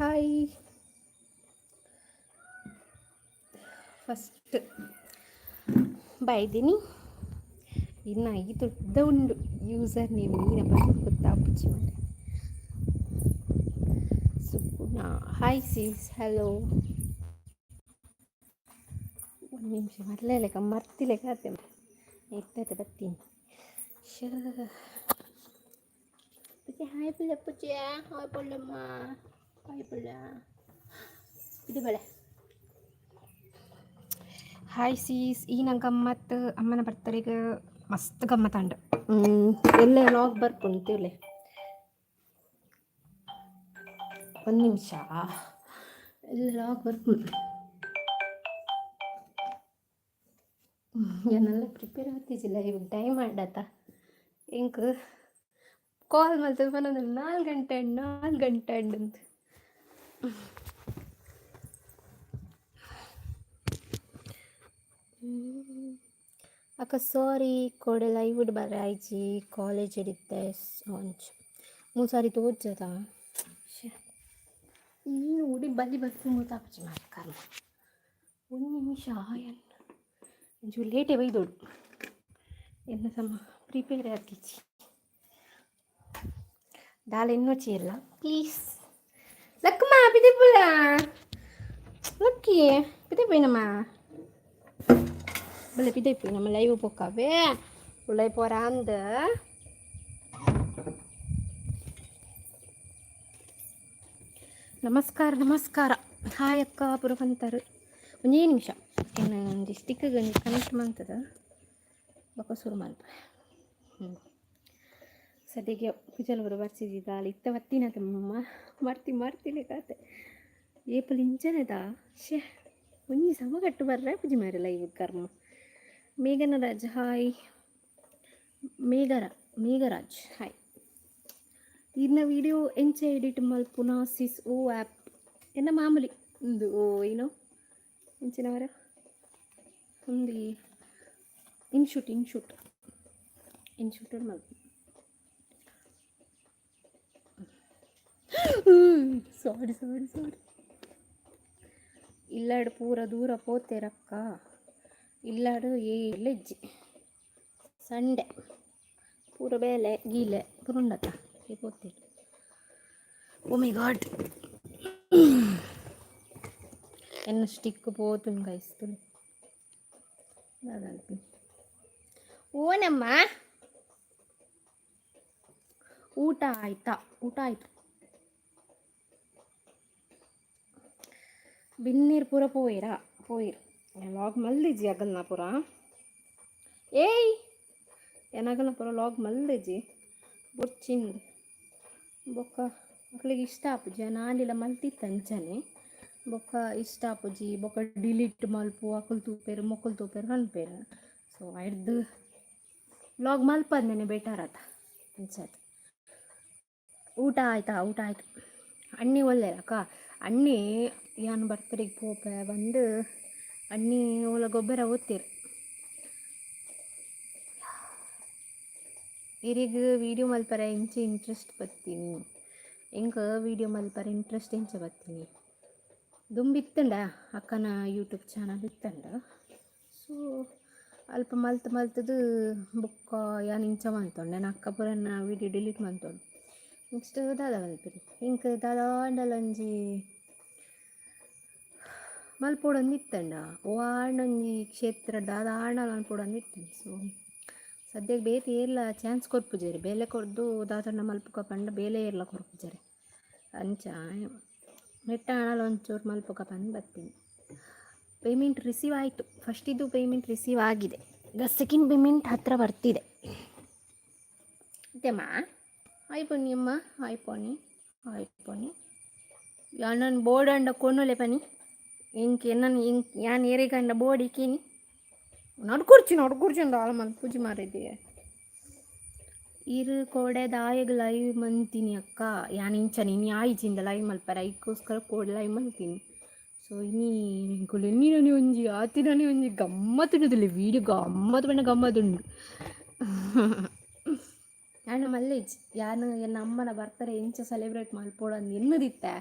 Hi. First ಬೈದಿನಿ. ಇನ್ನು ಈ ದೊಡ್ಡ ಉಂಡು ಯೂಸರ್ ನೇಮ್ ನೀನಪ್ಪ ಗೊತ್ತಾಪುಜಿ ಮಾರೆ. Suguna, hi sis, hello. ಒಂದು ನಿಮಿಷ, ಮರ್ಲೆ ಲೆಕ್ಕ ಮರ್ತಿಲೆಕ್ಕ ಅತ್ತೆ ಇರ್ತೈತೆ ಬತ್ತೀನಿ. ಶ ಪುಚ್ಚೆ, ಹಾಯ್ ಪುಳ್ಳ, ಪುಚ್ಚೆ, ಹಾಯ್ ಪುಳ್ಳಮ್ಮ, ಹಾಯ್ ಪುಳ್ಳ, ಇದು ಬಳೆ. Hi sis. ಈ ನಂಗೆ ಗಮ್ಮತ್ತು, ಅಮ್ಮನ ಬರ್ತಡೆಗೆ ಮಸ್ತ್ ಗಮ್ಮತ್ತಂಡು. ಎಲ್ಲ ಲಾಗ್ ಬರ್ಪುಂಡು. ಒಂದು ನಿಮಿಷ, ಎಲ್ಲ ಲಾಗ್ ಬರ್ಪುಂಡು. ಏನೆಲ್ಲ ಪ್ರಿಪೇರ್ ಆಗ್ತಿದ್ದಿಲ್ಲ. ಇವಾಗ ಟೈಮ್ ಆಡತ್ತ. ಇಂಕ್ ಕಾಲ್ ಮಲ್ತದ ಪನೊಂದು 4 ಗಂಟೆ, 4 ಗಂಟೆ ಅಂತ. ಅಕ್ಕ, ಸಾರಿ, ಕೋಡೆ ಲೈವ್ ಬರ ಆಯ್ಜಿ, ಕಾಲೇಜ್ ಇರುತ್ತೆ. ಅಂಚ ಮೂರು ಸಾರಿ ತೋಜದ. ನೀನು ಉಡಿ ಬಲಿ ಬರ್ತೀನಿ, ಗೊತ್ತಾಪುಜಿ ಮಾರೆ ಕರ್ಮ. ಒಂದು ನಿಮಿಷ, ಎನ್ನ ಒಂಚೂರು ಲೇಟೇ ಬೈದೋಡು. ಎನ್ನ ಸಮ ಪ್ರಿಪೇರ್ ಆತಿಜಿ ದಾಲ ಇನ್ನೊಚ್ಚಿ ಇಲ್ಲ. ಪ್ಲೀಸ್ ಲಕ್ಕಮ್ಮ, ಪಿದಿಪುಲ ಲಕ್ಕಿ, ಪಿದಿಪೋಯಿನಮ್ಮ. ಬಲೆ ಪಿದೈಪು, ನಮ್ಮ ಲೈವ್ ಪೋಕಾವೆ ಉಳ್ಳೈ ಪೋರ ಅಂದ. ನಮಸ್ಕಾರ, ನಮಸ್ಕಾರ. ಹಾಯ್ ಅಕ್ಕ ಪುರವಂತರು. ಒಂಜೇ ನಿಮಿಷ, ಎನ್ನ ಒಂಜಿ ಸ್ಟಿಕ್ಗೆ ಒಂಜಿ ಕನೆಕ್ಟ್ ಮಂತದ ಬೊಕ ಶುರು ಮಲ್ಪ. ಸದ್ಯಕ್ಕೆ ಕುಜಲ್ ಬರ ಬರ್ಸಿದ್ದಾಳೆ ಇತ್ತ ಬತ್ತಿನತ ಮರ್ತಿ ಮರ್ತಿಲೆ ಕಾತೆ. ಏಪಲ್ ಇಂಚನೆದ. ಶೇ, ಒಂಜಿ ಸಮಗಟ್ಟು ಬರ್ರೆ ಪೂಜೆ ಮಾರಲ್ಲ ಇವು ಕರ್ಮ. ಮೇಘನರಾಜ್, ಹಾಯ್. ಮೇಘರ ಮೇಘರಾಜ್, ಹಾಯ್. ಇನ್ನ ವಿಡಿಯೋ ಎಂಚ ಎಡಿಟ್ ಮಲ್ಪುನ ಸಿಸ್? ಓ ಆ್ಯಪ್ ಎನ್ನ ಮಾಮೂಲಿ ಒಂದು ಓ ಏನೋ ಎಂಚಿನವರ ಒಂದು ಇನ್ಶೂಟ್ ಇನ್ಶೂಟ್ ಇನ್ಶೂಟ್ ಮಲ್ಪ. ಸಾರಿ ಸಾರಿ ಸಾರಿ. ಇಲ್ಲಾಡು ಪೂರ ದೂರ ಪೋತೇರಕ್ಕ. ಇಲ್ಲಾಡು ಏಲೆಜ್ಜಿ, ಸಂಡೆ ಪೂರ ಬೇಲೆ ಗೀಲೆ ಪೂರ ಉಂಡತ್ತ ಪೋತೇರು. ಓ ಮೈ ಗಾಡ್, ಎನ್ನ ಸ್ಟಿಕ್ ಪೋತುಂಡು ಗೈಸ್. ಓನಮ್ಮ, ಊಟ ಆಯ್ತಾ? ಊಟ ಆಯ್ತು. ಬಿನ್ನೀರು ಪೂರ ಪೋಯಿರಾ? ಪೋಯಿರು. ಲಾಗ್ ಮಲ್ದಿಜಿ ಅಗಲ್ನ ಪೂರ. ಏಯ್, ಏನಾಗಲ್ಲ, ಪೂರ ಲಾಗ್ ಮಲ್ದಿಜಿ ಬೊರ್ಚಿಂದು. ಬೊಕ್ಕ ಮಕ್ಳಿಗೆ ಇಷ್ಟ ಆಪುಜಿ. ನಾನಿಲ್ಲ ಮಲ್ತಿತ್ತು ಅಂಚನೆ. ಬೊಕ್ಕ ಇಷ್ಟ ಆಪುಜಿ, ಬೊಕ್ಕ ಡಿಲೀಟ್ ಮಲ್ಪು, ಅಕುಲು ತೂಪೆರು, ಮೊಕ್ಕಲು ತೂಪೆರು ಪನ್ಪೆರು. ಸೊ ಐಡ್ದು ಲಾಗ್ ಮಲ್ಪಂದೇನೆ ಬೆಟರ್ ಆತ ಅಂಚಾತ್. ಊಟ ಆಯ್ತಾ? ಊಟ ಆಯ್ತು. ಅಣ್ಣಿ ಒಲ್ಲೆರಕ್ಕ? ಅಣ್ಣಿ ಯಾನ್ ಬರ್ತಡೆಗೆ ಪೋಪೆ ಬಂದು ಅಣ್ಣಿ ಓಲ ಗೊಬ್ಬರ ಓದ್ತೀರು. ಇರಿಗ್ ವೀಡಿಯೋ ಮಲ್ಪರೆ ಇಂಚ ಇಂಟ್ರೆಸ್ಟ್ ಬತ್ತೀನಿ? ಎಂಕ್ ವೀಡಿಯೋ ಮಲ್ಪರೆ ಇಂಟ್ರೆಸ್ಟ್ ಎಂಚ ಬತ್ತೀನಿ? ದುಂಬು ಇತ್ತಂಡ, ಅಕ್ಕನ ಯೂಟ್ಯೂಬ್ ಚಾನಲ್ ಇತ್ತಂಡ. ಸೊ ಅಲ್ಪ ಮಲ್ತ್ ಮಲ್ತದು ಬೊಕ್ಕ ಯಾನ್ ಇಂಚ ಮಂತೊಂಡೆ. ಅಕ್ಕ ಪೂರ ಎನ್ನ ವೀಡಿಯೋ ಡಿಲೀಟ್ ಮಂತೊಂಡು. ನೆಕ್ಸ್ಟ್ ದಾದ ಮಲ್ಪಿನಿ? ಎಂಕ್ ದಾದ ಆಂಡಲ ಒಂಜಿ ಮಲ್ಪೊಡೊಂದು ಇತ್ತಂಡ. ಒವಾಂಡ ಒಂಜಿ ಕ್ಷೇತ್ರ ದಾದ ಆಂಡಲ ಮಲ್ಪೊಡೊಂದು ಇತ್ತಂಡ. ಸೊ ಸದ್ಯಕ್ಕೆ ಬೇತೆ ಏರ್ಲ ಚಾನ್ಸ್ ಕೊರ್ಪುಜೆರ್. ಬೇಲೆ ಕೊರ್ದು ದಾದನ ಮಲ್ಪುಕ ಪಂಡ ಬೇಲೆ ಏರ್ಲ ಕೊರ್ಪುಜೆರ್. ಅಂಚ ನೆಟ್ಟ ಆಂಡಲ ಒಂಚೂರು ಮಲ್ಪುಕ ಪಂದ್ ಬತ್ತೀನಿ. ಪೇಮೆಂಟ್ ರಿಸೀವ್ ಆಯಿತು. ಫಸ್ಟಿದು ಪೇಮೆಂಟ್ ರಿಸೀವ್ ಆಗಿದೆ. ಈಗ ಸೆಕೆಂಡ್ ಪೇಮೆಂಟ್ ಹತ್ತಿರ ಬರ್ತಿದೆ. ಅಮ್ಮ, ಹಾಯ್ ಪೊನ್ನಿ. ಅಮ್ಮ, ಹಾಯ್ ಪೊನ್ನಿ, ಹಾಯ್ ಪೊನ್ನಿ. ಯಾನನ್ ಬೋರ್ಡ್ ಅಂಡ ಕೊನೊಲೆ ಪನಿ. ಎಂಕ್ ಎನ್ನನ್ ಎಂಕ್ ಯಾನ್ ಏರೆಗಂಡ ಬೋರ್ಡ್ ಇಕ್ಕೀನಿ. ನಡ್ಕೊರ್ಚಿ ನಡ್ಕೊರ್ಚಿ ಅಂದ ಆಲ ಮಲ್ಪುಜಿ ಮಾರಿದೆ. ಇರು ಕೋಡೆ ದಾಯಗ್ ಲೈವ್ ಮಂತೀನಿ ಅಕ್ಕ? ಯಾನ್ ಇಂಚನೆ ಇನಿ ಆಯ್ಜಿಂದ ಲೈವ್ ಮಲ್ಪರ, ಐಕ್ಕೋಸ್ಕರ ಕೋಡೆ ಲೈವ್ ಮಲ್ತೀನಿ. ಸೊ ಇನಿ ಎಂಕುಲು ಎನ್ನಿನನೆ ಒಂಜಿ ಆತಿನನೆ ಒಂಜಿ ಗಮ್ಮತ್ತುಂಡುದಿಲ್ಲ. ವೀಡಿಯೋ ಗಮ್ಮತ್ತು ಪಂಡ ಗಮ್ಮತ್ತುಂಡು. ಆಂಡ ಮಲ್ಲೆಜ್ ಯಾನ್ ಎನ್ನ ಅಮ್ಮನ ಬರ್ತಡೇ ಎಂಚ ಸೆಲೆಬ್ರೇಟ್ ಮಲ್ಪೊಡು ಎನ್ನುದಿತ್ತೆ,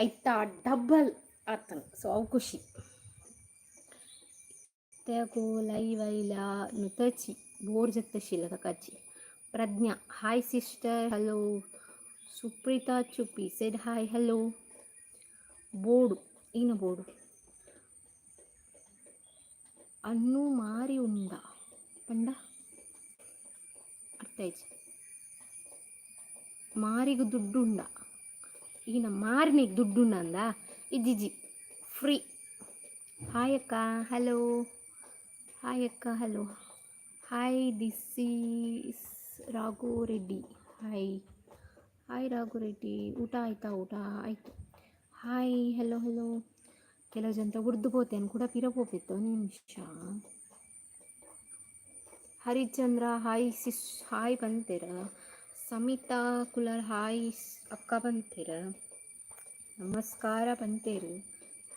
ಐತ ಡಬ್ಬಲ್ ಆತನ. ಸೊ ಅವು ಖುಷಿ. ತೇಗೋ ಲೈವ್ ಐಲ ನುತಚಿ ಬೋರ್ ಜತ್ತ ಶೀಲ ಕಚ್ಚಿ. Prajna, hi sister, hello. Supreetha Chupi said hi, hello. ಬೋಡು ಏನ ಬೋಡು ಅನ್ನು ಮಾರಿ ಉಂಡ ಪಂಡ ಅರ್ಥ ಆಯ್ತು. ಮಾರಿಗು ದುಡ್ಡು ಉಂಡ, ಈನ ಮಾರಿನಿಗೆ ದುಡ್ಡು ಉಂಡ ಅಂದ ಇಜ್ಜಿಜಿ ಫ್ರೀ. ಹಾಯ್ ಅಕ್ಕ, ಹಲೋ. ಹಾಯ್ ಅಕ್ಕ, hello. Hi, this is Raghu Reddy. Hi hi Raghu Reddy. ಊಟ ಆಯಿತಾ? ಊಟ ಆಯಿತು. Hi, hello hello. ಕೆಲವು ಜನ ಉರ್ದು ಪೋತೇನು ಕೂಡ ಪಿರ ಪೋಪಿತ್ತು. ಒಂದು ನಿಮಿಷ. ಹರಿಶ್ಚಂದ್ರ ಹಾಯ್ ಸಿಸ್, ಹಾಯ್ ಬಂತೀರ. ಸಮಿತಾ ಕುಲರ್ ಹಾಯ್ ಅಕ್ಕ ಬಂತೀರ. ನಮಸ್ಕಾರ ಬಂತೇರು.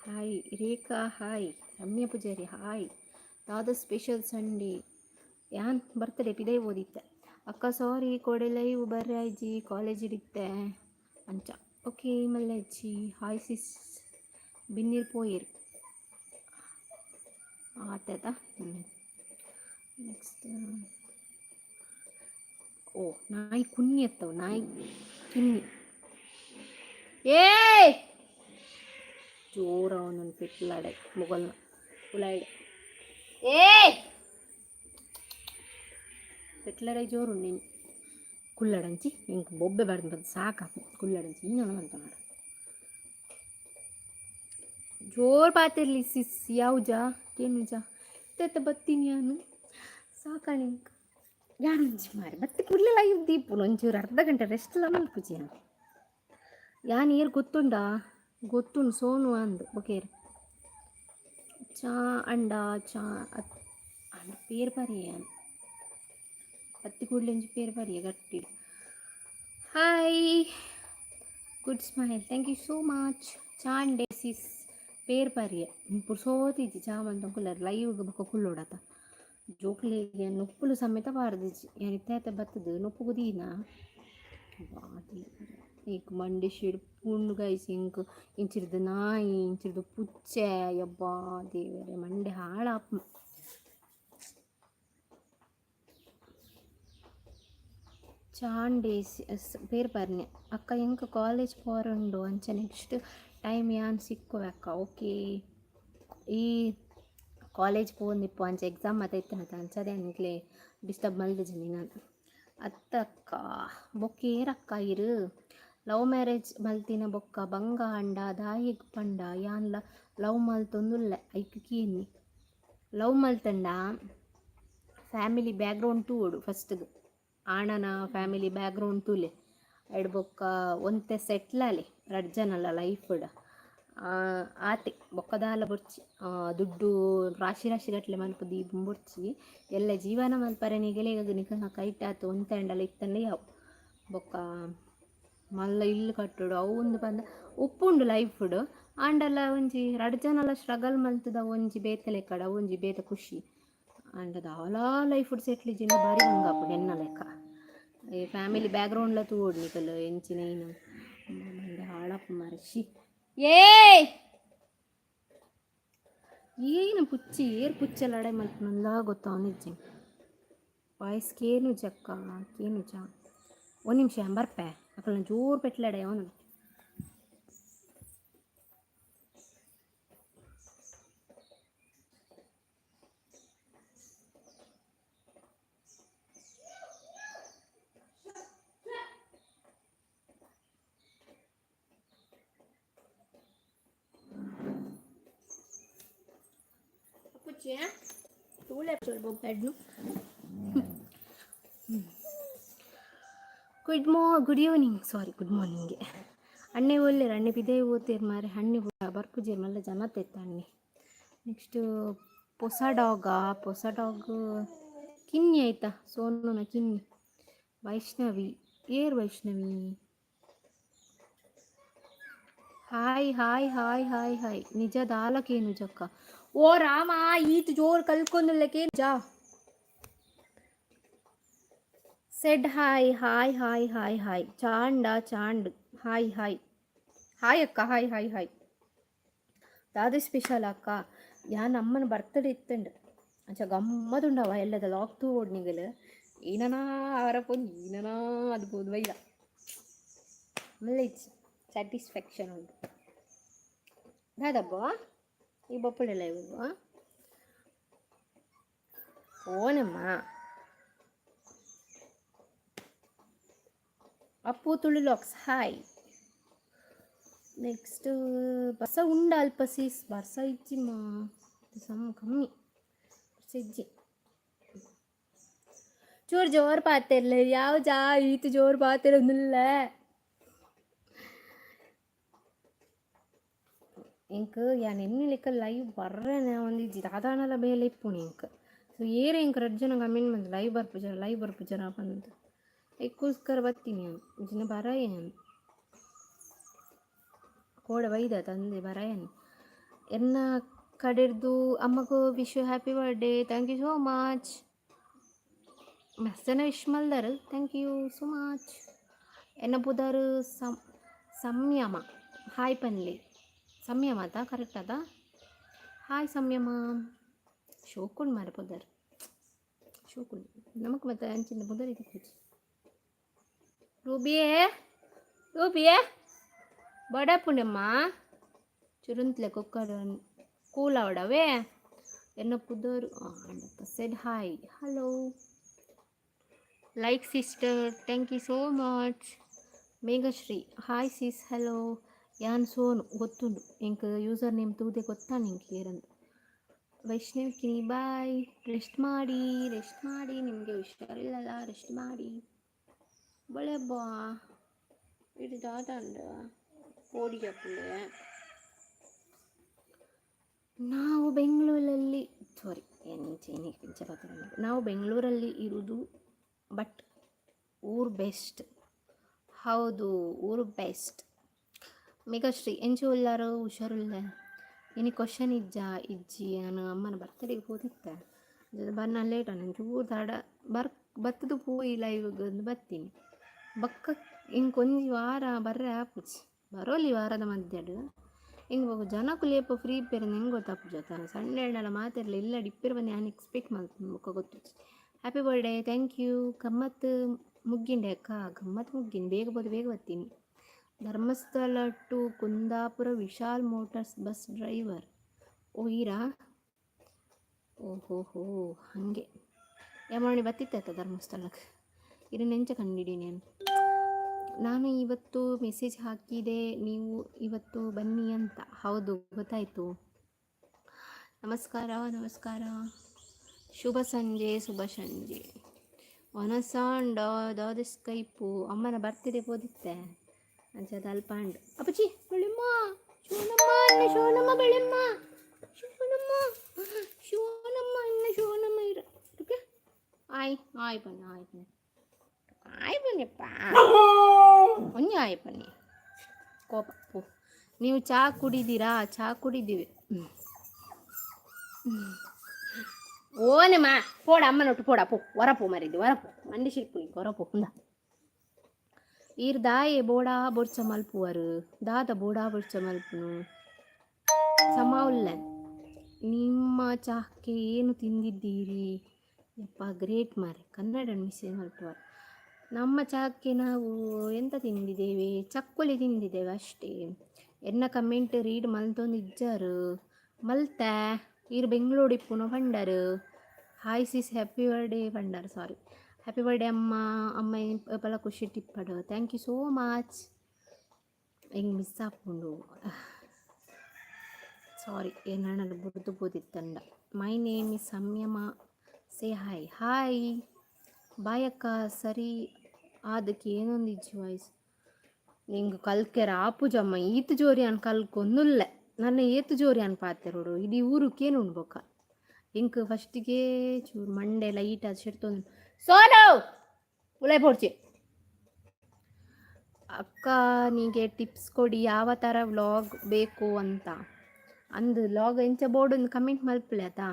Hi Rekha, hi Ramya Poojari, hi. ದಾದ ಸ್ಪೆಷಲ್ ಸಂಡೇ? ಯಾನ್ ಬರ್ತಡೇ ಪಿದೈ ಓದಿತ್ತೆ ಅಕ್ಕ. ಸಾರಿ, ಕೊಡೆ ಲೈವ್ ಬರ್ರಾಯ್ಜಿ, ಕಾಲೇಜ್ ಇಡಿತ್ತೆ ಅಂಚ. ಓಕೆ ಮಲ್ಲಜ್ಜಿ. ಹಾಯ್ ಸಿಸ್, ಬಿನ್ನೀರ್ ಪೋಯಿರ್ ಆತದ. ಹ್ಞೂ, ನೆಕ್ಸ್ಟ್. ಓ ನಾಯಿ ಕುನ್ನಿ ಎತ್ತವು, ನಾಯಿ ಕಿನ್ನಿ. ಏಯ್, ಜೋರ ಒಂದೊಂದು ಪೆಟ್ಲಾಡೆ ಮೊಗಲ್ನ ಉಲಾಯ್ಡೆ. ಏಯ್, ಪೆಟ್ಲಡೆ ಜೋರು ನೀನು ಕುಲ್ಲಡಂಚಿ. ಇಂಕ್ ಬೊಬ್ಬೆ ಬಾರ್ದು ಬಂದು ಸಾಕಾಪು. ಕುಲ್ಲಡಂಚಿ ಇನ್ನೊಂದು ಅಂತ ಮಾಡ. ಜೋರು ಪಾತಿರ್ಲಿ ಸಿಸ್. ಯಾವುಜಾ ಕೇನುಜಾ ತೆತ್ತ ಬತ್ತೀನಿ ನಾನು, ಸಾಕಾಣಿ. ಯಾನೊಂಜಿ ಮಾರೆ ಬತ್ತಿ ಕುಡ್ಲೆ ಲೈವ್ ದೀಪುನು. ಒಂಚೂರು ಅರ್ಧ ಗಂಟೆ ರೆಸ್ಟ್ ಎಲ್ಲ ಮಲ್ಪುಜಿ ಯಾನ್. ಯಾನ್ ಏರ್ ಗೊತ್ತುಂಡಾ? ಗೊತ್ತುಂಡು, ಸೋನು ಅಂದು. ಓಕೆ, ಚಾ ಅಂಡ ಚಾ ಅಂಡ ಪೇರ್ ಬರಿಯ ಯಾನ್ ಬತ್ತಿ ಕೂಡಲೇ ಒಂಜಿ ಪೇರ್ ಬರಿಯ ಗಟ್ಟಿ. Hi, good smile, thank you so much. ಚಾಂಡೆ ಸಿಸ್ ಪೇರ್ ಪರಿಯ ಪುರ್ಸೋತಿಜ್ಜಿ, ಚಾ ಮಂತ ಕುಲ್ಲರ್ ಲೈವ್ ಬೊಕ್ಕ ಕುಲ್ಲೋಡತ. ಜೋಕ್ಲೆಗ್ ನುಪ್ಪುಲು ಸಮೇತ ಪಾಡ್ದಿಜ್ಜಿ ಯಾನ್. ಇತ್ತೆ ಬತ್ತದು ನುಪ್ಪುಗು ದೀನ ಎಂಕ್ ಮಂಡೆ ಶಿಡ್ಪುಂಡು ಗೈಸ್. ಎಂಕ್ ಇಂಚಿರ್ದು ನಾಯಿ, ಇಂಚಿರ್ದು ಪುಚ್ಚೆ, ಯಬ್ಬಾ ದೇವರೇ, ಮಂಡೆ ಹಾಳಾಪುಂಡು. ಚಾಂಡೇಸ್ ಪೇರ್ ಪರ್ನೆ ಅಕ್ಕ. ಎಂಕ್ ಕಾಲೇಜ್ ಪೋರುಂಡು ಅಂಚ ನೆಕ್ಸ್ಟ್ ಟೈಮ್ ಯಾನ್ ಸಿಕ್ಕುವೆ ಅಕ್ಕ. ಓಕೆ. ಈ ಕಾಲೇಜ್ ಪೋವೊಂದಿಪ್ಪು ಅಂಚ ಎಕ್ಸಾಮ್ ಮಾತ ಇತ್ತನತ, ಅಂಚದೆ ನಿಕ್ಲೆ ಡಿಸ್ಟರ್ಬ್ ಮಲ್ದಿಜಿ ನಾನು. ಅತ್ತಕ್ಕ, ಬೊಕ್ಕ ಏರಕ್ಕ ಇರು? ಲವ್ ಮ್ಯಾರೇಜ್ ಮಲ್ತಿನ ಬೊಕ್ಕ ಬಂಗ ಅಂಡ ದಾಯೆಗ್ ಪಂಡ ಯಾನ್ಲ ಲವ್ ಮಲ್ತೊಂದುಲ್ಲೆ. ಐಕ್ ಕೇನ್ನಿ. ಲವ್ ಮಲ್ತಂಡ ಫ್ಯಾಮಿಲಿ ಬ್ಯಾಕ್ಗ್ರೌಂಡ್ ತೂವೊಡು ಫಸ್ಟ್ಗ್. ಆಣನ ಫ್ಯಾಮಿಲಿ ಬ್ಯಾಕ್ಗ್ರೌಂಡ್ ತೂಲೆ. ಐಡ್ ಬೊಕ್ಕ ಒಂತೆ ಸೆಟ್ಲ್ ಆಲೆ ರಡ್ಡ್ ಜನಲ ಲೈಫ್ಡ್ ಆತೆ. ಬೊಕ್ಕ ದಾಲ ಬೊರ್ಚಿ, ದುಡ್ಡು ರಾಶಿ ರಾಶಿ ಗಟ್ಲೆ ಮನ್ಪು ದೀಪುನ್ ಬೊರ್ಚಿ. ಎಲ್ಲೆ ಜೀವನ ಮಲ್ಪರೆ ನಿಗಲೆಗ್ ನಿಕಲ್ನ ಕೈಟಾತ್ ಒಂತೆ ಆಂಡಲ ಇತ್ತಂಡ ಯಾವು. ಬೊಕ್ಕ ಮಲ್ಲ ಇಲ್ಲ್ ಕಟ್ಟೊಡು ಅವು ಉಂದು ಪಂದ್ ಉಪ್ಪುಂಡು ಲೈಫ್ಡ್. ಆಂಡಲ ಒಂಜಿ ರಡ್ಡ್ ಜನಲ ಸ್ಟ್ರಗಲ್ ಮಲ್ತ್ದ ಒಂಜಿ ಬೇತೆ ಲೆಕ್ಕಡ್, ಅವು ಒಂಜಿ ಬೇತೆ ಖುಷಿ. ಆಂಡ ದಾಲ ಲೈಫ್ಡ್ ಸೆಟ್ಲ್ ಇಜ್ಜಿಂಡ ಬಾರಿ ಬಂಗ ಆಪುಂಡು ಎನ್ನ ಲೆಕ್ಕ. ಈ ಫ್ಯಾಮಿಲಿ ಬ್ಯಾಕ್ಗ್ರೌಂಡ್ಲ ತೂವೊಡು ನಿಕುಲು ಎಂಚಿನ ಏನು. ಮಂಡೆ ಹಾಳಾಪು ಮಾರ್ರೆ, she. ಏಯ್, ಏನು ಪುಚ್ಚಿ, ಏರ್ ಪುಚ್ಚೆ ಲಡಾಯಿ ಮಲ್ಪುನಂದ ಗೊತ್ತಾವೊಂದಿಜ್ಜಿ. ವಾಯ್ಸ್ ಕೇನುಜಕ್ಕ, ಕೇನುಜ. ಒಂದು ನಿಮಿಷ ಬರ್ಪೆ. ಅಕಲ್ನ ಜೋರು ಪೆಟ್ಲಡೆ ಅವನು. ಪುಚ್ಚಿ ತೂಲೆ ಬೆಡ್ನು. Good evening, sorry, good morning. ಅಣ್ಣೆ ಒಲ್ಲೆರ್? ಅಣ್ಣೆ ಪಿದಯಿ ಪೋತೆರ್ ಮಾರೆ. ಅಣ್ಣೆ ಬರ್ಪುಜೆರ್, ಮಲ್ಲ ಜನ ಇತ್ತ ಅಣ್ಣೆ. ನೆಕ್ಸ್ಟ್ ಪೊಸ ಡಾಗಾ? ಪೊಸ ಡಾಗ್ ಕಿನ್ನಿ ಆಯ್ತಾ, ಸೋನುನ ಕಿನ್ನಿ. ವೈಷ್ಣವಿ ಏರ್? Vaishnavi hi hi hi hi hi. ನಿಜ ದಾಲಕೇನು ಜಕ್ಕ? ಓ ರಾಮ, ಈತ್ ಜೋರ್ ಕಲ್ಕೊಂದುಲ್ಲಕೇನು ಜಾ. Said hi, hi, hi, hi, hi. ಚಾಂಡ ಚಾಂಡ್. ಹಾಯ್ ಹಾಯ್ ಹಾಯ್ ಅಕ್ಕ, ಹಾಯ್ ಹಾಯ್ ಹಾಯ್. ದಾದ ಸ್ಪೆಷಲ್ ಅಕ್ಕ? ಯಾನ್ ಅಮ್ಮನ ಬರ್ತಡೇ ಇತ್ತಂಡು. ಅಂಚ ಗಮ್ಮದುಂಡವ ಎಲ್ಲದ ಲಾಗ್ ತೂವೊಡು ನಿಗಲ್. ಏನನಾ ಅವರ ಪೊಂಜಿ ಏನನಾ ಅದು ಬೋದು ಬೈದ ಮಲ್ಲೆಜ್ಜಿ ಸ್ಯಾಟಿಸ್ಫ್ಯಾಕ್ಷನ್ ಉಂಟು. ದಾದಬ್ಬ ಈ ಬೊಪ್ಪಳೆಲ್ಲ ಇವು ಓನಮ್ಮ. ಅಪ್ಪು ತುಳು ಲಾಕ್ಸ್ ಹಾಯ್. ನೆಕ್ಸ್ಟ್ ಬರ್ಸ ಉಂಡ ಅಲ್ಪ ಸೀಸ್? ಬರ್ಸ ಇಜ್ಜಿಮ್ಮ, ಸಮ್ ಕಮ್ಮಿ ಬರ್ಸ ಇಜ್ಜಿ. ಚೂರು ಜೋರು ಪಾತೆರ್ಲೆ. ಯಾವ ಜಾ ಈತ ಜೋರು ಪಾತೆರೊಂದುಲ್ಲ. ಎಂಕ್ ಯಾನ್ ಎನ್ನಿಲೆಕ್ಕ ಲೈವ್ ಬರ್ರೆನೆ ಒಂದಿಜ್ಜಿ, ದಾದಾನಲ ಬೇಲೆ ಇಪ್ಪುಣಿ ಎಂಕ್. ಸೊ ಏರ್ ಎಂಕ್ ರಡ್ಡ್ ಜನ ಕಮೆಂಟ್ ಮಂತ್ ಲೈವ್ ಬರ್ಪುಜರ, ಲೈವ್ ಬರ್ಪುಜರ ಪಂದ್. ಐಕ್ಕೋಸ್ಕರ ಬತ್ತೀನಿ ಯಾನ್, ಇಜ್ಜಿಂಡ ಬರಯೆ ಯಾನ್. ಕೋಡೆ ಬೈದ ತಂದೆ ಬರಯನ್. ಎನ್ನ ಕಡೆರ್ದು ಅಮ್ಮಗು wish you happy birthday. Thank you so much. ಮಸ್ತ್ ಜನ wish ಮಲ್ದರ್, thank you so much. ಎನ್ನ ಪುದರ್ ಸಂ ಸಂಯಮ, ಹಾಯ್ ಪನ್ಲೆ. ಸಂಯಮ ಅತ, ಕರೆಕ್ಟ್ ಅದ? ಹಾಯ್ ಸಂಯಮ. ಶೋಕುಂಡು ಮಾರೆ ಪುದರ್, ಶೋಕುಂಡು. ನಮಕ್ ಮತ್ತೆ ಅಂಚಿನ ಪುದರ್ ಇತ್ತಿಜ್ಜಿ. ರೂಬಿಯೇ, ರೂಬಿಯೇ, ಬಡಪುಂಡಮ್ಮ ಚುರುಂತ್ಲೆ ಕುಕ್ಕರ್ ಕೂಲಾವಡವೇ. ಎನ್ನ ಪುದರ್ ಅಂಡಪ್ಪ. Said hi, hello. Like sister, thank you so much. Meghashree, hi sis, hello. ಯಾನ್ ಸೋನು ಗೊತ್ತುಂಡು ಎಂಕ್. ಯೂಸರ್ ನೇಮ್ ತೂದೆ ಗೊತ್ತಾಂಡ್ ಎಂಕ್ ಏರಂದು. ವೈಷ್ಣವಿ ಕಿನಿ, ಬಾಯ್. ರೆಸ್ಟ್ ಮಾಡಿ, ರೆಸ್ಟ್ ಮಾಡಿ. ನಿಮಗೆ ಹುಷಾರಿಲ್ಲಲ್ಲ, ರೆಸ್ಟ್ ಮಾಡಿ. ಬಳೆ ಬಾ. ಇದು ದಾದಾಂಡ ಪೋಡಿಗೆ. ನಾವು ಬೆಂಗಳೂರಲ್ಲಿ, ಸಾರಿ, ಇಂಚ ನಾವು ಬೆಂಗಳೂರಲ್ಲಿ ಇರುವುದು, ಬಟ್ ಊರು ಬೆಸ್ಟ್. ಹೌದು, ಊರು ಬೆಸ್ಟ್. ಮೇಘಶ್ರೀ, ಎಂಚ ಉಲ್ಲಾರು? ಹುಷಾರುಲ್ಲ? Any question ಇಜ್ಜಾ? ಇಜ್ಜಿ. ನಾನು ಅಮ್ಮನ ಬರ್ತಡೇಗೆ ಪೋದಿತ್ತೆ, ಬನ್ನ ಲೇಟ್. ಚೂರು ತಡ ಬರ್ ಬತ್ತದು ಪೋಯಿ ಲೈವ್ ಬತ್ತೀನಿ. ಬೊಕ್ಕ ಇಂಕ್ ಒಂಜಿ ವಾರ ಬರ್ರೆ ಆಪುಜಿ, ಬರೋಲಿ ವಾರದ ಮಧ್ಯಡ್. ಹಿಂಗೆ ಬೊಕ ಜನಕುಲು ಏಪ ಫ್ರೀ ಇಪ್ಪೆರ್ ಎಂಕ್ ಗೊತ್ತಾಪುಜಿ ಅತ್ತ. ಸಂಡೆ ಆಂಡಲ ಮಾತೆರ್ಲ ಇಲ್ಲಡ್ ಇಪ್ಪೆರ್ ಪಂದ್ ಯಾನ್ ಎಕ್ಸ್ಪೆಕ್ಟ್ ಮಲ್ಪುನು, ಬೊಕ ಗೊತ್ತುಜಿ. Happy birthday, thank you. ಗಮ್ಮತ್ ಮುಗ್ಗಿಂಡೆ ಅಕ್ಕ? ಗಮ್ಮತ್ ಮುಗ್ಗಿಂಡ್, ಬೇಗ ಪೋದು ಬೇಗ ಬತ್ತೀನಿ. Dharmasthala to Kundapura Vishal motors bus driver. ಓ, ಈರಾ? ಓಹೋ ಹೋ, ಹಾಗೆ. ಯಮಣಿ ಬತ್ತಿತ್ತ ಧರ್ಮಸ್ಥಳಕ್ಕೆ? ಇರು ನೆಂಚ ಕಂಡಿಡಿ ನಾನು. ನಾನು ಇವತ್ತು ಮೆಸೇಜ್ ಹಾಕಿದೆ, ನೀವು ಇವತ್ತು ಬನ್ನಿ ಅಂತ. ಹೌದು, ಗೊತ್ತಾಯಿತು. ನಮಸ್ಕಾರ, ನಮಸ್ಕಾರ. ಶುಭ ಸಂಜೆ, ಶುಭ ಸಂಜೆ. ವನಸಾಂಡ ದಾದ ಸ್ಕೈಪು? ಅಮ್ಮನ ಬರ್ತಿದೆ ಪೋದಿತ್ತೆ ಅಂಚದ ಅಲ್ಪ ಅಂಡ್. ಅಪ್ಪಚ್ಚಿ ಬೆಳಿಮ್ಮ, ಶಿವನಮ್ಮ ಇನ್ನ, ಶಿವನಮ್ಮ ಬೆಳಿಮ್ಮ, ಶಿವನಮ್ಮ, ಶಿವನಮ್ಮ ಇನ್ನ, ಶಿವನಮ್ಮ ಇರ. ಆಯ್ ಆಯ್ ಬನ್ನಿ, ಆಯ್ ಬನ್ನಿ, ಆಯ್ ಬನ್ನಿಪ್ಪ. ಒಂಜಿ ಆಯ್ ಬನ್ನಿ. ಕೋಪ ಪೋ. ನೀವು ಚಹಾ ಕುಡಿದೀರಾ? ಚಹಾ ಕುಡಿದ್ದೀವಿ. ಓನಮ್ಮ, ಪೋಡ ಅಮ್ಮನೊಟ್ಟು ಪೋಡ ಪೋ. ಹೊರಪೋ ಮರಿದ್ದು, ಹೊರಪೋ. ಮಂಡಿ ಶಿಲ್ಪು ಹೊರಪೋ. ಕುಂದ ಈರ್ ದಾಯೆ ಬೋಡಾ ಬೊಡ್ಚ ಮಲ್ಪುವರು? ದಾದ ಬೋಡಾ ಬೊಡ್ಚ ಮಲ್ಪುನು? ಸಮ ಉಲ್ಲ. ನಿಮ್ಮ ಚಹಕ್ಕೆ ಏನು ತಿಂದಿದ್ದೀರಿ? ಯಪ್ಪ, ಗ್ರೇಟ್ ಮಾರೆ. ಕನ್ನಡ ಮಿಸ್ ಮಲ್ಪುವರು. ನಮ್ಮ ಚಹಕ್ಕೆ ನಾವು ಎಂತ ತಿಂದಿದ್ದೇವೆ? ಚಕ್ಕುಲಿ ತಿಂದಿದ್ದೇವೆ ಅಷ್ಟೇ. ಎನ್ನ ಕಮೆಂಟ್ ರೀಡ್ ಮಲ್ತೊಂದು ಇಜ್ಜಾರು? ಮಲ್ತೆ. ಈರ್ ಬೆಂಗಳೂರು ಇಪ್ಪುನು ಪಂಡರು. ಹಾಯ್ ಸಿಸ್, ಹ್ಯಾಪಿ ಬರ್ಡೇ ಪಂಡರ್. ಸಾರಿ, ಹ್ಯಾಪಿ ಬರ್ಡೇ ಅಮ್ಮ. ಅಮ್ಮ ಏಪಲ ಖುಷಿ ಇಪ್ಪಡು. Thank you so much. ಎಂಕ್ ಮಿಸ್ ಆಪುಂಡು, ಸಾರಿ. ಏನಾನ ಬುಡ್ದು ಪೋದಿತ್ತಂಡ. My name is Samyama, say hi. Hi, bye ಅಕ್ಕ. ಸರಿ, ಅದಕ್ಕೆ ಏನೊಂದಿಜ್ಜಿ ವಾಯ್ಸ್. ನಿಂಗೆ ಕಲ್ಕೆರ ಆಪುಜಮ್ಮ. ಈತ್ ಜೋರಿ ಅನ್ ಕಲ್ಕೊಂದುಲ್ಲೆ. ನನ್ನ ಏತ್ ಜೋರಿ ಅನ್ ಪಾತೆರೋಡು, ಇಡೀ ಊರುಕೇನು ಉಂಡು. ಎಂಕ್ ಫಸ್ಟಿಗೆ ಚೂರು ಮಂಡೆ ಲೈಟ್ ಅದು ಶೆಡ್ತೊಂದು. ಸೋನು, ಉಲೈ ಪೋಡ್ಚಿ. ಅಕ್ಕ, ನಿಗೆ ಟಿಪ್ಸ್ ಕೊಡಿ, ಯಾವ ಥರ ವ್ಲಾಗ್ ಬೇಕು ಅಂತ. ಅಂದು ವ್ಲಾಗ್ ಎಂಚ ಬೋರ್ಡ್ ಒಂದು ಕಮೆಂಟ್ ಮಲ್ಪಲೆ ಆತಾ.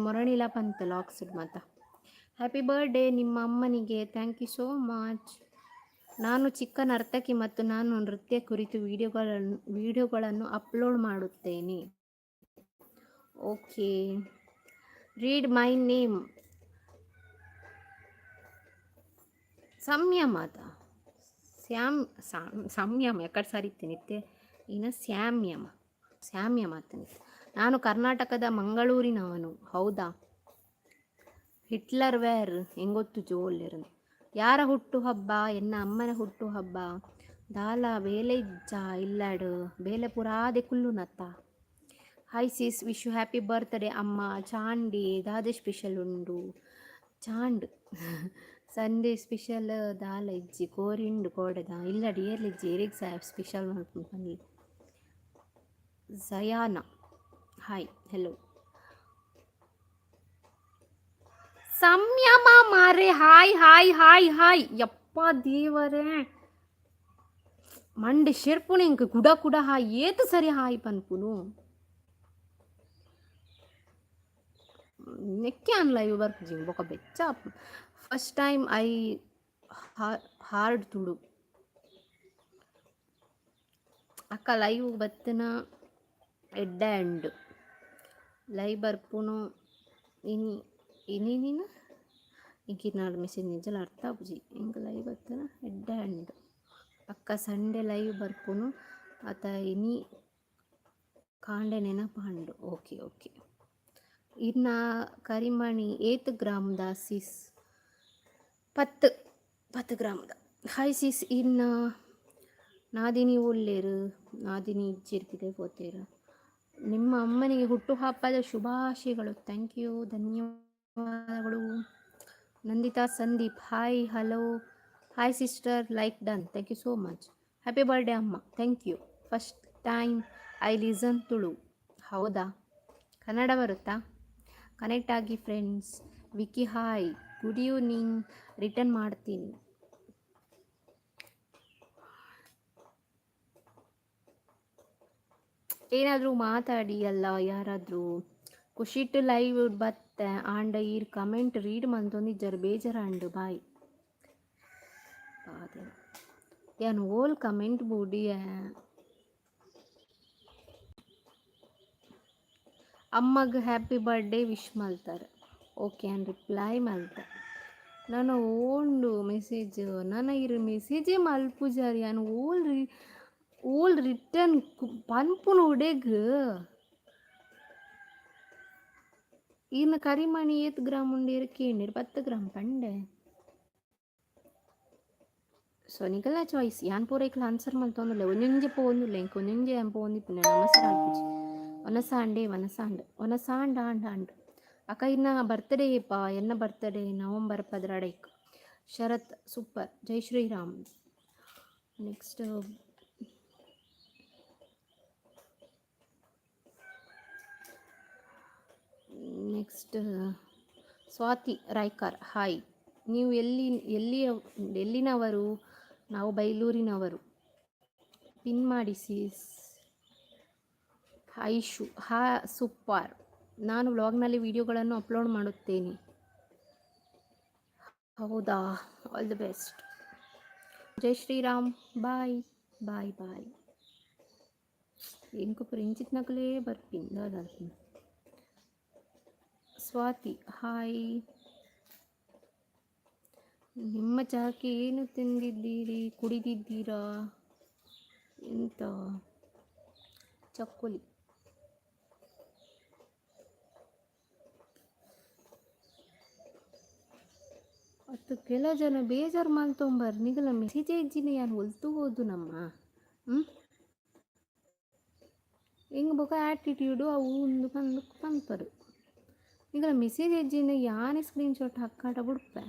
ಮೊರಣಿಲ ಪಂತ ಲಾಗ್ಸ್ ಮಾತ. ಹ್ಯಾಪಿ ಬರ್ಡೇ ನಿಮ್ಮ ಅಮ್ಮನಿಗೆ. Thank you so much. ನಾನು ಚಿಕ್ಕ ನರ್ತಕಿ ಮತ್ತು ನಾನು ನೃತ್ಯ ಕುರಿತು ವಿಡಿಯೋಗಳನ್ನು ಅಪ್ಲೋಡ್ ಮಾಡುತ್ತೇನೆ. Okay, read my name. ಸಂಯಮದ ಸ್ಯಾಮ್ ಸಂಯಮ ಎಕ್ಕಡ ಸರಿತೀನಿ ಇನ್ನು ಸ್ಯಾಮ್ಯಮ ಸ್ಯಾಮ್ಯಮ. ನಾನು ಕರ್ನಾಟಕದ ಮಂಗಳೂರಿನವನು. ಹೌದಾ? ಹಿಟ್ಲರ್ ವೇರ್ ಎಂಗೊತ್ತು ಜೋಲ್ಲೆರ್. ಯಾರ ಹುಟ್ಟುಹಬ್ಬ? ಎನ್ನ ಅಮ್ಮನ ಹುಟ್ಟುಹಬ್ಬ. ದಾಲ ಬೇಲೆ ಇಜ್ಜ ಇಲ್ಲಡ್ ಬೇಲೆ ಪೂರಾ ಕುಲ್ಲುನತ್ತ. Hi sis, wish you happy birthday ಅಮ್ಮ. ಚಾಂಡಿ ದಾದೆ ಸ್ಪೆಷಲ್ ಉಂಡು? ಚಾಂಡ್ ಸಂಡೇ ಸ್ಪೆಷಲ್ ದಾಲ ಇಜ್ಜಿ, ಕೋರಿ ಉಂಡು ಕೋಡೆದ. ಇಲ್ಲಡ್ ಏರ್ಲ ಇಜ್ಜಿ, ಏರೆಗ್ ಸ್ಪೆಷಲ್ ಮಲ್ಪುನು ಪನ್ಲೆ. ಜಯಾನ ಹಾಯ್, ಹೆಲೋ. ಸಂಯಮ ಮಾರೆ, ಹಾಯ್ ಹಾಯ್ ಹಾಯ್ ಹಾಯ್. ಯಪ್ಪ ದೇವರೇ, ಮಂಡೆ ಶೆರ್ಪುನು ಎಂಕ್. ಕುಡ ಕುಡ ಹಾಯ್, ಏತ್ ಸರಿ ಹಾಯ್ ಪನ್ಪುನು? ನೆಕ್ಕೆ ಆನ್ ಲೈವ್ ಬರ್ಪುಜಿ ಬೊಕ ಬೆಚ್ಚ. First time I heard Tulu. ಅಕ್ಕ ಲೈವ್ ಬತ್ತಿನ ಎಡ್ಡೆ ಅಂಡ್ ಲೈವ್ ಬರ್ಪುನು ಇನಿ ಇನಿನಿನ ಇಂಕಿನಾಡ್ ಮೆಸೇಜ್ ನಿಜಲ ಅರ್ಥ ಆಪುಜಿ. ಎಂಕ್ ಲೈವ್ ಬತ್ತಿನ ಎಡ್ಡೆ ಅಂಡ್. ಅಕ್ಕ ಸಂಡೇ ಲೈವ್ ಬರ್ಪುನು ಅತ ಇನಿ ಕಾಂಡೆ ನೆನಪಾಂಡ್. Okay okay. ಇರ್ನ ಕರಿಮಣಿ ಏತ್ ಗ್ರಾಮ್ದ ಸಿಸ್? 10 10 ಗ್ರಾಮ್ದ. ಹಾಯ್ ಸಿಸ್, ಇರ್ನ ನಾದಿನಿ ಓಲ್ಲೆರ್? ನಾದಿನಿ ಇಜ್ಜೆರ್, ಪಿದಯಿ ಪೋತೆರ್. ನಿಮ್ಮ ಅಮ್ಮನಿಗೆ ಹುಟ್ಟುಹಬ್ಬದ ಶುಭಾಶಯಗಳು. Thank you, ಧನ್ಯವಾದಗಳು. Nandita Sandeep hi, hello, hi sister, like done, thank you so much. Happy birthday ಅಮ್ಮ. Thank you. First time I listen Tulu. ಹೌದಾ? ಕನ್ನಡ ಬರುತ್ತಾ? ಕನೆಕ್ಟ್ ಆಗಿ friends. Vicky hi, good evening, return ಮಾಡ್ತೀನಿ. ಏನಾದರೂ ಮಾತಾಡಿ ಅಲ್ಲ ಯಾರಾದರೂ. ಖುಷಿಟ್ ಲೈವ್ ಬತ್ತೆ ಆಂಡ ಈರ್ ಕಮೆಂಟ್ ರೀಡ್ ಮಂತೊಂದಿಜ್ಜರ್, ಬೇಜಾರಾಂಡ್. ಬಾಯ್. ಯಾನ್ ಓಲ್ ಕಮೆಂಟ್ ಬುಡಿಯೆ. ಅಮ್ಮಗ್ ಹ್ಯಾಪಿ ಬರ್ಡೇ ವಿಶ್ ಮಲ್ತಾರೆ. ಓಕೆ, ಆ್ಯಂಡ್ ರಿಪ್ಲೈ ಮಲ್ತೆ. ನನ ಓಂಡು ಮೆಸೇಜ್, ನನ ಇರ್ ಮೆಸೇಜೇ ಮಲ್ಪುಜರ್. ಯಾನ್ ಓಲ್ ರಿ ಓಲ್ ರಿಟರ್ನ್ ಪನ್ಪುನು ಉಡೆಗ್. ಈರ್ನ ಕರಿಮಣಿ ಏತ್ ಗ್ರಾಮ್ ಉಂಡು ಏರ್ ಕೇಂಡೆರ್? 10 ಗ್ರಾಮ್ ಪಂಡೆ. ಸೊ ನಿಕಲ್ನ ಚಾಯ್ಸ್. ಯಾನ್ ಪೂರ ಐಕ್ಲ ಆನ್ಸರ್ ಮಲ್ತೊಂದುಲ್ಲೆ. ಒಂಜೊಂಜೆ ಪೋವೊಂದುಲ್ಲೆ ಎಂಕ್, ಒಂಜೊಂಜೆ ಯಾನ್ ಪೋವೊಂದಿಪ್ಪುನೆ. ನಮಸ್ಕಾರ ಆಪುಜಿ. ಒನಸಾಂಡೆ ವನಸಾಂಡ್ ಒನಸಾಂಡ್ ಆಂಡ್ ಆಂಡ್. ಅಕ್ಕ ಇನ್ನ ಬರ್ತ್ಡೇ ಏಪ? ಎನ್ನ ಬರ್ತ್ಡೇ ನವಂಬರ್ 12ಕ್. Sharath super. Jai Shriram. Next next Swathi Raikar hi. ನೀವು ಎಲ್ಲಿ ಎಲ್ಲಿಯ ಎಲ್ಲಿನವರು? ನಾವು ಬೈಲೂರಿನವರು. ಪಿನ್ ಮಾಡಿ ಸಿಸ್. ಐಶು ಹಾ ಸೂಪರ್. ನಾನು ವ್ಲಾಗ್ನಲ್ಲಿ ವಿಡಿಯೋಗಳನ್ನು ಅಪ್ಲೋಡ್ ಮಾಡುತ್ತೇನೆ. ಹೌದಾ? All the best. Jai Shriram. Bye bye bye. ಎಂಕ್ ಪೂರ ಇಂಚಿತ್ತಿನಕುಲೇ ಬರ್ಪಿನ್ ದಾದ. ಸ್ವಾತಿ ಹಾಯ್. ನಿಮ್ಮ ಚಹಕ್ಕೆ ಏನು ತಿಂದಿದ್ದೀರಿ, ಕುಡಿದಿದ್ದೀರಾ? ಎಂತ ಚಕ್ಕುಲಿ. ಅತ್ತು ಕೆಲ ಜನ ಬೇಜಾರು ಮಲ್ತೊಂಬರ್, ನಿಗಲ ಮೆಸೇಜ್ ಇಜ್ಜಿನ ಯಾನ್ ಒಲ್ತು ಹೋದು ನಮ್ಮ ಹ್ಞೂ ಎಂಕ್ ಬೊಕ ಆ್ಯಟಿಟ್ಯೂಡು ಅವು ಉಂದು ಪಂದ್ ಪನ್ಪರು. ನಿಗಲ ಮೆಸೇಜ್ ಇಜ್ಜಿಂಡ ಯಾನೆ ಸ್ಕ್ರೀನ್ ಶಾಟ್ ಹಾಕಾಟ ಬುಡ್ಪೆ.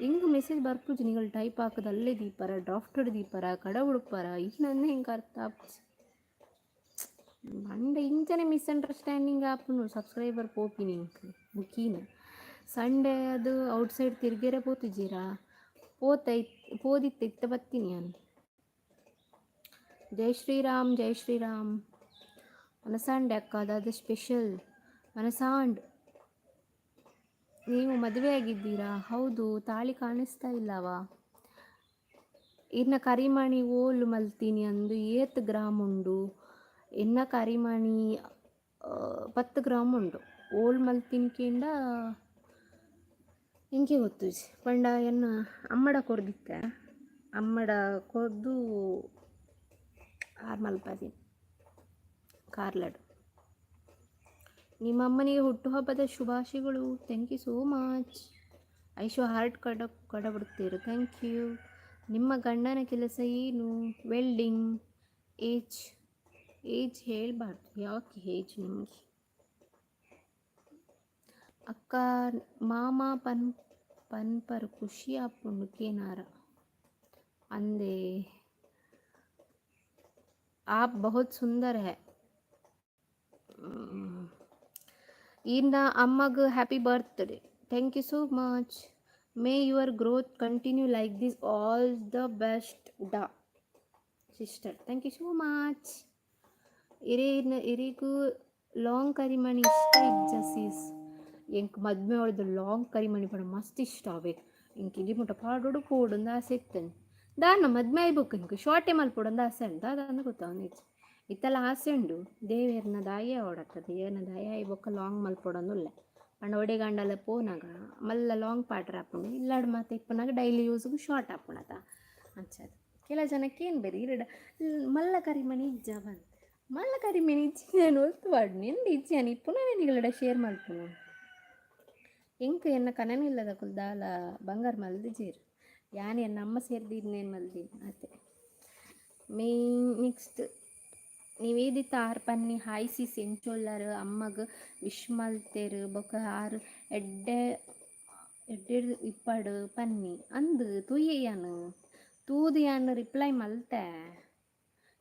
ಎಂಕ್ ಮೆಸೇಜ್ ಬರ್ಪುಜಿ, ನಿಗಲ್ ಟೈಪ್ ಹಾಕುದು ಅಲ್ಲೇ ದೀಪರ, ಡ್ರಾಫ್ಟೆಡ್ ದೀಪರ, ಕಡ ಬುಡ್ಪರ ಈ ಎಂಕ್ ಅರ್ಥ ಆಪುಜಿ. ಪಂಡ ಇಂಚನೆ ಮಿಸ್ಅಂಡರ್ಸ್ಟ್ಯಾಂಡಿಂಗ್ ಆಪುಂಡು. ಸಬ್ಸ್ಕ್ರೈಬರ್ ಪೋಪಿನಿ ಎಂಕ್ ಬುಕೀನ. ಸಂಡೇ ಅದು ಔಟ್ಸೈಡ್ ತಿರ್ಗೆರೆ ಪೋತುಜೀರಾ? ಪೋತ ಪೋದಿತ್ತೆ, ಇತ್ತ ಬತ್ತೀನಿ ಯಾನ್. ಜೈ ಶ್ರೀರಾಮ್, ಜೈ ಶ್ರೀರಾಮ್. ಮನಸಾಂಡೆ ಅಕ್ಕ, ದಾದ ಸ್ಪೆಷಲ್? ಮನಸಾಂಡ್. ನೀವು ಮದುವೆಯಾಗಿದ್ದೀರಾ? ಹೌದು. ತಾಳಿ ಕಾಣಿಸ್ತಾ ಇಲ್ಲವಾ? ಇರ್ನ ಕರಿಮಣಿ ಓಲು ಮಲ್ತೀನಿ ಅಂದು? ಏತ್ ಗ್ರಾಮ್ ಉಂಡು ಎನ್ನ ಕರಿಮಣಿ? 10 ಗ್ರಾಮ್ ಉಂಡು. ಓಲ್ ಮಲ್ತೀನಿ ಕೇಂಡ ಎಂಕೆ ಗೊತ್ತುಜಿ. ಪಂಡ ಎನ್ನ ಅಮ್ಮಡ ಕೊರ್ದಿತ್ತೆ. ಅಮ್ಮಡ ಕೊರ್ದು ಆರ್ ಮಲ್ಪದಿನಿ ಕಾರ್ಲಡ್. ನಿಮ್ಮ ಅಮ್ಮನಿಗೆ ಹುಟ್ಟುಹಬ್ಬದ ಶುಭಾಶಯಗಳು. Thank you so much. Aishu heart ಕಡ ಕಡ ಬಿಡ್ತೀರು. Thank you. ನಿಮ್ಮ ಗಂಡನ ಕೆಲಸ ಏನು? ವೆಲ್ಡಿಂಗ್. ಏಜ್? ಏಜ್ ಹೇಳಬಾರ್ದು. ಯಾಕೆ ಏಜ್ ನಿಮಗೆ? ಅಕ್ಕ, ಮಾಮ ಪನ್ ಪನ್ಪರ್, ಖುಷಿ ಆಪುಂಡು ಕೇನಾರ ಅಂದೆ. आप बहुत सुंदर है. ಇನ್ನ ಅಮ್ಮಗ್ happy birthday. Thank you so much. May your growth continue like this. All the best da sister. Thank you so much. ಇರೇನ ಇರಿಗೂ ಲಾಂಗ್ ಕರಿಮಣಿ ಇಷ್ಟ ಇಜ್ಜ ಸೀಸ್? ಎಂಕ್ ಮದ್ಮೆ ಒಳ್ದು ಲಾಂಗ್ ಕರಿಮಣಿ ಪಂಡ ಮಸ್ತ್ ಇಷ್ಟ ಅವೆ. ಎಂಕ್ ಇಡಿ ಮುಟ್ಟ ಪಾಡೋಡು ಪೋಡುಂದು ಆಸೆ ಇತ್ತೇನೆ. ದಾನ್ನ ಮದ್ಮೆ ಆಯ್ಬೊಕ್ಕ ಎಂಕ್ ಶಾರ್ಟೇ ಮಲ್ಪೊಡಂದು ಆಸೆ ಉಂಟು. ದಾದ ಗೊತ್ತಾವೊಂದಿಜ್ಜಿ. ಇತ್ತಲ ಆಸೆ ಉಂಡು. ದೇವೆರ್ನ ದಾಯ ಆವಡತ್ತ, ದೇವೆರ್ನ ದಯ ಆಯಿ ಬೊಕ್ಕ ಲಾಂಗ್ ಮಲ್ಪೊಡೊಂದುಲ್ಲೆ. ಪಂಡ ಒಡೆಗಂಡಲ ಪೋನಾಗ ಮಲ್ಲ ಲಾಂಗ್ ಪಾಡ್ರೆ ಆಪುಂಡು. ಇಲ್ಲಾಡ್ ಮಾತ ಇಪ್ಪುನಾಗ ಡೈಲಿ ಯೂಸ್ಗು ಶಾರ್ಟ್ ಆಪುಂಡತ. ಅಂಚಾದ್ ಕೆಲ ಜನಕ್ಕೆ ಏನು ಬೇರೆ ಇರಡ ಮಲ್ಲ ಕರಿಮಣಿ ಇಜ್ಜ ಬಂದ್. ಮಲ್ಲ ಕರಿಮಣಿ ಇಜ್ಜಿ, ನಾನು ಒಲ್ತು ಪಾಡ್ನಿ ಎಂದ ಇಜ್ಜಿ? ಯಾನ್ ಇಪ್ಪುನವೇ ನಿಗಲೆಡ ಶೇರ್ ಮಲ್ಪುನು. ಎಂಕ್ ಎನ್ನ ಕನನಿಲ್ಲದಕುಲು ದಾಲ ಬಂಗಾರ ಮಲ್ದಿಜೆರ್. ಯಾನ್ ಎನ್ನ ಅಮ್ಮ ಸೇರ್ದಿನ್ನೇನು ಮಲ್ದಿನಿ ಆತೆ. ಮೇನ್ ನೆಕ್ಸ್ಟ್ ನಿವೇದಿತ ಆರ್ ಪನ್ನಿ, ಹಾಯ್ ಸಿಸ್, ಎಂಚೊಲ್ಲರ್? ಅಮ್ಮಗ್ ವಿಶ್ ಮಲ್ತೆರ್. ಬೊಕ ಆರ್ ಎಡ್ಡೆ ಎಡ್ಡೆಡ್ ಇಪ್ಪಡ್ ಪನ್ನಿ ಅಂದ್. ತೂಯೆ, ಯಾನ್ ತೂದು ಯಾನ್ ರಿಪ್ಲೈ ಮಲ್ತೆ.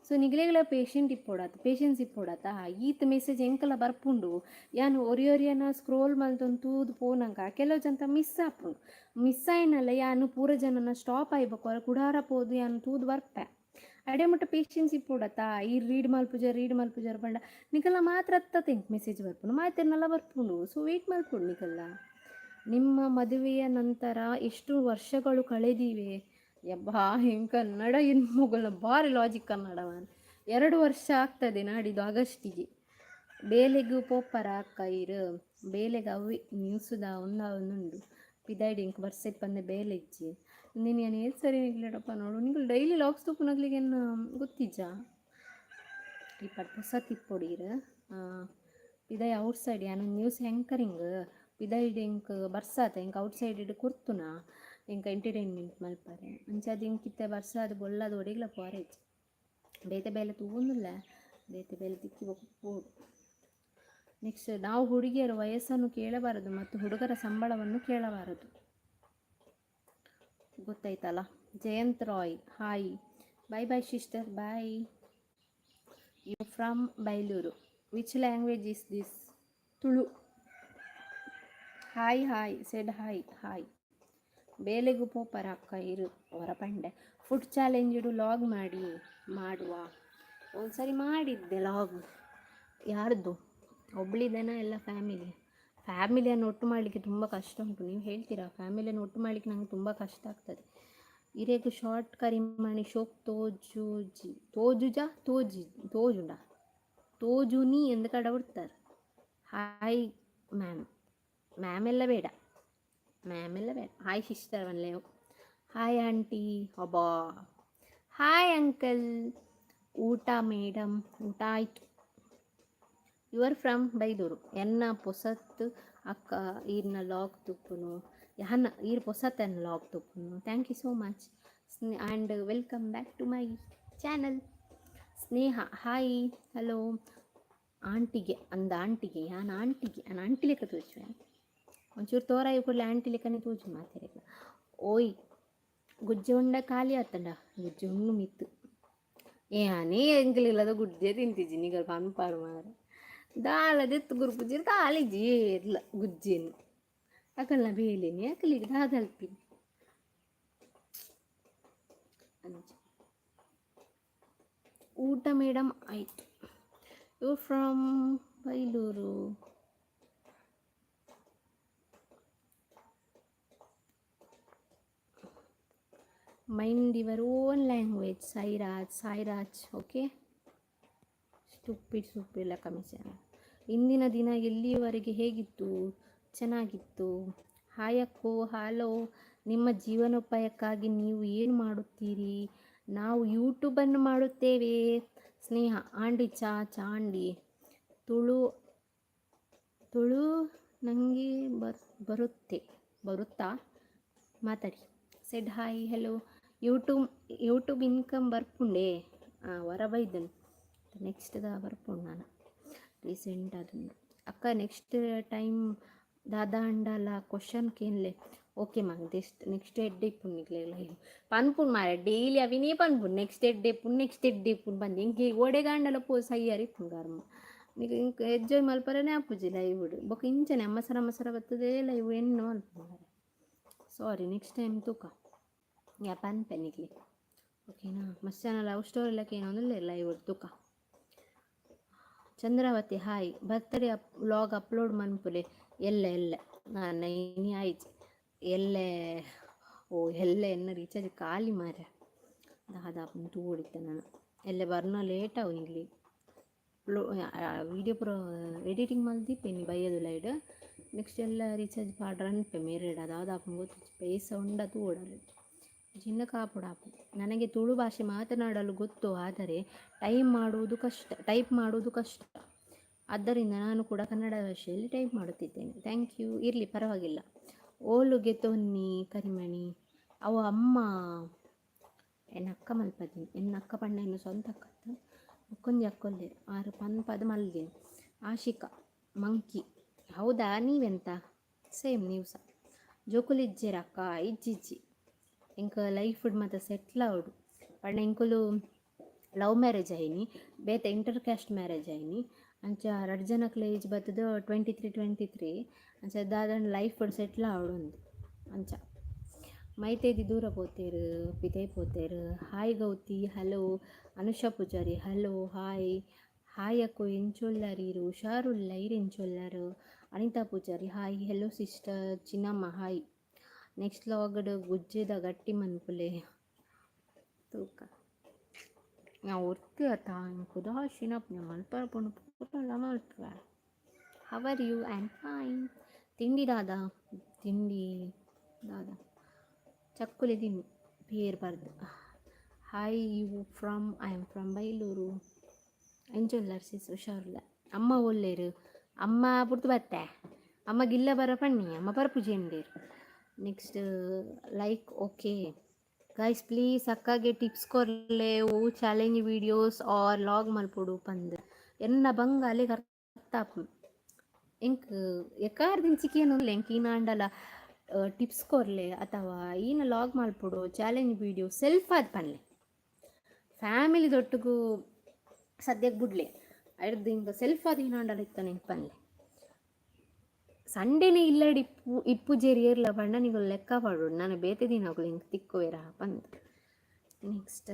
ಸೊ ನಿಗಲೆಗ್ಲ ಪೇಷಂಟ್ ಇಪ್ಪೊಡಾತ, ಪೇಷನ್ಸ್ ಇಪ್ಪೊಡಾತ. ಈತ್ ಮೆಸೇಜ್ ಎಂಕಲ ಬರ್ಪುಂಡು. ಯಾನ್ ಒರಿ ಒರಿಯನ ಸ್ಕ್ರೋಲ್ ಮಲ್ತೊಂದು ತೂದು ಪೋನಗ ಕೆಲವು ಜನತ ಮಿಸ್ ಆಪುಂಡು. ಮಿಸ್ ಆಯ್ನಲ್ಲ, ಯಾನ್ ಪೂರ ಜನನ ಸ್ಟಾಪ್ ಆಯ್ಬೊಕ ಕುಡಾರ ಪೋದು ಯಾನ್ ತೂದು ಬರ್ಪೆ. ಅಡೆ ಮುಟ್ಟ ಪೇಷನ್ಸ್ ಇಪ್ಪೊಡತ್ತ. ಈ ರೀಡ್ ಮಲ್ಪುಜರ್, ರೀಡ್ ಮಲ್ಪುಜರ್ ಪಂಡ ನಿಕಲ್ನ ಮಾತ್ರ ಅತ್ತ ಎಂಕ್ ಮೆಸೇಜ್ ಬರ್ಪುಂಡು, ಮಾತೆರ್ನಲ ಬರ್ಪುಂಡು. ಸೊ ವೇಟ್ ಮಲ್ಪೊಡು ನಿಕಲ್ಲ. ನಿಮ್ಮ ಮದುವೆಯ ನಂತರ ಎಷ್ಟು ವರ್ಷಗಳು ಕಳೆದಿವೆ? ಯಬ್ಬಾ, ಹಿಂಗೆ ಕನ್ನಡ ಇನ್ ಮೊಗಲ ಭಾರಿ ಲಾಜಿಕ್ ಕನ್ನಡ ಮಾರ್ರೆ. 2 ವರ್ಷ ಆಗ್ತದೆ ನಾಡಿದ್ದು ಆಗಸ್ಟಿಗೆ. ಬೇಲೆಗ್ ಪೋಪರ ಅಕ್ಕ ಇರು? ಬೇಲೆಗ್ ಅವೆ ನ್ಯೂಸುದ ಒಂದಾವೊಂದುಂಡು. ಪಿದಾಯ್ಡ್ ಎಂಕ್ ಬರ್ಸ ಇಪ್ಪಂದೆ ಬೇಲೆ ಇಜ್ಜಿ. ನೀನು ಯಾನ್ ಏತ್ ಸರಿ ನಿಗ್ಲೆಡಪ್ಪ ನೋಡು. ನಿಕುಲು ಡೈಲಿ ಲಾಗ್ಸ್ ತೂಪುನಕ್ಲೆಗ್ ಗೊತ್ತಿಜ್ಜಾ? ಇಪ್ಪಡ್ ಪೊಸತ್ ಇಪ್ಪೊಡು ಇರು. ಪಿದಾಯಿ ಔಟ್ ಸೈಡ್ ಯಾನ್ ನ್ಯೂಸ್ ಆ್ಯಂಕರಿಂಗ್. ಪಿದಾಯ್ಡ್ ಎಂಕ್ ಬರ್ಸಾತ ಎಂಕ್ ಔಟ್ ಸೈಡ್ ಕೊರ್ತುನ ಎಂಕ್ ಎಂಟರ್ಟೈನ್ಮೆಂಟ್ ಮಲ್ಪರೆ. ಅಂಚಾದ್ ಎಂಕ್ ಇತ್ತೆ ಬರ್ಸಾದ್ ಬೊಲ್ಲದ ಒಡೆಗ್ಲ ಪೋರೆ ಇಜ್ಜಿ. ಬೇತೆ ಬೇಲೆ ತೂವೊಂದುಲ್ಲೆ. ಬೇತೆ ಬೇಲೆ ತಿಕ್ಕಿ ಬೊಕ ಪೋಡು. ನೆಕ್ಸ್ಟ್, ನಾವು ಹುಡುಗಿಯರು ವಯಸ್ಸನ್ನು ಕೇಳಬಾರದು ಮತ್ತು ಹುಡುಗರ ಸಂಬಳವನ್ನು ಕೇಳಬಾರದು, ಗೊತ್ತಾಯ್ತಲ್ಲ? Jayanth Roy, hi, bye bye sister, bye. You from Bailur? Which language is this? Tulu. Hi, hi said, hi hi. ಬೇಲೆಗು ಪೋಪರ ಅಕ್ಕ ಇರು? ಹೊರ ಪಂಡೆ. ಫುಡ್ ಚಾಲೆಂಜ್ ಲಾಗ್ ಮಾಡಿ. ಮಾಡುವ. ಒಂದ್ಸರಿ ಮಾಡಿದ್ದೆ ಲಾಗ್. ಯಾರ್ದು? ಒಬ್ಳಿದೇನಾ ಎಲ್ಲ ಫ್ಯಾಮಿಲಿ? ಫ್ಯಾಮಿಲಿಯನ್ನು ಒಟ್ಟು ಮಾಡಲಿಕ್ಕೆ ತುಂಬ ಕಷ್ಟ ಉಂಟು. ನೀವು ಹೇಳ್ತೀರಾ, ಫ್ಯಾಮಿಲಿಯನ್ನು ಒಟ್ಟು ಮಾಡಲಿಕ್ಕೆ ನಂಗೆ ತುಂಬ ಕಷ್ಟ ಆಗ್ತದೆ. ಇರೆಗ್ ಶಾರ್ಟ್ ಕರಿಮಣಿ ಶೋಕ್ ತೋಜುಜಿ. ತೋಜುಜ, ತೋಜಿ, ತೋಜುಂಡ, ತೋಜುನಿ ಎಂದು ಕಡ ಬಿಡ್ತಾರೆ. Hi ma'am. ಮ್ಯಾಮ್ ಎಲ್ಲ ಬೇಡ, ಮ್ಯಾಮ್ ಎಲ್ಲ ಬೇಡ. ಹಾಯ್ ಸಿಸ್ಟರ್ ಒನ್ಲೆ. Hi aunty. ಅಬ್ಬಾ, ಹಾಯ್ ಅಂಕಲ್. ಊಟ ಮೇಡಮ್? ಊಟ ಆಯಿತು. You are from Bailur? ಎನ್ನ ಪೊಸತ್ ಅಕ್ಕ ಈರ್ನ ಲಾಗ್ ತುಪ್ಪುನು. ಯಾನ ಈರ್ ಪೊಸತ್ ಎನ್ನ log ತುಪ್ಪುನು. Thank you so much and welcome back to my channel. Sneha, hi, hello. ಆಂಟಿಗೆ ಅಂದ, ಆಂಟಿಗೆ ಯಾನ್ ಆಂಟಿಗೆ ಯಾನ್ ಆಂಟಿ ಲೆಕ್ಕ ತೋಜುವೆ? ಒಂಚೂರು ತೋರಾಯಿ ಕೂಡಲೇ ಆಂಟಿ ಲೆಕ್ಕನೆ ತೋಜು ಮಾತೆರೆಗ್ಲ. ಓಯ್, ಗುಜ್ಜೆ ಉಂಡ ಖಾಲಿ ಆತಂಡ. ಗುಜ್ಜೆ ಉಣ್ಣು ಮಿತ್ತು. ಏನೇ ಎಂಕಲಿಲ್ಲದ ಗುಜ್ಜೆ ತಿಂತಿಜ್ಜಿ. ನಿಗಲ್ ಪನ್ಪಾರು ಮಾರೆ. ದಾಲ ದೆತ್ತು ಗುರ್ಪುಜಿ ದಾಲಿಜಿ ಏರ್ಲ ಗುಜ್ಜೆನು. ಅಕಲ್ನ ಬೇಲೆನಿ ಅಕಲಿಗೆ ದಾದಲ್ಪಿನಿ ಅಂಚ. ಊಟ ಮೇಡಮ್? ಆಯಿತು. You from Bailur? Mind your own language, Sairaj, Sairaj. Okay, stupid, stupid ಲೆಕ್ಕ ಮೆಸೇಜ್. ಇಂದಿನ ದಿನ ಎಲ್ಲಿಯವರೆಗೆ ಹೇಗಿತ್ತು? ಚೆನ್ನಾಗಿತ್ತು. ಹಾಯ್ ಅಕ್ಕೋ. ಹಲೋ. ನಿಮ್ಮ ಜೀವನೋಪಾಯಕ್ಕಾಗಿ ನೀವು ಏನು ಮಾಡುತ್ತೀರಿ? ನಾವು ಯೂಟ್ಯೂಬನ್ನು ಮಾಡುತ್ತೇವೆ. ಸ್ನೇಹ ಆಂಡಿ, ಚಾ ಚಾಂಡಿ. ತುಳು, ತುಳು ನನಗೆ ಬರುತ್ತೆ. ಬರುತ್ತಾ? ಮಾತಾಡಿ. Said hi, hello. YouTube, YouTube income ಬರ್ಪುಂಡೆ. ಹಾಂ, ವರ ಬೈದನು. ನೆಕ್ಸ್ಟ್ the ಬರ್ಪುಂಡು ನಾನು ರೀಸೆಂಟ್ ಅದನ್ನು. ಅಕ್ಕ, ನೆಕ್ಸ್ಟ್ ಟೈಮ್ ದಾದಾ ಅಂಡಲ ಕ್ವಶನ್ ಕೇನ್ಲೆ. ಓಕೆ ಮಾ. ನೆಕ್ಸ್ಟ್, ನೆಕ್ಸ್ಟ್ ಎಡ್ಡೆ ಇಪ್ಪುಂಡು ನಿಕ್ಲೆಗ್ ಲೈವ್ ಪನ್ಪುಂಡು ಮಾರೆ. ಡೈಲಿ ಅವಿನೇ ಪನ್ಪುಂಡು, ನೆಕ್ಸ್ಟ್ ಎಡ್ಡೆ ಇಪ್ಪುಂಡು, ನೆಕ್ಸ್ಟ್ ಎಡ್ಡೆ ಇಪ್ಪುಂಡು ಬಂದು. ಇಂಕ್ ಓಡೆಗಾಂಡಲ ಪೋ ಸಯ್ಯಾರ ಇಪ್ಪುಂಡು ಕರ್ಮ. ನಿಕ್ ಇಂಕ್ ಎಂಜಾಯ್ ಮಲ್ಪರನೇ ಆಪುಜಿ ಲೈವ್. ಬೊಕ ಇಂಚನೆ ಅಮ್ಮಸರ ಅಮ್ಮಸರ ಬರ್ತದೆ ಲೈವ್ ಎಣ್ಣು ಮಲ್ಪುಂಡು. ಸಾರಿ, ನೆಕ್ಸ್ಟ್ ಟೈಮ್ ತೂಕ. ಯಾ ಪನ್ಪೆ ನಿಕ್ಲೆ, ಓಕೆನಾ? ಮಸ್ತ್ ಜನ ಲವ್ ಸ್ಟೋರಿ ಲೆಕ್ಕ ಏನೊಂದಿಲ್ಲ ಲೈವ್ ತೂಕ. Chandravati hi. Birthday vlog upload ಮನ್ಪುಲೆ. ಎಲ್ಲ ಎಲ್ಲ ನಾನು ಇನಿ ಆಯ್ತು ಎಲ್ಲೆ. ಓ, ಎಲ್ಲ ಎನ್ನ ರೀಚಾರ್ಜ್ ಖಾಲಿ ಮಾರ್ರೆ. ದಾದ ತೂಡಿತ್ತೆ ನಾನು. ಎಲ್ಲೆ ಬರ್ನ ಲೇಟ್ ಅವು. ಇಲ್ಲಿ ವೀಡಿಯೋ ಪೂರ ಎಡಿಟಿಂಗ್ ಮಲ್ದಿಪ್ಪೆ ಬಯ್ಯದು ಲೈಡ್. ನೆಕ್ಸ್ಟ್ ಎಲ್ಲ ರೀಚಾರ್ಜ್ ಪಾಡ್ರ ಅನ್ಪೆ ಮೇರೆಡ್. ಅದಾದ ಗೊತ್ತು ಪೈಸ ಉಂಡ ತೂಡಲು ಚಿನ್ನ ಕಾಪುಡಾಪು. ನನಗೆ ತುಳು ಭಾಷೆ ಮಾತನಾಡಲು ಗೊತ್ತು, ಆದರೆ ಟೈಮ್ ಮಾಡುವುದು ಕಷ್ಟ, ಟೈಪ್ ಮಾಡುವುದು ಕಷ್ಟ. ಆದ್ದರಿಂದ ನಾನು ಕೂಡ ಕನ್ನಡ ಭಾಷೆಯಲ್ಲಿ ಟೈಪ್ ಮಾಡುತ್ತಿದ್ದೇನೆ. Thank you. ಇರಲಿ, ಪರವಾಗಿಲ್ಲ. ಓಲುಗೆ ತೊನ್ನಿ ಕರಿಮಣಿ ಅವು ಅಮ್ಮ ಎನ್ನ ಅಕ್ಕ ಮಲ್ಪದಿನಿ. ಎನ್ನ ಅಕ್ಕ ಪಂಡ ಎನ್ನ ಸ್ವಂತ ಅಕ್ಕ ಬೊಕ್ಕೊಂಜಿ ಅಕ್ಕೊಂದೇರು. ಆರು ಪನ್ಪದ ಮಲ್ದಿನಿ. ಆಶಿಕಾ ಮಂಕಿ, ಹೌದಾ? ನೀವೆಂತ? ಸೇಮ್. ನೀವು ಸಹ ಜೋಕುಲು ಇಜ್ಜೆರ್ ಅಕ್ಕ? ಇಜ್ಜಿ, ಇಜ್ಜಿ. ಎಂಕ್ ಲೈಫ್ ಮಾತ ಸೆಟ್ಲ್ ಆವಡು ಪಂಡ ಎಂಕುಲು ಲವ್ ಮ್ಯಾರೇಜ್ ಆಯಿನಿ, ಬೇತೆ ಇಂಟರ್ ಕ್ಯಾಸ್ಟ್ ಮ್ಯಾರೇಜ್ ಆಯಿನಿ. ಅಂಚ ರಡ್ಡ್ ಜನಕ್ಲೆ ಏಜ್ ಬತ್ತುದು 23, 23. ಅಂಚ ದಾದಂಡ ಲೈಫ್ ಸೆಟ್ಲ್ ಆವಡು ಅಂದ್. ಅಂಚ ಮೈತೇದಿ ದೂರ ಪೋತೇರು, ಪಿದೈ ಪೋತೇರು. Hi Gauthi, hello. Anusha Pujari, hello, hi. Hi ಅಕ್ಕೋ, ಎಂಚೊಲ್ಲರ್ ಈರ್? ಹುಷಾರುಲ್ಲ. ಈರ್ ಎಂಚೊಲ್ಲರ್? Anitha Pujari, hi, hello sister. Chinnamma, hi. Next ವ್ಲಾಗ್ಡ್ ಗುಜ್ಜೆದ ಗಟ್ಟಿ ಮನ್ಪುಲೆ. ತೂಕ, ನಾವು ಒರ್ತಿ ಅತ್ತ ಉದಾಸೀನ ಮಲ್ಪರ ಪೋಂಡು ಪೂರ ಮಲ್ಪುವೆ. How are you? I am fine. ತಿಂಡಿ ದಾದಾ? ತಿಂಡಿ ದಾದಾ? ಚಕ್ಕುಲಿ ತಿನ್ನಿ ಪೇರ್ ಬರ್ದು. Hi, you from? I am from Bailur. ಎಂಚೊಲ್ಲರ್ ಸಿಸ್? ಹುಷಾರುಲ್ಲ. ಅಮ್ಮ ಒಲ್ಲೇರು? ಅಮ್ಮ ಪುಡ್ತು ಬತ್ತೆ. ಅಮ್ಮ ಗಿಲ್ಲ ಬರ ಪಣ್ಣಿ, ಅಮ್ಮ ಪರಪುಜಿ ಎಂಡೇರು. Next like. Okay guys, please ಅಕ್ಕಗೆ ಟಿಪ್ಸ್ ಕೊರ್ಲೆ. ಓ ಚಾಲೆಂಜ್ ವೀಡಿಯೋಸ್ ಆರ್ ವ್ಲಾಗ್ ಮಲ್ಪೊಡು ಪಂದ್. ಎನ್ನ ಬಂಗ ಅಲೆಗ್ ಅರ್ಥ ಆಪುಂಡು. ಎಂಕ್ ಎಕಾರ್ದಿಂಚಿಕೆ ಏನೊಂದು ಎಂಕ್ ಈನಾಂಡಲ ಟಿಪ್ಸ್ ಕೊರ್ಲೆ ಅಥವಾ ಈನ ವ್ಲಾಗ್ ಮಲ್ಪೊಡು, ಚಾಲೆಂಜ್ ವೀಡಿಯೋ ಸೆಲ್ಫ್ ಆದ್ ಪನ್ಲೆ. ಫ್ಯಾಮಿಲಿ ದೊಟ್ಟುಗು ಸದ್ಯಕ್ಕೆ ಬುಡ್ಲೆ. ಐಡ್ದು ಹಿಂಗೆ ಸೆಲ್ಫ್ ಆದ್ ಈನಾಂಡಲ ಇತ್ತಾನೆ ಎಂಕ್ ಪನ್ಲೆ. ಸಂಡೇನೆ ಇಲ್ಲಡ್ ಇಪ್ಪು ಇಪ್ಪುಜೆರ್ ಏರ್ಲ ಪಂಡ ನಿಕುಲು ಲೆಕ್ಕ ಪಾಡೊಡು, ನನ ಬೇತೆ ದಿನಕುಲು ಎಂಕ್ ತಿಕ್ಕುವೆರ ಪಂದ್. ನೆಕ್ಸ್ಟ್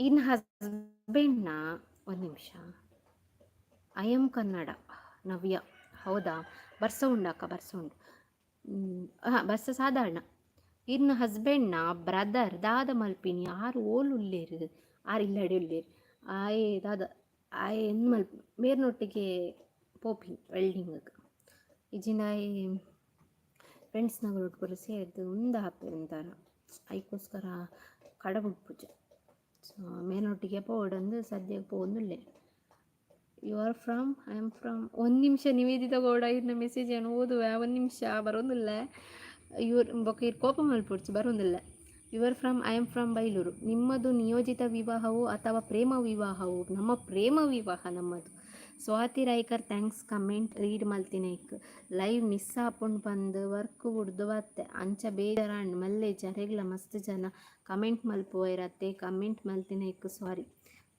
ಇನ್ ಹಸ್ಬೆಂಡ್ನ, ಒಂದು ನಿಮಿಷ. I am Kannada ನವ್ಯ, ಹೌದಾ? ಬರ್ಸ ಉಂಡು ಅಕ್ಕ, ಬರ್ಸ ಉಂಡು. ಹಾಂ, ಬರ್ಸ ಸಾಧಾರಣ. ಇರ್ನ ಹಸ್ಬೆಂಡ್ನ ಬ್ರದರ್ ದಾದ ಮಲ್ಪಿನಿ? ಆರು ಓಲು ಉಲ್ಲೇರು? ಆರು ಇಲ್ಲಡೆ ಉಲ್ಲೇರು. ಆಯೆ ದಾದ, ಆಯೆ ಎಂದ್ ಮಲ್ಪ ಮೇರ್ನೊಟ್ಟಿಗೆ ಪೋಪಿನಿ ವೆಲ್ಡಿಂಗ್. ಇಜ್ಜಿಂಡ ಆಯೆ ಫ್ರೆಂಡ್ಸ್ನಗುಲು ಪೂರ ಸೇರ್ದು ಉಂದು ಆಪೆರ್ ಒಂಥರ. ಐಕೋಸ್ಕರ ಕಡಬುಡ್ಪುಜ. ಸೊ ಮೇರ್ನೊಟ್ಟಿಗೆ ಪೋವೊಡಂದು ಸದ್ಯಕ್ಕೆ ಪೋವೊಂದುಲ್ಲೆ. You are from? I am from, ಒಂದು ನಿಮಿಷ, ನಿವೇದಿತ ಗೌಡ ಇರ್ನ ಮೆಸೇಜ್ ಏನು ಓದುವೆ. ಒಂದು ನಿಮಿಷ, ಬರೋದಿಲ್ಲ. ಇವ್ರು ಬೊಕ ಇರ್ ಕೋಪ ಮಲ್ಪೊಡ್ಚಿ, ಬರೋದಿಲ್ಲ. You are from? I am from Bailur. ನಿಮ್ಮದು ನಿಯೋಜಿತ ವಿವಾಹವು ಅಥವಾ ಪ್ರೇಮ ವಿವಾಹವು? ನಮ್ಮ ಪ್ರೇಮ ವಿವಾಹ ನಮ್ಮದು. Swathi Raikar, thanks comment read ಮಲ್ತಿನೈಕ್. ಲೈವ್ ಮಿಸ್ ಆಪುಂಡು ಪಂದ್ ವರ್ಕ್ ಬುಡ್ದು ಬತ್ತೆ. ಅಂಚ ಬೇಜಾರಾಂಡ್. ಮಲ್ಲೆ ಜರೆಗ್ಲ ಮಸ್ತ್ ಜನ ಕಮೆಂಟ್ ಮಲ್ಪುವೈರತ್ತೆ? ಕಮೆಂಟ್ ಮಲ್ತಿನೈಕ್ ಸಾರಿ.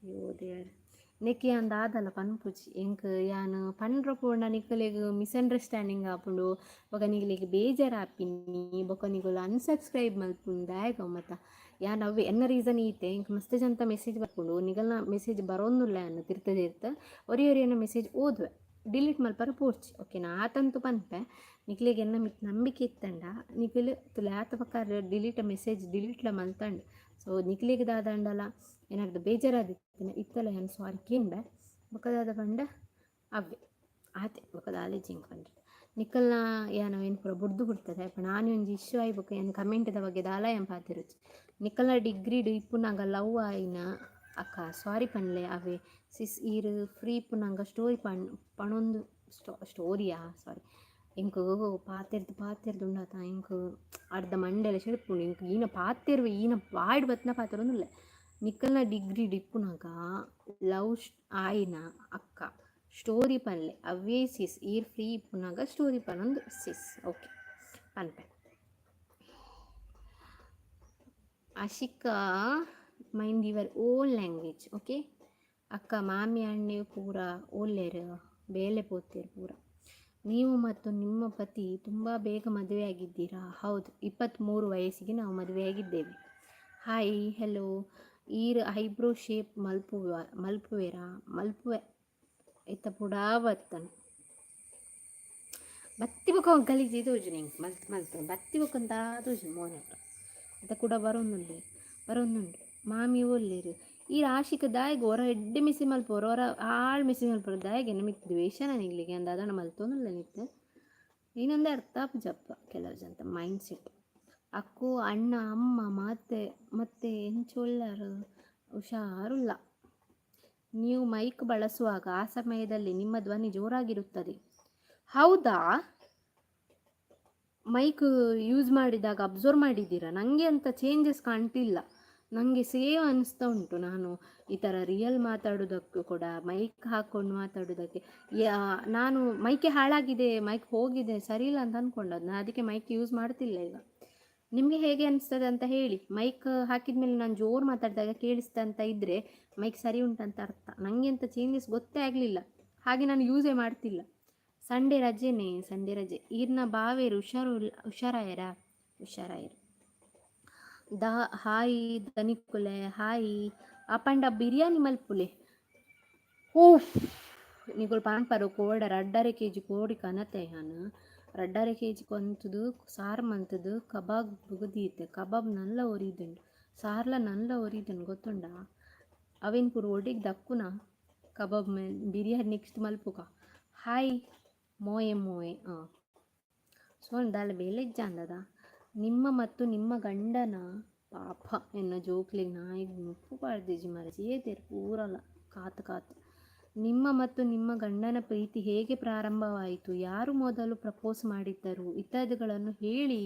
ಅಯ್ಯೋ ದೇವರೇ, ನೆಕ್ ಯಾನ್ ದಾದಲ ಪನ್ಪುಜಿ. ಎಂಕ್ ಯಾನ್ ಪಂಡ್ರ ಪೋಂಡ ನಿಕಲೆಗ್ ಮಿಸ್ಅಂಡರ್ಸ್ಟ್ಯಾಂಡಿಂಗ್ ಆಪುಂಡು. ಬೊಕ ನಿಕಲೆಗ್ ಬೇಜಾರಾಪಿನಿ. ಬೊಕ ನಿಕುಲು ಅನ್ಸಬ್ಸ್ಕ್ರೈಬ್ ಮಲ್ಪುನು ದಾಯೆಗ್ ಮತ. ಯಾನ್ ಅವ್ವೆ ಎನ್ನ ರೀಸನ್ ಈತೆ. ಎಂಕ್ ಮಸ್ತ್ ಜನತ ಮೆಸೇಜ್ ಬರ್ಪುಂಡು. ನಿಗಲ್ನ ಮೆಸೇಜ್ ಬರೋಂದುಲ್ಲ. ಯಾನ್ ತಿರ್ತ್ ತಿರ್ತ್ ಒರಿ ಒರಿಯನ ಮೆಸೇಜ್ ಓದುವೆ. ಡಿಲೀಟ್ ಮಲ್ಪರ ಪೋರ್ಚಿ, ಓಕೆನಾ? ಆತಂತು ಪನ್ಪೆ. ನಿಕ್ಲೆಗ್ ಎನ್ನ ಮಿತ್ತ್ ನಂಬಿಕೆ ಇತ್ತಂಡ ನಿಕುಲು ತುಲೆ ಆತ ಬೊಕ್ಕ ಡಿಲೀಟ್ ಮೆಸೇಜ್ ಡಿಲೀಟ್ಲ ಮಲ್ತಂಡ್. ಸೊ ನಿಕ್ಲೆಗ್ ದಾದಾಂಡಲ ಏನಾದ್ರು ಬೇಜಾರಾದಿತ್ತಿನ ಇತ್ತಲ ಯಾನ್ ಸಾರಿ ಕೇನ್ಬೆ. ಬೊಕ್ಕ ದಾದ ಪಂಡ ಅವ್ವೆ ಆತೆ, ಬೊಕ್ಕ ದಾಲ ಇಜ್ಜಿ ಎಂಕ್ ಪಂಡ್ರೆ. ನಿಕಲ್ನ ಯಾನ್ ಅವೇನ್ ಪೂರ ಬುಡ್ದು ಬುಡ್ತದೆ. ಪಂಡ ಆನಿ ಒಂಜಿ ಇಶ್ಯೂ ಆಯಿ ಬೊಕ್ಕ ಯಾನ್ ಕಮೆಂಟ್ದ ಬಗ್ಗೆ ದಾಲ ಯಾನ್ ಪಾತೆರುಜಿ. ನಿಕಲ್ನ ಡಿಗ್ರಿಡ್ ಇಪ್ಪುನಗ ಲವ್ ಆಯಿನ ಅಕ್ಕ, ಸಾರಿ ಪನ್ಲೆ. ಅವೇ ಸಿಸ್, ಈರ್ ಫ್ರೀ ಇಪ್ಪುನಗ ಸ್ಟೋರಿ ಪಣ್ ಪಣೊಂದು ಸ್ಟೋರಿಯಾ? ಸಾರಿ, ಎಂಕ್ ಪಾತೆರ್ದು ಪಾತೆರ್ದು ಉಂಡಾತ, ಎಂಕ್ ಅರ್ಧ ಮಂಡೆಲ ಸೆಡ್ಪುಂಡು. ಎಂಕ್ ಈನ ಪಾತೆರ್ವೆ, ಈನ ಬಾಯ್ಡ್ ಬತ್ತಿನ ಪಾತೆರೊಂದುಲ್ಲೆ. ನಿಕಲ್ನ ಡಿಗ್ರಿಡ್ ಇಪ್ಪುನಗ ಲವ್ ಆಯಿನ ಅಕ್ಕ, ಸ್ಟೋರಿ ಪನ್ಲೆ. ಅವೇ ಸಿಸ್, ಈರ್ ಫ್ರೀ ಇಪ್ಪುನಗ ಸ್ಟೋರಿ ಪನೊಂದು ಸಿಸ್. ಓಕೆ, ಪನ್ಪೆ. Ashika, mind your own language, okay? ಅಕ್ಕ, ಮಾಮಿ ಅಣ್ಣೆ ಪೂರ ಓಲ್ಲೆರ್? ಬೇಲೆ ಪೋತೆರ್ ಪೂರ. ನೀವು ಮತ್ತು ನಿಮ್ಮ ಪತಿ ತುಂಬ ಬೇಗ ಮದುವೆಯಾಗಿದ್ದೀರಾ? ಹೌದು, 23 ವಯಸ್ಸಿಗೆ ನಾವು ಮದುವೆಯಾಗಿದ್ದೇವೆ. Hi, hello. ಈರ್ ಐಬ್ರೋ ಶೇಪ್ ಮಲ್ಪುವ ಮಲ್ಪುವೆರಾ? ಮಲ್ಪುವೆ. ಇತ್ತ ಪುಡಾ ಬತ್ತನ ಬತ್ತಿ ಬೊಕ ಗಲೀಜು ತೋಜುನಿ ಎಂಕ್. ಮಲ್ತ್ ಮಲ್ತ್ ಬತ್ತಿ ಬೊಕ ತೋಜುನಿ ಮೋನೆ ಅತ್ತ ಕೂಡ ಬರೊಂದುಂಡು, ಬರೊಂದುಂಡು. ಮಾಮಿ ಒಲ್ಲೆರ್? ಈ ರಾಶಿಕ ದಾಯೆಗ್ ಒರ ಎಡ್ಡೆ ಮೆಸೇಜ್ ಮಲ್ಪುವರ್, ಒರ ಆಳ್ ಮೆಸೇಜ್ ಮಲ್ಪುವರ್? ದಾಯೆಗ್ ಎನ್ನ ಮಿತ್ತ್ ದ್ವೇಷನ ನಿಕ್ಲೆಗ್? ಯಾನ್ ದಾದಾಂಡ ಮಲ್ತೊಂದುಲ್ಲೆ ನಿಕ್ಕ್? ಇನ್ನೊಂದೇ ಅರ್ಥ ಆಪುಜಪ್ಪ ಕೆಲವು ಜನತ ಮೈಂಡ್ ಸೆಟ್. ಅಕ್ಕು, ಅಣ್ಣ, ಅಮ್ಮ ಮಾತೆ ಮತ್ತೆ ಎಂಚ ಉಲ್ಲರ್? ಹುಷಾರುಲ್ಲ. ನೀವು ಮೈಕ್ ಬಳಸುವಾಗ ಆ ಸಮಯದಲ್ಲಿ ನಿಮ್ಮ ಧ್ವನಿ ಜೋರಾಗಿರುತ್ತದೆ. ಹೌದಾ? ಮೈಕ್ ಯೂಸ್ ಮಾಡಿದಾಗ ಅಬ್ಸರ್ವ್ ಮಾಡಿದ್ದೀರಾ? ನನಗೆ ಅಂತ ಚೇಂಜಸ್ ಕಾಣ್ತಿಲ್ಲ. ನನಗೆ ಸೇಮ್ ಅನಿಸ್ತಾ ಉಂಟು. ನಾನು ಈ ಥರ ರಿಯಲ್ ಮಾತಾಡೋದಕ್ಕೂ ಕೂಡ ಮೈಕ್ ಹಾಕ್ಕೊಂಡು ಮಾತಾಡೋದಕ್ಕೆ ಯಾ ನಾನು ಮೈಕೆ ಹಾಳಾಗಿದೆ, ಮೈಕ್ ಹೋಗಿದೆ, ಸರಿ ಇಲ್ಲ ಅಂತ ಅಂದ್ಕೊಂಡದ್ದು ನಾನು. ಅದಕ್ಕೆ ಮೈಕ್ ಯೂಸ್ ಮಾಡ್ತಿಲ್ಲ ಈಗ. ನಿಮಗೆ ಹೇಗೆ ಅನಿಸ್ತದೆ ಅಂತ ಹೇಳಿ. ಮೈಕ್ ಹಾಕಿದ ಮೇಲೆ ನಾನು ಜೋರು ಮಾತಾಡಿದಾಗ ಕೇಳಿಸ್ತಾ ಅಂತ ಇದ್ದರೆ ಮೈಕ್ ಸರಿ ಉಂಟಂತ ಅರ್ಥ. ನನಗೆ ಅಂತ ಚೇಂಜಸ್ ಗೊತ್ತೇ ಆಗಲಿಲ್ಲ, ಹಾಗೆ ನಾನು ಯೂಸೇ ಮಾಡ್ತಿಲ್ಲ. ಸಂಡೇ ರಜೆನೇ? ಸಂಡೇ ರಜೆ. ಈರ್ನ ಬಾವೇರು ಹುಷಾರು ಹುಷಾರಾಯರಾ? ಹುಷಾರಾಯರು. The hi ದನಿಕ್ಕುಲೆ, ಹಾಯ್. ಅಪಂಡ ಬಿರಿಯಾನಿ ಮಲ್ಪುಲೆ. ಓಫ್, ನಿಕುಲು ಪನ್ಪರು ಕೋಡ 2.5 ಕೆಜಿ ಕೋಡಿ ಕನತೆ. ಯಾನ್ 2.5 ಕೆಜಿ ಕೊಂತುದು ಸಾರು ಮಂತುದು ಕಬಾಬ್ ದೀತೆ. ಕಬಾಬ್ ನಲ್ಲ ಒರಿದುಂಡು, ಸಾರ್ಲ ನಲ್ಲ ಒರಿದುಂಡು, ಗೊತ್ತುಂಡಾ? ಅವೇನ್ ಪೂರ ಒಡಿಗ್ ದಕ್ಕುನ. ಕಬಾಬ್ ಬಿರಿಯಾನಿ ನೆಕ್ಸ್ಟ್ ಮಲ್ಪುಗ. ಹಾಯ್ ಮೋಯೆ ಮೋಯೆ. ಹಾಂ, ಸೊ ದಾಲ ಬೇಲೆ ಇಜ್ಜಾಂದದ. ನಿಮ್ಮ ಮತ್ತು ನಿಮ್ಮ ಗಂಡನ ಪಾಪ ಎನ್ನ ಜೋಕ್ಲೆಗ್ ನಾಯಿಗ್ ನುಪ್ಪು ಪಾಡ್ದಿಜಿ ಮಾರ್ರೆ. ಏತೆರ್ ಪೂರಲ ಕಾತ್ ಕಾತ್. ನಿಮ್ಮ ಮತ್ತು ನಿಮ್ಮ ಗಂಡನ ಪ್ರೀತಿ ಹೇಗೆ ಪ್ರಾರಂಭವಾಯಿತು? ಯಾರು ಮೊದಲು ಪ್ರಪೋಸ್ ಮಾಡಿದ್ದರು? ಇತ್ಯಾದಿಗಳನ್ನು ಹೇಳಿ.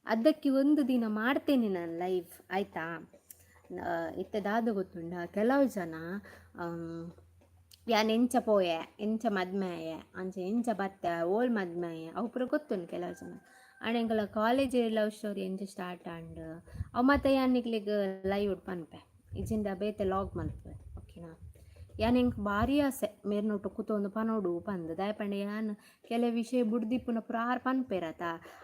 ಅದಕ್ಕೆ ಒಂದು ದಿನ ಮಾಡ್ತೇನೆ ನಾನು ಲೈವ್, ಆಯಿತಾ? ಇತ್ತೆ ದಾದ ಗೊತ್ತುಂಡ, ಕೆಲವು ಜನ ಯಾನ್ ಎಂಚ ಪೋಯೆ, ಎಂಚ ಮದ್ಮೆ ಆಯೆ, ಅಂಚ ಎಂಚ ಬತ್ತೆ, ಓಲ್ ಮದ್ಮೆ ಆಯೆ, ಅವು ಪೂರ ಗೊತ್ತುಂಡು ಕೆಲವು ಜನ. ಆಂಡ ಎಂಕಲ ಕಾಲೇಜ್ ಲವ್ ಸ್ಟೋರಿ ಎಂಚ ಸ್ಟಾರ್ಟ್ ಆಂಡ್ ಅವು ಮಾತ ಯಾನ್ ನಿಕ್ಲೆಗ್ ಲೈವ್ ಪನ್ಪೆ, ಇಜ್ಜಿಂಡ ಬೇತೆ ಲಾಗ್ ಮಲ್ಪುವೆ, ಓಕೆನಾ? ಯಾನ್ ಎಂಕ್ ಭಾರಿ ಆಸೆ ಮೇರ್ನೊಟ್ಟು ಕುತೊಂದು ಪನೊಡು ಪಂದ್. ದಾಯೆ ಪಂಡ ಯಾನ್ ಕೆಲವು ವಿಷಯ ಬುಡ್ದಿಪ್ಪುನ ಪೂರ ಆರ್ ಪನ್ಪೆರತ.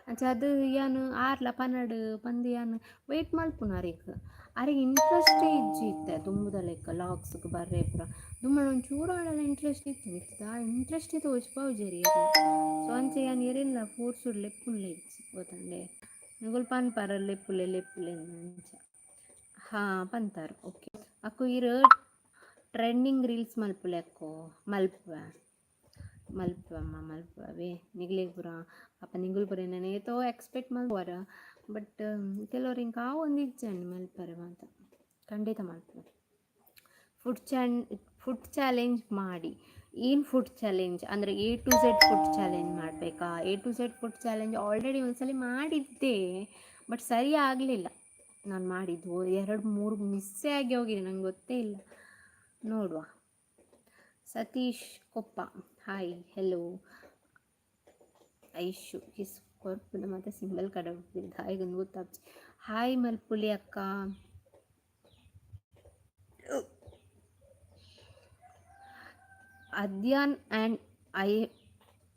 ಅಂಚ ಅದು ಯಾನ್ ಆರ್ಲ ಪನಡ್ ಪಂದ್ ಯಾನ್ ವೇಟ್ ಮಲ್ಪುನ ಅರೆಗ್. ಅರೆಗ್ ಇಂಟ್ರೆಸ್ಟೇ ಇಜ್ಜಿ ಇತ್ತೆ ದುಂಬುದ ಲೆಕ್ಕ ಲಾಗ್ಸ್ಗ್ ಬರ್ರೆ ಪೂರ. ದುಂಬಡ ಒಂಚೂರು ಆಂಡಲ ಇಂಟ್ರೆಸ್ಟ್ ಇತ್ತು, ಇತ್ತೆ ದಾಲ ಇಂಟ್ರೆಸ್ಟೇ ತೋಜಿಪಾವುಜೆರ್ ಏರ್ಲ. ಸೊ ಅಂಚ ಯಾನ್ ಏರೆನ್ಲ ಫೋರ್ಸುಡು ಲೆಪ್ಪುನ್ಲ ಇಜ್ಜಿ, ಗೊತ್ತಂಡೆ? ನಿಕುಲು ಪನ್ಪರ ಲೆಪ್ಪುಲೆ ಲೆಪ್ಪುಲೆ ಅಂಚ. ಹಾಂ, ಪಂತಾರ್, ಓಕೆ. ಅಕ್ಕು, ಈರ್ ಟ್ರೆಂಡಿಂಗ್ ರೀಲ್ಸ್ ಮಲ್ಪುಲೆ ಅಕ್ಕೋ. ಮಲ್ಪುವೆ, ಮಲ್ಪುವಮ್ಮ, ಮಲ್ಪುವವೇ. ನಿಗ್ಲೆಗ್ ಪೂರ ಪಾಪ ನಿಗುಲು ಪೂರ ಎನನ್ ಏತೋ ಎಕ್ಸ್ಪೆಕ್ಟ್ ಮಲ್ಪುವರ್. ಬಟ್ ಕೆಲವ್ರು ಎಂಕ್ ಆವೊಂದಿಜ್ಜಂಡ್ ಮಲ್ಪರೆ ಮಾತ. ಖಂಡಿತ ಮಲ್ಪುವೆ. ಫುಡ್ ಚಾಲೆಂಜ್ ಮಾಡಿ. ಏನು ಫುಡ್ ಚಾಲೆಂಜ್ ಅಂದರೆ? A to Z food challenge ಮಾಡಬೇಕಾ? A to Z food challenge already ಒಂದ್ಸಲ ಮಾಡಿದ್ದೆ, ಬಟ್ ಸರಿ ಆಗಲಿಲ್ಲ. ನಾನು ಮಾಡಿದ್ದು ಎರಡು ಮೂರು ಮಿಸ್ಸೇ ಆಗಿ ಹೋಗಿದೆ, ನಂಗೆ ಗೊತ್ತೇ ಇಲ್ಲ. ನೋಡುವ. Satish Koppa, hi, hello. Aishu kiss ಕೊರ್ಪುನ ಮತ್ತು ಸಿಂಬಲ್ ಕಡೆ ಹಾಯ್ ಗೊತ್ತಾಗ್ತಿ. ಹಾಯ್ ಮಲ್ಪುಲಿ ಅಕ್ಕ. Adyan and I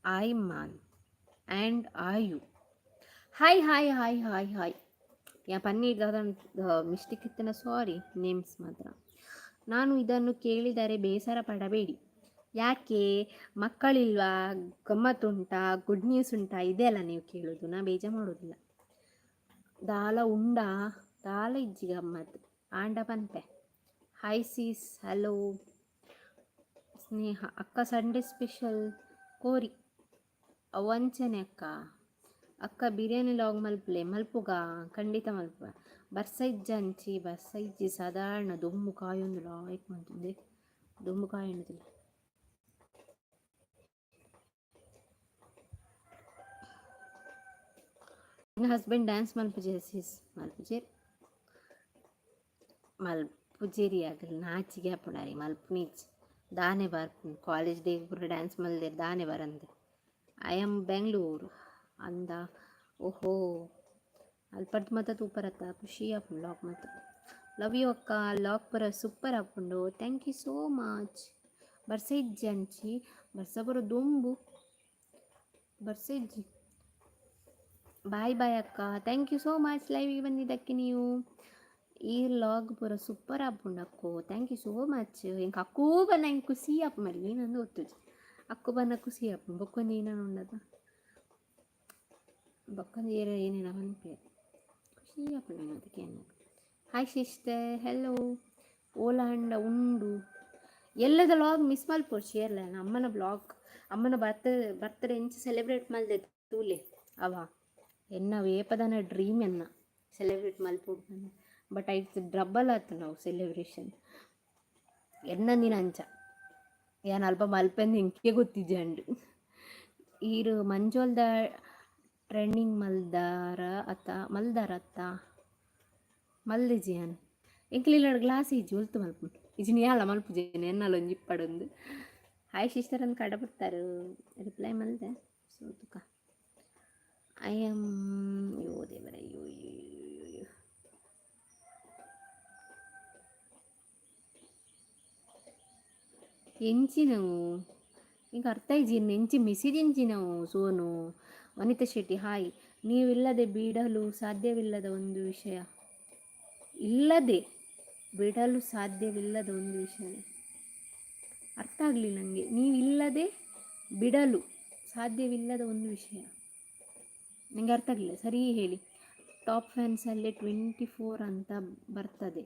Ayman and Ayu, hi hi hi hi hi. Yeah paneer ದಾದ ಮಿಸ್ಟೇಕ್ ಇತ್ತನ, ಸಾರಿ. ನೇಮ್ಸ್ ಮಾತ್ರ. ನಾನು ಇದನ್ನು ಕೇಳಿದರೆ ಬೇಸರ ಪಡಬೇಡಿ. ಯಾಕೆ ಮಕ್ಕಳಿಲ್ವಾ? ಗಮ್ಮತ್ತುಂಟಾ? ಗುಡ್ ನ್ಯೂಸ್ ಉಂಟಾ? ಇದೆಲ್ಲ ನೀವು ಕೇಳೋದು. ನಾ ಬೇಜಾರು ಮಾಡೋದಿಲ್ಲ. ದಾಲ ಉಂಡಾ? ದಾಲ ಇಜ್ಜಿ ಗಮ್ಮತ್ ಆಂಡ ಪನ್ಪೆ. ಹಾಯ್ ಸಿಸ್, ಹಲೋ ಸ್ನೇಹ ಅಕ್ಕ. ಸಂಡೇ ಸ್ಪೆಷಲ್ ಕೋರಿ ಅವಂಚನೆ ಅಕ್ಕ. ಅಕ್ಕ, ಬಿರಿಯಾನಿ ಲಾಗ್ ಮಲ್ಪಲೆ. ಮಲ್ಪುಗ, ಖಂಡಿತ ಮಲ್ಪುಗ. ಬರ್ಸ ಇಜ್ಜಂಚಿ, ಬರ್ಸ ಇಜ್ಜಿ. ಸಾಧಾರಣ ದೊಂಬು ಕಾಯೊಂದು ಲಾಯ್ಕ್ ಮಂತುಂದೆ, ದೊಂಬು ಕಾಯೊಂದಿಲ್ಲ. ಹಸ್ಬೆಂಡ್ ಡ್ಯಾನ್ಸ್ ಮಲ್ಪುಜೆ ಸಿಸ್? ಮಲ್ಪುಜೆರ್, ಮಲ್ಪುಜೆರಿ. ಆಗಲ್ ನಾಚಿಗೆ ಆಪುಂಡು ಮಲ್ಪುನಿಜ್ಜಿ. ದಾನೆ ಬರ್ಪುಂಡು? ಕಾಲೇಜ್ ಡೇ ಪೂರ ಡ್ಯಾನ್ಸ್ ಮಲ್ದೆರ್, ದಾನೆ ಬರಂದೆ. I am Bengaluru ಅಂದ. ಓಹೋ, ಅಲ್ಪರ್ದು ಮಾತ ತೂಪರತ್ತ? ಖುಷಿ ಆಪುಂಡು ಲಾಗ್ ಮಾತ. ಲವ್ you ಅಕ್ಕ, ಲಾಗ್ ಪೂರ ಸೂಪರ್ ಆಪುಂಡು. Thank you so much. ಬರ್ಸ ಇಜ್ಜಿ ಅಂಚಿ, ಬರ್ಸ ಪೂರ ದೊಂಬು, ಬರ್ಸ ಇಜ್ಜಿ. ಬಾಯ್ ಬಾಯ್ ಅಕ್ಕ, thank you so much ಲೈವಿಗೆ ಬಂದಿದ್ದಕ್ಕೆ ನೀವು. ಈ ಲಾಗ್ ಪೂರ ಸೂಪರ್ ಆಪುಂಡು ಅಕ್ಕೋ. Thank you so much. ಎಂಕ್ ಅಕ್ಕೂ ಬನ್ನ ಎಂಕ್ ಖುಷಿ ಆಪು ಮರಿ. ಏನಂದು ಗೊತ್ತುಜಿ, ಅಕ್ಕು ಬನ್ನ ಖುಷಿ ಆಪುಂಡು. ಬೊಕ್ಕೊಂದು ಏನಾನ ಉಂಡದ, ಬೊಕ್ಕೊಂದು ಏರ ಏನೇನ ಪನ್ಪೆರ್, ಖುಷಿ ಆಪುಂಡು ಅದಕ್ಕೆ ಏನಾಗ. Hi sister, hello. ಓಲಾ ಅಂಡ ಉಂಡು. ಎಲ್ಲದ ಲಾಗ್ ಮಿಸ್ ಮಲ್ಪೊಡ್ಚಿ ಏರ್ಲ. ಅಮ್ಮನ ಬ್ಲಾಗ್, ಅಮ್ಮನ ಬರ್ತ್ಡೇ ಎಂಚ ಸೆಲೆಬ್ರೇಟ್ ಮಲ್ದೆ ತೂಲೆ. ಅವ ಎನ್ನ ವೇಪದನ ಡ್ರೀಮ್ ಎನ್ನ ಸೆಲೆಬ್ರೇಟ್ ಮಲ್ಪೊಡು. ಬಟ್ ಐಟ್ ಡ್ರಬ್ಬಲ್ ಆತು ನಾವು ಸೆಲೆಬ್ರೇಷನ್. ಎನ್ನ ದಿನ ಅಂಚ ಯಾನ್ ಅಲ್ಪ ಮಲ್ಪೆಂದು ಎಂಕೆ ಗೊತ್ತಿಜ್ಜಂಡು. ಈರ್ ಮಂಜೋಲ್ದ ಟ್ರೆಂಡಿಂಗ್ ಮಲ್ದಾರ ಅತ್ತ? ಮಲ್ದಾರ ಅತ್ತ? ಮಲ್ದಿಜಿ ಯಾನ್. ಎಂಕ್ಲ ಗ್ಲಾಸ್ ಇಜ್ಜಿ, ಒಲ್ತು ಮಲ್ಪುಂಡು? ಇಜ್ಜಿನಿ ಯಾಲ ಮಲ್ಪುಜೇನೆ, ಎನ್ನಲ ಒಂಜಿ ಇಪ್ಪಡೊಂದು. ಹಾಯ್ ಸಿಸ್ಟರ್ ಅಂದ್ ಕಡ ಬಿಡ್ತಾರೆ. ರಿಪ್ಲೈ ಮಲ್ದೆ. ಸೊ ತುಕ I am. ಅಯ್ಯೋ ದೇವರೇ, ಅಯ್ಯೋ ಅಯ್ಯೋ ಅಯ್ಯೋ. ಎಂಚಿನವು ಎಂಕ್ ಅರ್ಥ ಇಜ್ಜಿ, ಎಂಚಿ ಮೆಸೇಜ್ ಎಂಚಿನವು? ಸೋನು ವನಿತಾ ಶೆಟ್ಟಿ ಹಾಯ್. ನೀವಿಲ್ಲದೆ ಬಿಡಲು ಸಾಧ್ಯವಿಲ್ಲದ ಒಂದು ವಿಷಯ. ಇಲ್ಲದೆ ಬಿಡಲು ಸಾಧ್ಯವಿಲ್ಲದ ಒಂದು ವಿಷಯ. ಅರ್ಥ ಆಗಲಿಲ್ಲ ನನಗೆ. ನೀವಿಲ್ಲದೆ ಬಿಡಲು ಸಾಧ್ಯವಿಲ್ಲದ ಒಂದು ವಿಷಯ, ನನಗೆ ಅರ್ಥ ಆಗಲಿಲ್ಲ, ಸರಿ ಹೇಳಿ. ಟಾಪ್ ಫ್ಯಾನ್ಸಲ್ಲಿ 24 ಅಂತ ಬರ್ತದೆ.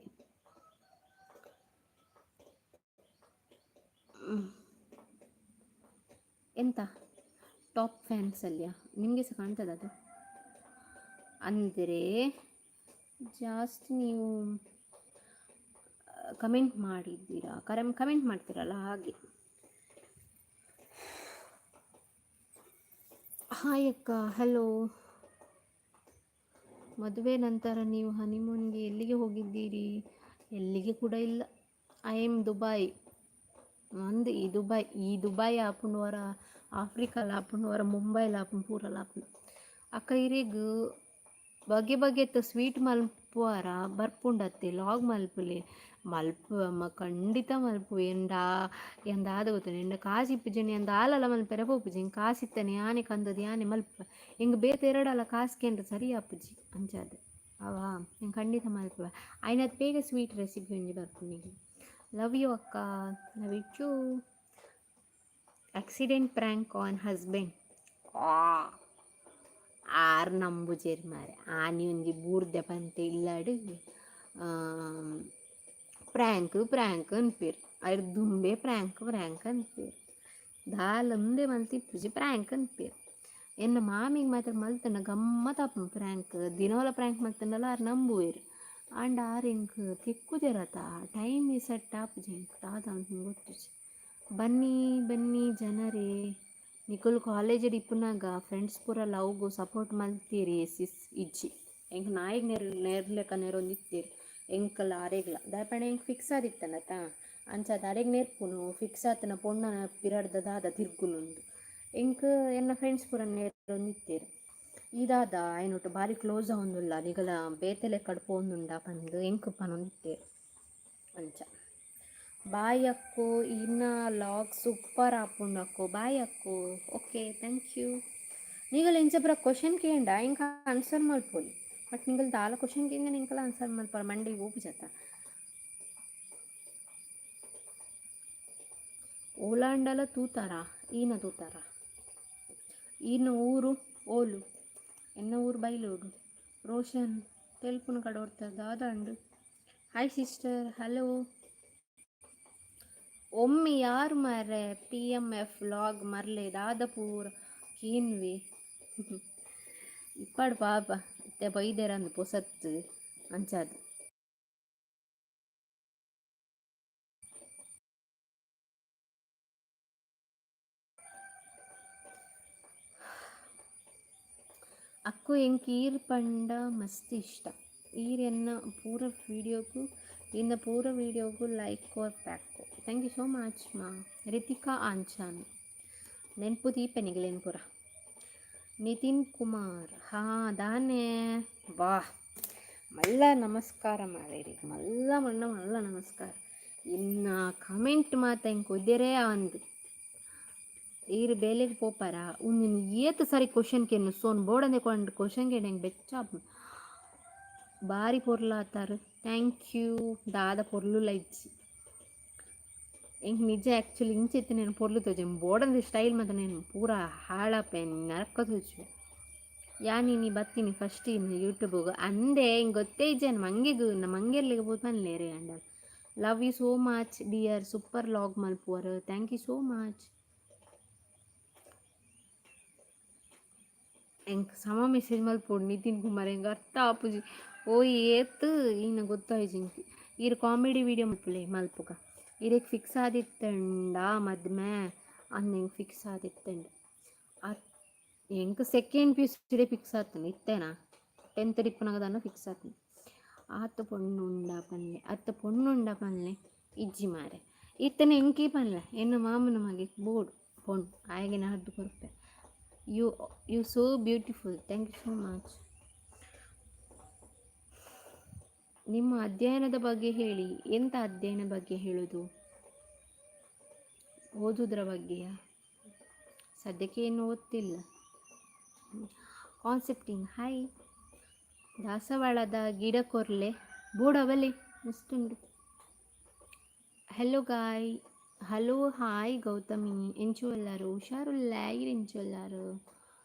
ಎಂತ ಟಾಪ್ ಫ್ಯಾನ್ಸಲ್ಲಿಯಾ? ನಿಮಗೆ ಸಹ ಕಾಣ್ತದೆ ಅದು? ಅಂದರೆ ಜಾಸ್ತಿ ನೀವು ಕಮೆಂಟ್ ಮಾಡಿದ್ದೀರಾ, ಕಮೆಂಟ್ ಮಾಡ್ತೀರಲ್ಲ ಹಾಗೆ. ಹಾಯ್ ಅಕ್ಕ, ಹಲೋ. ಮದುವೆ ನಂತರ ನೀವು ಹನಿಮೂನ್ಗೆ ಎಲ್ಲಿಗೆ ಹೋಗಿದ್ದೀರಿ? ಎಲ್ಲಿಗೆ ಕೂಡ ಇಲ್ಲ. I am Dubai ಅಂದು. ಈ ದುಬೈ, ಈ ದುಬೈ ಆಪುಂಡು ವರ, ಆಫ್ರಿಕಾಲ ಆಪುಂಡು ವರ, ಮುಂಬೈಲ ಆಪುಂಡು, ಪೂರಲ ಆಪುಂಡು. ಅಕ್ಕ, ಇರೆಗ್ ಬಗೆ ಬಗೆತ ಸ್ವೀಟ್ ಮಲ್ಪುವಾರ ಬರ್ಪುಂಡತ್ತೆ, ಲಾಗ್ ಮಲ್ಪುಲೆ. ಮಲ್ಪು ಅಮ್ಮ, ಖಂಡಿತ ಮಲ್ಪು. ಎಂಡ ಎಂದಾದ ಗೊತ್ತುಂಡು, ಎಂಡ ಕಾಸು ಇಪ್ಪುಜೆಂಡ ಎಂದ ಆಲಲ ಮಲ್ಪೆರೆ ಪೋಪುಜಿ. ಎಂಕ್ ಕಾಸು ಇತ್ತನೆ ಯಾನೆ ಕಂದದ್ ಯಾನೆ ಮಲ್ಪ. ಎಂಕ್ ಬೇತೆ ಎರಡಲ ಕಾಸು ಕೇಂದ್ರ ಸರಿ ಆಪುಜಿ ಅಂಚಾದ್ ಅವ. ಎಂಕ್ ಖಂಡಿತ ಮಲ್ಪುವೆ. ಆಯ್ನಾತ್ ಬೇಗ ಸ್ವೀಟ್ ರೆಸಿಪಿ ಒಂಜಿ ಬರ್ಪುಂಡು. ಲವ್ you ಅಕ್ಕ. Love you too. Accident prank on husband. ಆರ್ ನಂಬುಜೆರ್ ಮಾರೆ. ಆನಿ ಒಂಜಿ ಬೂರ್ದೆ ಪಂತೆ ಇಲ್ಲಡ್ ಪ್ರ್ಯಾಂಕ್ ಪ್ರ್ಯಾಂಕ್ ಅನ್ಪೆರ್. ಐರ್ ದುಂಬೆ ಪ್ರ್ಯಾಂಕ್ ಪ್ರ್ಯಾಂಕ್ ಅನ್ಪೆರ್. ದಾಲ ಉಂದೆ ಮಲ್ತಿಪ್ಪುಜಿ, ಪ್ರ್ಯಾಂಕ್ ಅನ್ಪೆರ್. ಎನ್ನ ಮಾಮಿಗೆ ಮಾತ್ರ ಮಲ್ತಂಡ ಗಮ್ಮತ್ ಆಪುಂಡು ಪ್ರ್ಯಾಂಕ್. ದಿನೋಲ ಪ್ರ್ಯಾಂಕ್ ಮಲ್ತಂಡಲ ಆರ್ ನಂಬುವೆರ್. ಆಂಡ ಆರ್ ಎಂಕ್ ತಿಕ್ಕುಜೆರತ, ಟೈಮ್ ಸೆಟ್ ಆಪುಜಿ ಎಂಕ್, ದಾದ ಅಂದ್ ಗೊತ್ತುಜಿ. ಬನ್ನಿ ಬನ್ನಿ ಜನರೇ. ನಿಕುಲು ಕಾಲೇಜಡ್ ಇಪ್ಪುನಗ ಫ್ರೆಂಡ್ಸ್ ಪೂರ ಲವ್ಗು ಸಪೋರ್ಟ್ ಮಲ್ತೀರಿ ಸಿಸ್? ಇಜ್ಜಿ, ಎಂಕ್ ನಾಯಿಗ್ ನೆರ್ ನೆರ್ಲೆಕ ನೆರೊಂದಿತ್ತೆರ್ ಎಂಕಲ ಅರೆಗ್ಲ. ದಾಯೆ ಪಂಡ ಎಂಕ್ ಫಿಕ್ಸ್ ಆದಿತ್ತನತ, ಅಂಚಾದ್ ಅರೆಗ್ ನೆರ್ಪುನು. ಫಿಕ್ಸ್ ಆತನ ಪೊಣ್ಣನ ಪಿರಡ್ದ ದಾದ ತಿರ್ಗುನುಂದು ಎಂಕ್ ಎನ್ನ ಫ್ರೆಂಡ್ಸ್ ಪೂರ ನೆರೊಂದಿತ್ತೆರ್. ಈ ದಾದ ಆಯ್ನೊಟ್ಟು ಬಾರಿ ಕ್ಲೋಸ್ ಆವೊಂದುಲ್ಲ, ನಿಗಲ ಬೇತೆ ಲೆಕ್ಕಡ್ ಪೋವೊಂದುಂಡ ಪಂದ್ ಎಂಕ್ ಪನೊಂದಿತ್ತೆರ್ ಅಂಚ. ಬಾಯ್ ಅಕ್ಕೋ, ಇನ್ನ ಲಾಗ್ ಸೂಪರ್ ಆಪುಂಡು ಅಕ್ಕೋ. ಬಾಯ್ ಅಕ್ಕೋ. Okay, thank you. ನಿಗಲ್ ಇಂಚ ಪೂರ ಕ್ವಶನ್ ಕೇಂಡ ಎಂಕ್ ಆನ್ಸರ್ ಮಲ್ಪೊಲಿ. ಬಟ್ ನಿಗಲ್ ದಾಲ ಕ್ವಶನ್ ಕೇಂಡ ಎಂಕಲ ಆನ್ಸರ್ ಮಲ್ಪರ ಮಂಡೆಗ್ ಪೋಪುಜತ್ತ. ಓಲಾಂಡಲ ತೂತಾರ? ಈನ ತೂತಾರ? ಈನ ಊರು ಓಲು? ಎನ್ನ ಊರು Bailur. Roshan ತೆಲ್ಪುನ ಕಡೋರ್ತ ದಾದಾಂಡು. Hi sister, hello. ಒಮ್ಮೆ ಯಾರು ಮಾರ್ರೆ? ಪಿಎಂಎಫ್ ವ್ಲಾಗ್ ಮರ್ಲೆ ದಾದ ಪೂರ ಕೇನ್ವೆ ಇಪ್ಪಾಡು ಪಾಪ ಇತ್ತೆ ಬೈದೇರಂದು ಪೊಸತ್ತು ಅಂಚಾದ್. ಅಕ್ಕು, ಎಂಕ್ ಈರ್ ಪಂಡ ಮಸ್ತ್ ಇಷ್ಟ. ಈರ್ ಎನ್ನ ಪೂರ ವೀಡಿಯೋಗು, ಇನ್ನ ಪೂರ ವೀಡಿಯೋಗು like ಕೊರ್ಪೆ. Thank you so much ಮಾ. ರಿತಿಕಾ ಆಂಚಾನ್, ನೆನ್ಪು ದೀಪೆ ನಿಗಲೇನು ಪೂರ. ನಿತಿನ್ ಕುಮಾರ್, ಹಾ ದಾನೆ? ವಾ, ಮಲ್ಲ ನಮಸ್ಕಾರ ಮಾರೇರಿ. ಮಲ್ಲ ಮಣ್ಣ ಮಲ್ಲ ನಮಸ್ಕಾರ. ಇನ್ನ ಕಮೆಂಟ್ ಮಾತ ಎಂಕ್ ಒದ್ದೆರೇ ಆಂದ್. ಈರ್ ಬೇಲೆಗ್ ಪೋಪಾರ? ಉಂದಿನ ಏತ್ ಸರಿ ಕ್ವಶನ್ ಕೇನು ಸೋನ್ ಬೋಡಂದೆ ಕೊಂಡು ಕ್ವಶನ್ ಕೇಂಡ ಎಂಕ್ ಬೆಚ್ಚ ಆಪುಂಡು. ಬಾರಿ ಪೊರ್ಲಾತಾರ್, thank you. ದಾದ ಪೊರ್ಲುಲ ಇಜ್ಜಿ ಎಂಕ್ ನಿಜ. ಆ್ಯಕ್ಚುಲಿ ಇಂಚ ಇತ್ತೆ ಪೊರ್ಲು ತೋಜೆ, ಬೋಡಂದೆ ಸ್ಟೈಲ್ ಮಾತ ನೇನು ಪೂರ ಹಾಳಾಪೆ, ನರಕ ತೋಜುವೆ. ಯಾನ್ ಇನಿ ಬತ್ತೀನಿ ಫಸ್ಟ್ ಇನ್ನು ಯೂಟ್ಯೂಬ್ಗೆ ಅಂದೆ. ಹಿಂಗೆ ಗೊತ್ತೇ ಇಜ್ಜೆ ಮಂಗೆಗ್, ನಮ್ಮ ಮಂಗೆರ್ಲಿಗೆ ಪೋದು ಪನ್ಲೇರೆ ಅಂಡ. Love you so much dear, super vlog ಮಲ್ಪುವರ್, thank you so much. ಎಂಕ್ ಸಮ ಮೆಸೇಜ್ ಮಲ್ಪೊಡು ನಿತಿನ್ ಕುಮಾರ್, ಎಂಕ್ ಅರ್ಥ ಆಪುಜಿ. ಓ ಏತ್ ಈನ ಗೊತ್ತಾಯ್ಜಿ ಎಂಕ್. ಈರ್ ಕಾಮಿಡಿ ವೀಡಿಯೋ ಮಲ್ಪುಲೆ, ಮಲ್ಪುಗ. ಇರೆಗ್ ಫಿಕ್ಸ್ ಆದಿತ್ತಂಡ ಮದ್ಮೆ? ಅಂದ್, ಎಂಕ್ ಫಿಕ್ಸ್ ಆದಿತ್ತಂಡ್. ಎಂಕ್ ಸೆಕೆಂಡ್ ಪಿಯುಸಿಡೆ ಫಿಕ್ಸ್ ಆತಂಡ್. ಇತ್ತೆನಾ ಟೆಂತ್ ಇಪ್ಪುನಗ ದಾನ್ನ ಫಿಕ್ಸ್ ಆತಂಡ್. ಆತ್ ಪೊಣ್ಣುಂಡ ಪನ್ಲೆ, ಅತ್ತ ಪೊಣ್ಣುಂಡ ಪನ್ಲೆ. ಇಜ್ಜಿ ಮಾರೆ. ಇತ್ತನೆ ಎಂಕಿ ಪನ್ಲೆ, ಎನ್ನ ಮಾಮನ ಮಗೆ ಬೋಡು ಪೊಣ್ಣು, ಆಯೆಗೆ ನಡ್ದು ಕೊರ್ಪೆ. You so beautiful, thank you so much. ನಿಮ್ಮ ಅಧ್ಯಯನದ ಬಗ್ಗೆ ಹೇಳಿ. ಎಂತ ಅಧ್ಯಯನ ಬಗ್ಗೆ ಹೇಳೋದು? ಓದುವುದರ ಬಗ್ಗೆಯಾ? ಸದ್ಯಕ್ಕೆ ಏನು ಓದ್ತಿಲ್ಲ. ಕಾನ್ಸೆಪ್ಟಿಂಗ್, ಹಾಯ್. ದಾಸವಾಳದ ಗಿಡ ಕೊರ್ಲೆ. ಬೋಡವಲೆ ಮಸ್ತುಂಡು. Hello guy, hello, hi Gautami. ಎಂಚ ಉಲ್ಲಾರು? ಹುಷಾರುಲ್ಲ? ಈರ್ ಎಂಚ ಉಲ್ಲಾರು?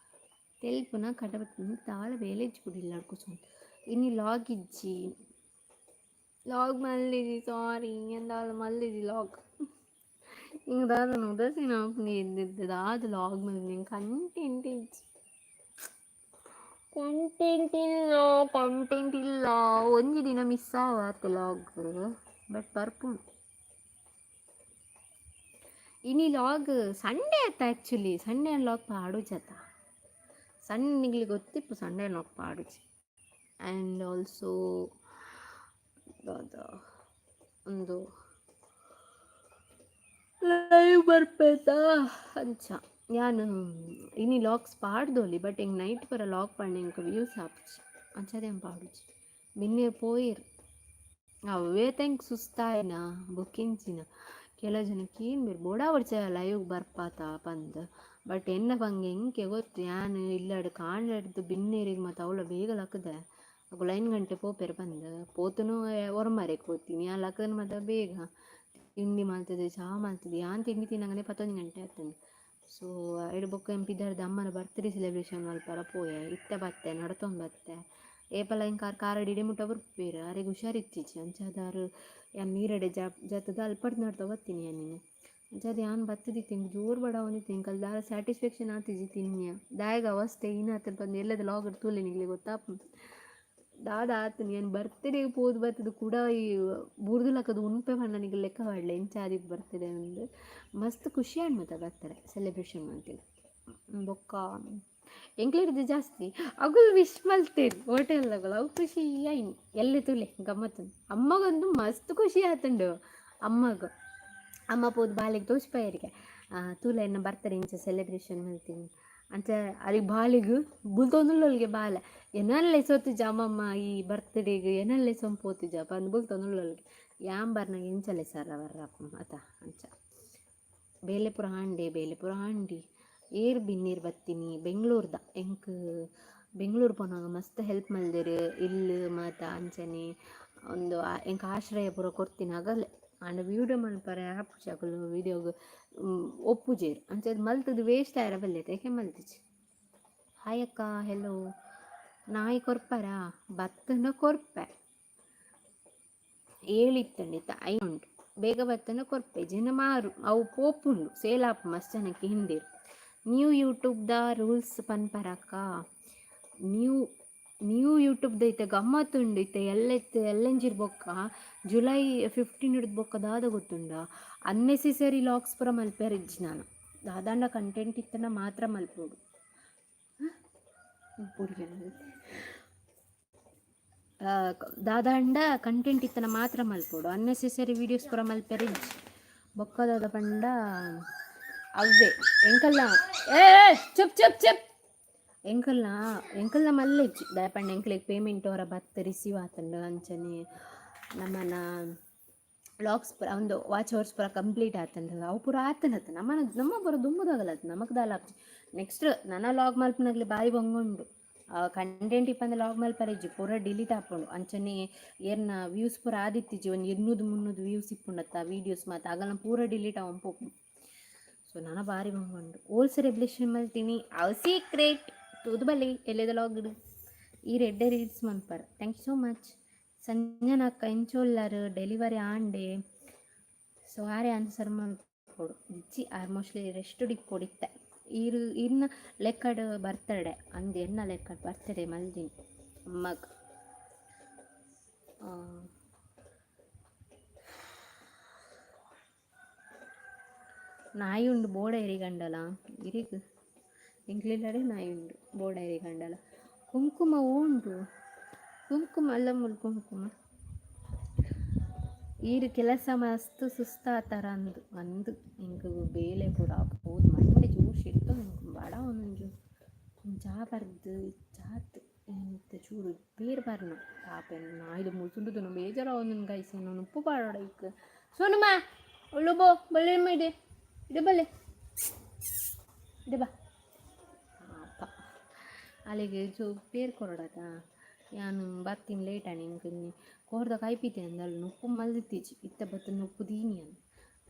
ತೆಲ್ಪುನ ಕಡಬತ್ತು ದಾಲ ಬೇಲೆ ಇಜ್ಜಿ ಕುಡಿಲ್ಲ ಕೂಸೊಂದು. ಇನಿ ಲಾಗ್ ಇಜ್ಜಿ, ಲಾಗ್ ಮಲ್ದಿಜಿ, ಸಾರಿ. ಎಂದಾಲ ಮಲ್ದಿಜಿ ಲಾಗ್. ಇಂಕ್ ದಾದ ಉದಾಸೀನ ಆಪುಂಡು. ದಾದ ಲಾಗ್ ಮಲ್ದಿನಿ, ಕಂಟೆಂಟ್ ಇಜ್ಜಿ, ಕಂಟೆಂಟ್ ಇಲ್ಲ, ಕಂಟೆಂಟ್ ಇಲ್ಲ. ಒಂಜಿ ದಿನ ಮಿಸ್ ಆವಾತ್ ಲಾಗ್, ಬಟ್ ಬರ್ಪುಂಡು. ಇನಿ ಲಾಗ್ ಸಂಡೇ ಆತ. ಆ್ಯಕ್ಚುಲಿ ಸಂಡೇ ಲಾಗ್ ಪಾಡುಜತ. ಸಣ್ಣ ನಿಗ್ಲಿ ಗೊತ್ತಿಪ್ಪು, ಸಂಡೇ ಲಾಗ್ ಪಾಡುಜಿ. ಆ್ಯಂಡ್ ಆಲ್ಸೋ ದಾದ ಒಂದು ಲೈವ್ ಬರ್ಪೇತಾ ಅಂಚ. ಯಾನ್ ಇನಿ ಲಾಗ್ಸ್ ಪಾಡ್ದೊಲಿ, ಬಟ್ ಎಂಕ್ ನೈಟ್ ಪೂರ ಲಾಗ್ ಪಾಡ್ಂಡ ಎಂಕ್ ವ್ಯೂಸ್ ಆಪುಜಿ, ಅಂಚಾದ್ ಯಾನ್ ಪಾಡುಜಿ. ಬಿನ್ನೆರ್ ಪೋಯೆರ್, ಅವೇ ಎಂಕ್ ಸುಸ್ತಾಯಿನ ಬೊಕ್ಕಿಂಚಿನ. ಕೆಲವು ಜನ ಕೇನ್ಬೆರ್ ಬೋಡಾವೊಡ್ಚ ಲೈವ್ ಬರ್ಪಾತ ಪಂದ್. ಬಟ್ ಎನ್ನ ಪಂಗೆ ಎಂಕೆ ಗೊತ್ತು. ಯಾನ್ ಇಲ್ಲಡ್ ಕಾಂಡೆಡ್ದ್ ಬಿನ್ನೆರೆಗ್ ಮಾತ ಅವ್ಲ ಬೇಗ ಲಕ್ಕ್ದೆ. ಅಕುಲು 5 ಗಂಟೆ ಪೋಪೆರ್ ಪಂದ್ ಪೋತುನು ಒರ್ಂಬರೆಗ್ ಪೋತೀನಿ. ಯಾನ್ ಲಕ್ಕುದು ಮಾತ ಬೇಗ ತಿಂಡಿ ಮಲ್ತುದು, ಚಾ ಮಲ್ತುದು, ಯಾನ್ ತಿಂಡಿ ತಿನ್ನಗನೆ 11 ಗಂಟೆ ಆತುಂಡು. ಸೊ ಐಡ್ ಬೊಕ್ಕ ಯಾನ್ ಪಿದರ್ದು ಅಮ್ಮನ ಬರ್ತ್ಡೇ ಸೆಲೆಬ್ರೇಷನ್ ಮಲ್ಪರ ಪೋಯೆ. ಇತ್ತೆ ಬತ್ತೆ, ನಡತೊಂದು ಬತ್ತೆ. ಏಪಲ ಎಂಕ್ ಆರ್ ಕಾರಡ್ ಇಡೆ ಮುಟ್ಟ ಬರ್ಪೆರ್. ಆರೆಗ್ ಹುಷಾರಿತ್ತಿಜಿ, ಅಂಚಾದ್ ಆರ್ ಯಾನ್ ನೀರಡೆ ಜತ್ತುದು ಅಲ್ಪಡ್ದ್ ನಡ್ತ ಬತ್ತೀನಿ ಯಾನ್ ಇನಿ. ಅಂಚಾದ್ ಯಾನ್ ಬತ್ತುದಿತ್ತೆ. ಎಂಕ್ ಜೋರು ಬಡವೊಂದಿತ್ತೆ. ಎಂಕ್ ಅಲ್ ದಾಲ ಸ್ಯಾಟಿಸ್ಫ್ಯಾಕ್ಷನ್ ಆತಿಜಿ ತಿನ್ಯ. ದಾಯೆಗ್ ಅವಸ್ಥೆ ಈನಾತ್ ಪಂದ್ ಎಲ್ಲದ ಲಾಗ್ ತೂಲೆ, ನಿಕ್ಲೆಗ್ ಗೊತ್ತಾಪುಂಡು ದಾದ ಆತುಂಡು. ಯಾನ್ ಬರ್ತ್ಡೇಗ್ ಪೋದು ಬತ್ತುದು ಕುಡ ಈ ಬೂರ್ದು ಲಕ್ಕುದು ಉನ್ಪೆ ಪಂಡ ನಿಕುಲು ಲೆಕ್ಕ ಪಾಡ್ಲೆ ಎಂಚ ಆದಿಪ್ಪು ಬರ್ತ್ಡೇ ಪಂದ್. ಮಸ್ತ್ ಖುಷಿ ಆಂಡ್ ಮಾತ ಬರ್ತ್ಡೇ ಸೆಲೆಬ್ರೇಷನ್ ಮಲ್ತಿನ ಬೊಕ್ಕ ಎಂಕ್ಲೆಡ್ದ್ ಜಾಸ್ತಿ ಅಗುಲು ವಿಶ್ ಮಲ್ತೆರ್, ಹೋಟೆಲ್ದಗುಲು. ಅವು ಖುಷಿ ಆಯ್ನಿ. ಎಲ್ಲೆ ತೂಲೆ, ಗಮ್ಮತ್ತುಂಡು. ಅಮ್ಮಗೊಂದು ಮಸ್ತ್ ಖುಷಿ ಆತುಂಡು ಅಮ್ಮಗ್. ಅಮ್ಮ ಪೋದು ಬಾಲೆಗ್ ತೋಜ್ಪಾಯೆರಿಗೆ, ತೂಲೆ ಎನ್ನ ಬರ್ತ್ಡೇ ಇಂಚ ಸೆಲೆಬ್ರೇಷನ್ ಮಲ್ತೀನಿ ಅಂಚ. ಅರೆಗ್ ಬಾಲೆಗ್ ಬುಲ್ತೊಂದುಲ್ಲೊಲ್ಗೆ ಬಾಲೆ. ಎನಲ್ಲೇ ಸೊತ್ತುಜ ಅಮ್ಮಮ್ಮ, ಈ ಬರ್ತ್ಡೇಗ್ ಎನಲ್ಲೇ ಸೊಂಪೋತುಜ ಪಂದ್ ಬುಲ್ತೊಂದುಲ್ಲೊಲ್ಗೆ. ಯಾನ್ ಬರ್ನಗ ಎಂಚಲೆ ಸರ ಬರ್ರಪ್ಪ ಅತ ಅಂಚ. ಬೇಲೆ ಪೂರ ಆಂಡೆ, ಬೇಲೆ ಪೂರ ಆಂಡಿ. ಏರ್ ಬಿನ್ನೆರ್ ಬತ್ತೀನಿ? ಬೆಂಗ್ಳೂರ್ದ. ಎಂಕ್ ಬೆಂಗ್ಳೂರು ಪೋನಾಗ ಮಸ್ತ್ ಹೆಲ್ಪ್ ಮಲ್ದೆರ್. ಇಲ್ಲ್ ಮಾತ ಅಂಚನೆ ಒಂದು ಎಂಕ್ ಆಶ್ರಯ ಪೂರ ಕೊರ್ತಿನ ಅಗಲೆ. ಆಂಡ ವೀಡಿಯೋ ಮಲ್ಪರೆ ಆಪುಜಿ, ಅಕುಲು ವೀಡಿಯೋಗ್ ಒಪ್ಪುಜೆರ್. ಅಂಚಾದ್ ಮಲ್ತುದು ವೇಸ್ಟ್ ಆಯೆರೆ ಬಲ್ಲೆ, ಏಕೆ ಮಲ್ತಿಜಿ. ಹಾಯ್ ಅಕ್ಕ, ಹೆಲೋ. ನಾಯಿ ಕೊರ್ಪರಾ? ಬತ್ತುಂಡ ಕೊರ್ಪೆ. ಏಳಿತ್ತಂಡ ಇತ್ತ ಐನ್ ಉಂಡು. ಬೇಗ ಬತ್ತಂಡ ಕೊರ್ಪೆ, ಇಜ್ಜಿಂಡ ಮಾರು ಅವು ಪೋಪುಂಡು, ಸೇಲ್ ಆಪು. ಮಸ್ತ್ ಜನಕ್ಕೆ ಹಿಂದಿರು. ನ್ಯೂ ಯೂಟ್ಯೂಬ್ದ ರೂಲ್ಸ್ ಪನ್ಪರಕ್ಕ? ನ್ಯೂ ನ್ಯೂ ಯೂಟ್ಯೂಬ್ದ ಇತ್ತೆ ಗಮ್ಮತ್ತುಂಡು. ಇತ್ತೆ ಎಲ್ಲ ಇತ್ತೆ ಎಲ್ಲಂಜಿರ್ ಬೊಕ್ಕ ಜುಲೈ 15 ಹಿಡ್ದು ಬೊಕ್ಕ ದಾದ ಗೊತ್ತುಂಡ, ಅನ್ನೆಸೆಸರಿ ಲಾಗ್ಸ್ ಪೂರ ಮಲ್ಪೆರೆ ಇಜ್ಜಿ ನಾನು. ದಾದಾಂಡ ಕಂಟೆಂಟ್ ಇತ್ತಂಡ ಮಾತ್ರ ಮಲ್ಪೊಡು. ಪುರ್ಗೆ ದಾದಾಂಡ ಕಂಟೆಂಟ್ ಇತ್ತನ ಮಾತ್ರ ಮಲ್ಪೊಡು, ಅನ್ನೆಸೆಸರಿ ವೀಡಿಯೋಸ್ ಪೂರ ಮಲ್ಪೆರೆ ಇಜ್ಜಿ. ಬೊಕ್ಕ ದಾದ ಪಂಡ, ಅವ್ವೆ ಎಂಕಲ್ನ, ಏ ಚುಪ್ ಚುಪ್ ಚುಪ್, ಎಂಕಲ್ನ ಎಂಕಲ್ನ ಮಲ್ಲೆಜ್ಜಿ. ದಾಯೆ ಪಂಡ ಎಂಕ್ಲೆಗ್ ಪೇಮೆಂಟ್ ಹೊರ ಬತ್ತು ರಿಸೀವ್ ಆತುಂಡು. ಅಂಚನೆ ನಮ್ಮನ ಲಾಗ್ಸ್ ಪೂರ ಒಂದು ವಾಚ್ ಅವರ್ಸ್ ಪೂರ ಕಂಪ್ಲೀಟ್ ಆತುಂಡು. ಅವು ಪೂರ ಆತುಂಡತ್ತ. ನಮ್ಮನ ನಮ್ಮ ಪೂರ ದುಂಬುದಾಗಲತ್ತ, ನಮಕ್ ದಾಲ ಆಪುಜಿ. ನೆಕ್ಸ್ಟ್ ನನ ಲಾಗ್ ಮಲ್ಪುನಗ್ಲೆ ಬಾರಿ ಬಂಗ ಉಂಡು. ಕಂಟೆಂಟ್ ಇಪ್ಪಂದೆ ಲಾಗ್ ಮಲ್ಪರೆ ಇಜ್ಜಿ, ಪೂರ ಡಿಲೀಟ್ ಆಪುಂಡು. ಅಂಚನೆ ಏರ್ನ ವ್ಯೂಸ್ ಪೂರ ಆದಿತ್ತಿಜಿ, ಒಂದು 200 300 ವ್ಯೂಸ್ ಇಪ್ಪುಂಡತ್ತ ವೀಡಿಯೋಸ್ ಮಾತ, ಅಗಲ್ನ ಪೂರ ಡಿಲೀಟ್ ಆವೊಂದು ಪೋಪುಂಡು. ಸೊ ನನ ಬಾರಿ ಬಂಗ ಉಂಡು. ಓಲ್ ಸೆಲೆಬ್ರೇಷನ್ ಮಲ್ತೀನಿ, ಅವು ಸೀಕ್ರೆಟ್. ತೂದು ಬಲ್ಲಿ ಎಲ್ಲೆದ ಲಾಗ್ಡ್. ಈ ಎಡ್ಡೆ reels ಮನ್ಪರ್. Thank you so much. Sanjana ಅಕ್ಕ ಎಂಚೋಲ್ಲಾರು? ಡೆಲಿವರಿ ಆಂಡೆ. ಸೊ ಆರೆ ಆನ್ಸರ್ ಮಲ್ಪೊಡು. ಇಜ್ಜಿ, ಆರ್ ಮೋಸ್ಟ್ಲಿ ರೆಸ್ಟ್ ಇಪ್ಪೊಡಿತ್ತೆ. ಈರು ಇರ್ನ ಲೆಕ್ಕಡ್ ಬರ್ತಡೆ ಅಂದ್, ಎನ್ನ ಲೆಕ್ಕಡ್ ಬರ್ತಡೆ ಮಲ್ದಿನಿ ಅಮ್ಮಗ್. ನಾಯಿ ಉಂಡು ಬೋಡ ಎರಿಗಂಡಲ ಇರಿಗ್. ಎಂಕ್ಲಿಲ್ಲಡೆ ನಾಯಿ ಉಂಡು, ಬೋಡ ಎರಿಗಂಡಲ. ಕುಂಕುಮ ಉಂಡು, ಕುಂಕುಮ ಅಲ್ಲ ಮೂಲು ಕುಂಕುಮ. ಈರ್ ಕೆಲಸ ಮಸ್ತ್ ಸುಸ್ತಾತರ ಅಂದು ಅಂದು. ಎಂಕ್ ಬೇಲೆ ಪೂರ ಪೋದು ಮಂಡೆ ಜೋಶ್ ಇತ್ತು. ಬಡ ಒಂದೊಂಜು ಚಾ ಪರ್ದು ಚಾತ್ ಎಂತ ಚೂರು ಪೇರ್ ಪರ್ನ ಪಾಪ. ನಾಯಿದ ಮುಸುಂಡುದು ಬೇಜಾರಾವೊಂದುಂಡು ಗೈಸ್. ಎನ್ನ ಉಪ್ಪು ಪಾಡೋಡ ಇಕ್. ಸೋನುಮಾ ಒಳ್ಳು ಬೋ ಬಳ್ಳಿ ಇದೆ ಇದೆ ಬಲ್ಲೆ ಇದೆ ಬಾ. ಪಾಪ ಅಲ್ಲಿಗೆ ಚೂ ಪೇರ್ ಕೊರಡತ. ಯಾನ್ ಬರ್ತೀನಿ ಲೇಟ್ ಆಂಡ್. ಎಂಕ್ ಕೋರ್ದ ಕೈಪಿತಿ ಅಂದಲ್ ನುಪ್ಪು ಮಲ್ದಿತ್ತೀಚಿ. ಇತ್ತ ಬತ್ತು ನುಪ್ಪು ದೀನಿ ಅಂದ್.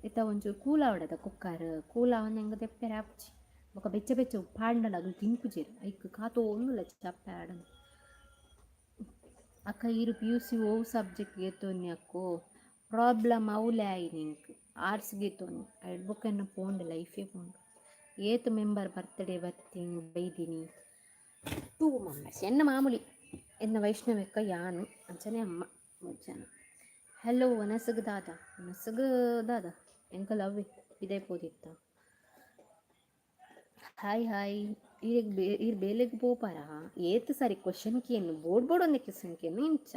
ಇತ್ತ ಒಂಚೂರು ಕೂಲ್ ಆವಡದ ಕುಕ್ಕರ್. ಕೂಲ್ ಆವಂದೆ ಎಂಕ್ ದೆಪ್ಪೆರೆ ಆಪುಜಿ. ಬೊಕ ಬೆಚ್ಚ ಬೆಚ್ಚ ಪಾಡ್ಂಡಲ ಅಗುಲು ತಿನ್ಪುಜೆರ್. ಐಕ್ ಕಾತೊಂದುಲ್ಲ ಚಪ್ಪೆ ಆಡಂದ್. ಅಕ್ಕ, ಈರ್ ಪಿಯುಸಿ ಒವು ಸಬ್ಜೆಕ್ಟ್ ಗೆತೊನ್ನಿ ಅಕ್ಕೋ? ಪ್ರಾಬ್ಲಮ್ ಅವ್ಲೆ ಆಯಿನಿ ಎಂಕ್. ಆರ್ಟ್ಸ್ ಗೆತೊನ್ನಿ. ಐಡ್ ಬೊಕ ಎನ್ನ ಪೋಂಡು, ಲೈಫೇ ಪೋಂಡು. ಏತ್ ಮೆಂಬರ್ ಬರ್ತಡೇ ಬತ್ತೀನಿ ಬೈದಿನಿ? Two members. ಎನ್ನ ಮಾಮೂಲಿ ಎನ್ನ ವೈಷ್ಣವಕ್ಕ, ಯಾನು, ಅಂಚನೆ ಅಮ್ಮ, ಮೂರು ಜನ. ಹಲೋ, ವನಸಗ್ ದಾದ? ವನಸಗ್ ದಾದ? ಎಂಕಲ್ ಅವ್ವೆ ಪಿದೈ ಪೋದಿತ್ತ. Hi hi. ಈರೆಗ್ ಬೇ ಈರ್ ಬೇಲೆಗ್ ಪೋಪಾರಾ? ಏತ್ ಸರಿ ಕ್ವಶನ್ ಕೇನು? ಬೋಡ್ ಬೋಡ್ ಒಂದೆ ಕ್ವಶನ್ ಕೇನು ಇಂಚ.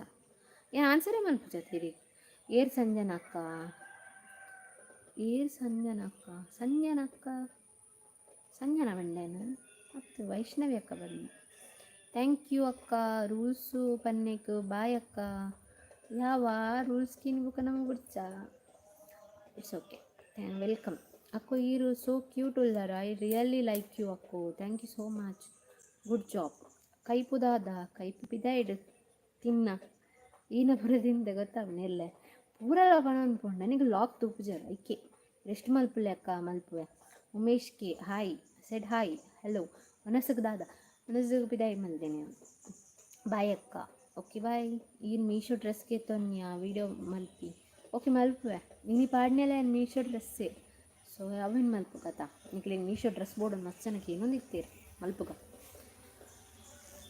ಏನ್ ಆನ್ಸರೇ ಮನ್ಪುಜತ್ ಇರೆಗ್. ಏರ್ ಸಂಜನಾ ಅಕ್ಕ? ಏರ್ ಸಂಜನಾ ಅಕ್ಕ? ಸಂಜನಾ ಅಕ್ಕ, ಸಂಜನಾ ಬಂಡೇನ ಅತ್ತು, ವೈಷ್ಣವಿ ಅಕ್ಕ ಬಂದ. Thank you ಅಕ್ಕ ರೂಲ್ಸು ಪನ್ನೆಕ್. ಬಾಯ್ ಅಕ್ಕ. ಯಾವ ರೂಲ್ಸ್ ಕಿನ್ ಬುಕ್ಕ ನಮಗೆ ಬುಡ್ಚ. It's okay, welcome. ಅಕ್ಕೋ, ಈರು ಸೋ ಕ್ಯೂಟ್ ಉಲ್ಲಾರ. I really like you ಅಕ್ಕೋ. Thank you so much. Good job. ಕೈಪುದಾದ? ಕೈಪು ಪಿದಾಯ್ಡ್ ತಿನ್ನ. ಈನ ಬರದಿಂದ ಗೊತ್ತಾಗ. ಎಲ್ಲೆ ಪೂರಲ ಪನೊಂದು ಪೋಂಡ ನಿಗ್ ಲಾಕ್ ತೂಪುಜರ್. ಐಕೆ ರೆಸ್ಟ್ ಮಲ್ಪುಲೆ ಅಕ್ಕ. ಮಲ್ಪುವೆ. Umesh K hi said hi. Hello. ವನಸಗ್ ದಾದ? ವನಸಗ್ ಪಿದಾಯಿ ಮಲ್ದೇನೆ. ಬಾಯ್ ಅಕ್ಕ. Okay, bye. ಈರ್ ಮೀಶೋ ಡ್ರೆಸ್ ಗೆತೊನ್ಯಾ? ವೀಡಿಯೋ ಮಲ್ಪಿ. ಓಕೆ, ಮಲ್ಪುವೆ. ಇನಿ ಪಾಡ್ನೆಲ ಮೀಶೋ ಡ್ರೆಸ್ಸೇ. ಸೊ ಅವೇನು ಮಲ್ಪುಗತ. ನಿಕ್ಲೆಗ್ ಮೀಶೋ ಡ್ರೆಸ್ ಬೋಡು ಮಸ್ತ್ ಜನಕ್ಕೆ ಏನೊಂದು ಇತ್ತೀರ್. ಮಲ್ಪುಗ.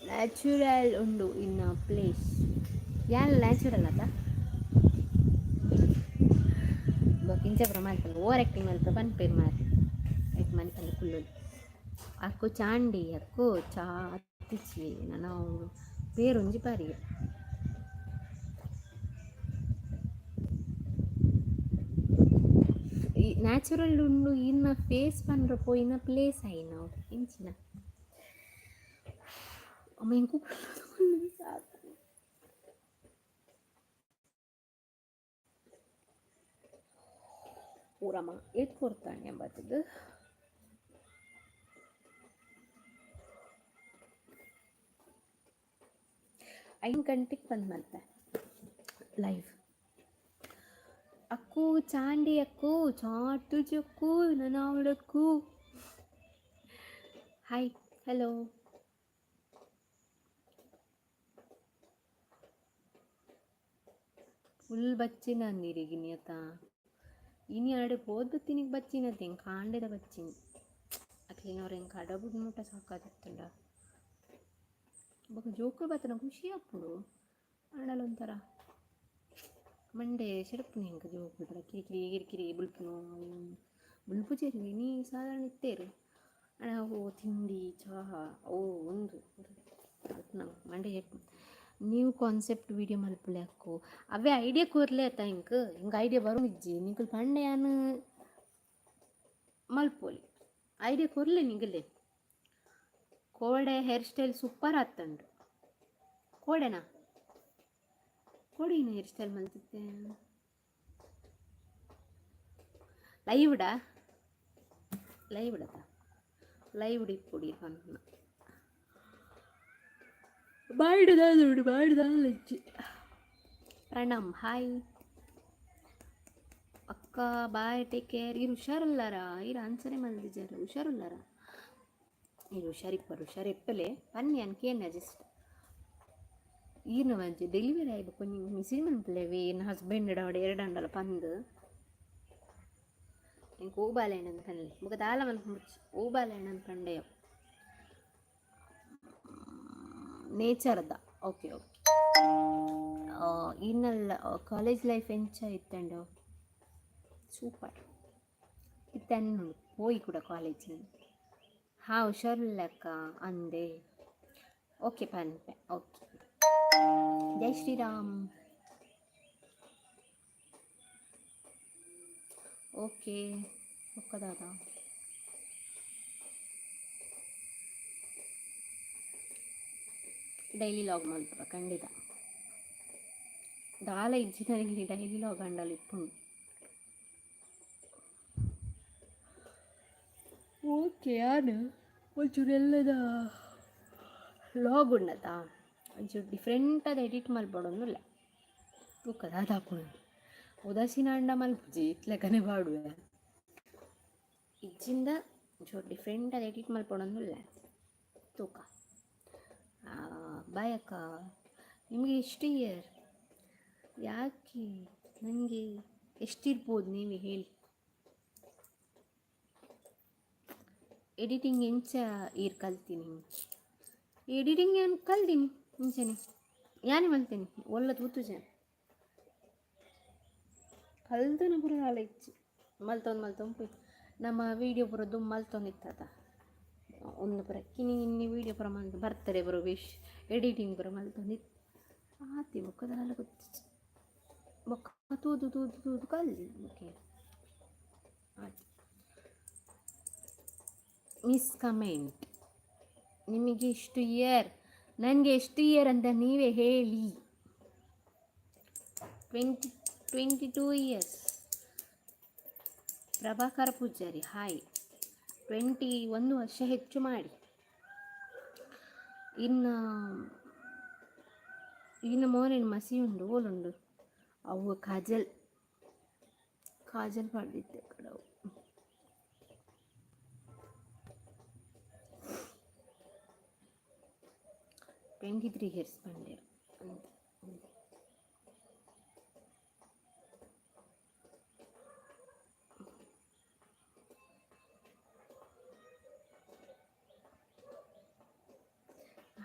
ನ್ಯಾಚುರಲ್ ಉಂಡು ಇನ್ನ ಪ್ಲೇಸ್. ಯಾನ್ ನ್ಯಾಚುರಲ್ ಅತ್ತ. ಬೊಕ ಇಂಚ ಪೂರ ಮಲ್ಪುನು, ಓವರ್ ಆ್ಯಕ್ಟಿಂಗ್ ಮಲ್ಪ ಪನ್ಪೆರ್ ಮಾರ್ರೆ. ಐಕ್ ಮನ್ಪಂದೆ ಕುಲ್ಲೊಲಿ. ಅಕ್ಕು ಚಾಂಡಿ ಅಕ್ಕು ಚಾ ಅತ್ತಿಚಿ. ನನ ಪೇರೊಂಜಿ ಪಾರಿಗೆ ಈ ನ್ಯಾಚುರಲ್ ಉಂಡು ಇನ್ನ ಫೇಸ್ ಪಂಡ್ರ ಪೋಯಿನ ಪ್ಲೇಸ್ ಆಯಿನ ಅವು ಇಂಚಿನ. ಅಮ್ಮ, ಎಂಕು ಸಾಕು. ಪೂರಮ್ಮ ಏತ್ ಕೊರ್ತಾನೆ ಬತ್ತದು. 5 ಗಂಟೆಗೆ ಬಂದ್ ಮಲ್ಪೆ ಲೈವ್. ಅಕ್ಕು ಚಾಂಡಿ ಅಕ್ಕು ಚಾಟು ಚಕ್ಕು ನನ್ನ. Hi, hello. ಫುಲ್ ಬಚ್ಚಿನ ನೀರಿಗೆ ಅತ್ತ. ಇನಿ ಆಡೆ ಪೋದು ತಿನಿಗೆ ಬಚ್ಚಿನತ್ತೆ, ಎಂಕ್ ಕಾಂಡೆದ ಬಚ್ಚಿನಿ. ಅಕ್ಲಿನವ್ರು ಎಂಕ್ ಕಡಬುಡ್ ಮುಟ್ಟ ಸಾಕಾದಿತ್ತುಂಡ. ಬೊಕ ಜೋಕುಲು ಬತ್ತನ ಖುಷಿ ಆಪುಂಡು. ಆಂಡಲ ಒಂಥರ ಮಂಡೆ ಸೆಡಪುನಿ ಎಂಕ್. ಜೋಕುಲು ಪೂರ ಕಿರಿ ಕಿರಿ ಕಿರಿ ಕಿರಿ ಬುಲ್ಪುನು. ಬುಲ್ಪುಜೆರ್ ಇನಿ, ಸಾಧಾರಣ ಇತ್ತೇರು. ಆಂಡ ಅವು ತಿಂಡಿ ಚಹಾ ಅವು ಒಂದು ಮಂಡೆ. ನ್ಯೂ ಕಾನ್ಸೆಪ್ಟ್ ವೀಡಿಯೋ ಮಲ್ಪುಲೆ ಅಕ್ಕು. ಅವೇ ಐಡಿಯಾ ಕೊರ್ಲೆ ಅತ್ತ ಎಂಕ್. ಎಂಕ್ ಐಡಿಯಾ ಬರೋನಿಜ್ಜಿ. ನಿಕುಲು ಪಂಡೆ ಯಾನ್ ಮಲ್ಪೊಲಿ. ಐಡಿಯಾ ಕೊರ್ಲೆ ನಿಗಲೆ. ಕೋಡೆ ಹೇರ್ ಸ್ಟೈಲ್ ಸೂಪರ್ ಆತಂಡು. ಕೋಡೆನಾ? ಕೋಡಿನ ಹೇರ್ ಸ್ಟೈಲ್ ಮಲ್ತಿತ್ತೆ ಲೈವ್ಡಾ? ಲೈವ್ ಡತ್ತ, ಲೈವ್ ಇಪ್ಪುಡಿ ಪನ್ಪುನ. ಬಾಯ್ಡ್ ದಾದ? ಬಾಯ್ಡ್ ದಾದ? ಪ್ರಣಮ್, ಹಾಯ್ ಅಕ್ಕ, ಬಾಯ್, ಟೇಕ್ ಕೇರ್. ಇರು ಹುಷಾರುಲ್ಲಾರ? ಇರು ಆನ್ಸರೇ ಮಲ್ದಿಜಾರ. ಹುಷಾರುಲ್ಲಾರ? ಇರು ಹುಷಾರಿಪ್ಪರು, ಹುಷಾರಿಪ್ಪಲೆ ಪನ್ನಿ. ಅನ್ ಕೇನ ಜಸ್ಟ್ ಈರ್ನ ಒಂಜಿ ಡೆಲಿವರಿ ಆಯ್ಬೇಕು. ಒಂಜಿ ಮೆಸೇಜ್ ಮನ್ಪುಲೆವಿ. ಈರ್ನ ಹಸ್ಬೆಂಡ್ ಡಾವಡ್ ಎರಡಂಡಲ ಪಂದ್. ಎಂಕ್ ಓ ಬಾಲೆಂಡ್ ಪನ್ಲೆ. ಬೊಕ ದಾಲ ಮನ್ಪುಜಿ. ಓ ಬಾಲೆಂಡ್ ಪಂಡೆಯೋ ನೇಚರ್ದ. Okay okay. ಇನ್ನಲ್ಲ ಕಾಲೇಜ್ ಲೈಫ್ ಎಂಚ ಇತ್ತಂಡು? ಸೂಪರ್ ಇತ್ತೆ. ಪೋಯಿ ಕೂಡ ಕಾಲೇಜ್. ಹಾಂ, ಹುಷಾರಿಲ್ಲಕ್ಕ ಅಂದೆ. ಓಕೆ ಪನ್ಪೆ. Okay, Jai Shriram. Okay ಒಕ್ಕದಾದ. Daily log ಮಲ್ಪುವ, ಖಂಡಿತ. ದಾಲ ಇಜ್ಜಿ ನನಗೆ. ಡೈಲಿ ಲಾಗ್ ಅಂಡಲ ಇಪ್ಪುಂಡು. ಓಕೆ, ಯಾನ್ ಒಂಚೂರು ಎಲ್ಲದ ಲಾಗ್ ಉಂಡತಾ, ಒಂಚೂರು ಡಿಫ್ರೆಂಟಾದ ಎಡಿಟ್ ಮಲ್ಪೊಡೊಂದುಲ್ಲ. ಬೊಕ್ಕ ದಾದ ಆಪುಂಡು? ಉದಾಸೀನ ಅಂಡ ಮಲ್ಪುಜಿ, ಇತ್ಲೆಕನೆ ಪಾಡುವೆ. ಇಜ್ಜಿಂದ ಒಂಚೂರು ಡಿಫ್ರೆಂಟಾದ ಎಡಿಟ್ ಮಲ್ಪೊಡೊಂದುಲ್ಲ, ತೂಕ. ಬಾಯ್ ಅಕ್ಕ. ನಿಮಗೆ ಎಷ್ಟು ಇಯರ್? ಯಾಕೆ, ನನಗೆ ಎಷ್ಟಿರ್ಬೋದು ನೀವೇ ಹೇಳಿ. ಎಡಿಟಿಂಗ್ ಎಂಚ ಈರ್ ಕಲ್ತೀನಿ? ಎಡಿಟಿಂಗ್ ಏನು ಕಲ್ತೀನಿ ಮುಂಚೆನೆ. ಯಾನೇ ಮಲ್ತೇನೆ, ಒಲ್ಲ ತೂತುಜೆ. ಕಲ್ತನ ಪೂರ ದಾಲ ಇಜ್ಜಿ. ಮಲ್ತೊಂದು ಮಲ್ತೊಂದು ಪೋಯಿ. ನಮ್ಮ ವೀಡಿಯೋ ಪೂರ ದುಂಬು ಮಲ್ತೊಂದಿತ್ತದ. ಒಂದು ಪೂರ ಕಿನಿ ಕಿನ್ನಿ ವೀಡಿಯೋ ಪೂರ ಮಲ್ತು, ಬರ್ತಡೇ ಪೂರ ವಿಶ್ ಎಡಿಟಿಂಗ್ ಪೂರ ಮಲ್ತೊಂದಿತ್ತು. ಆತಿ, ಬೊಕ್ಕ ದಾಲ ಗೊತ್ತಿಜ್ಜಿ. ಬೊಕ್ಕ ತೂದು ತೂದು ತೂದು ಕಲ್ದಿ. ಓಕೆ, ಆಯ್ತು. Miss comment. ನಿಮಗೆ ಎಷ್ಟು ಇಯರ್? ನನಗೆ ಎಷ್ಟು ಇಯರ್ ಅಂತ ನೀವೇ ಹೇಳಿ. 22 years. Prabhakar Poojary, hi. 21 ವರ್ಷ ಹೆಚ್ಚು ಮಾಡಿ. ಇನ್ನು ಇನ್ನು ಮೋನೆನ್ ಮಸಿ ಉಂಡು, ಓಲುಂಡು ಅವು? ಕಾಜಲ್, ಕಾಜಲ್ ಪಾಡ್ದಿತ್ತೆ ಕಡವು. 23 ಇಯರ್ಸ್ ಪಂಡೆ ಅಂತ.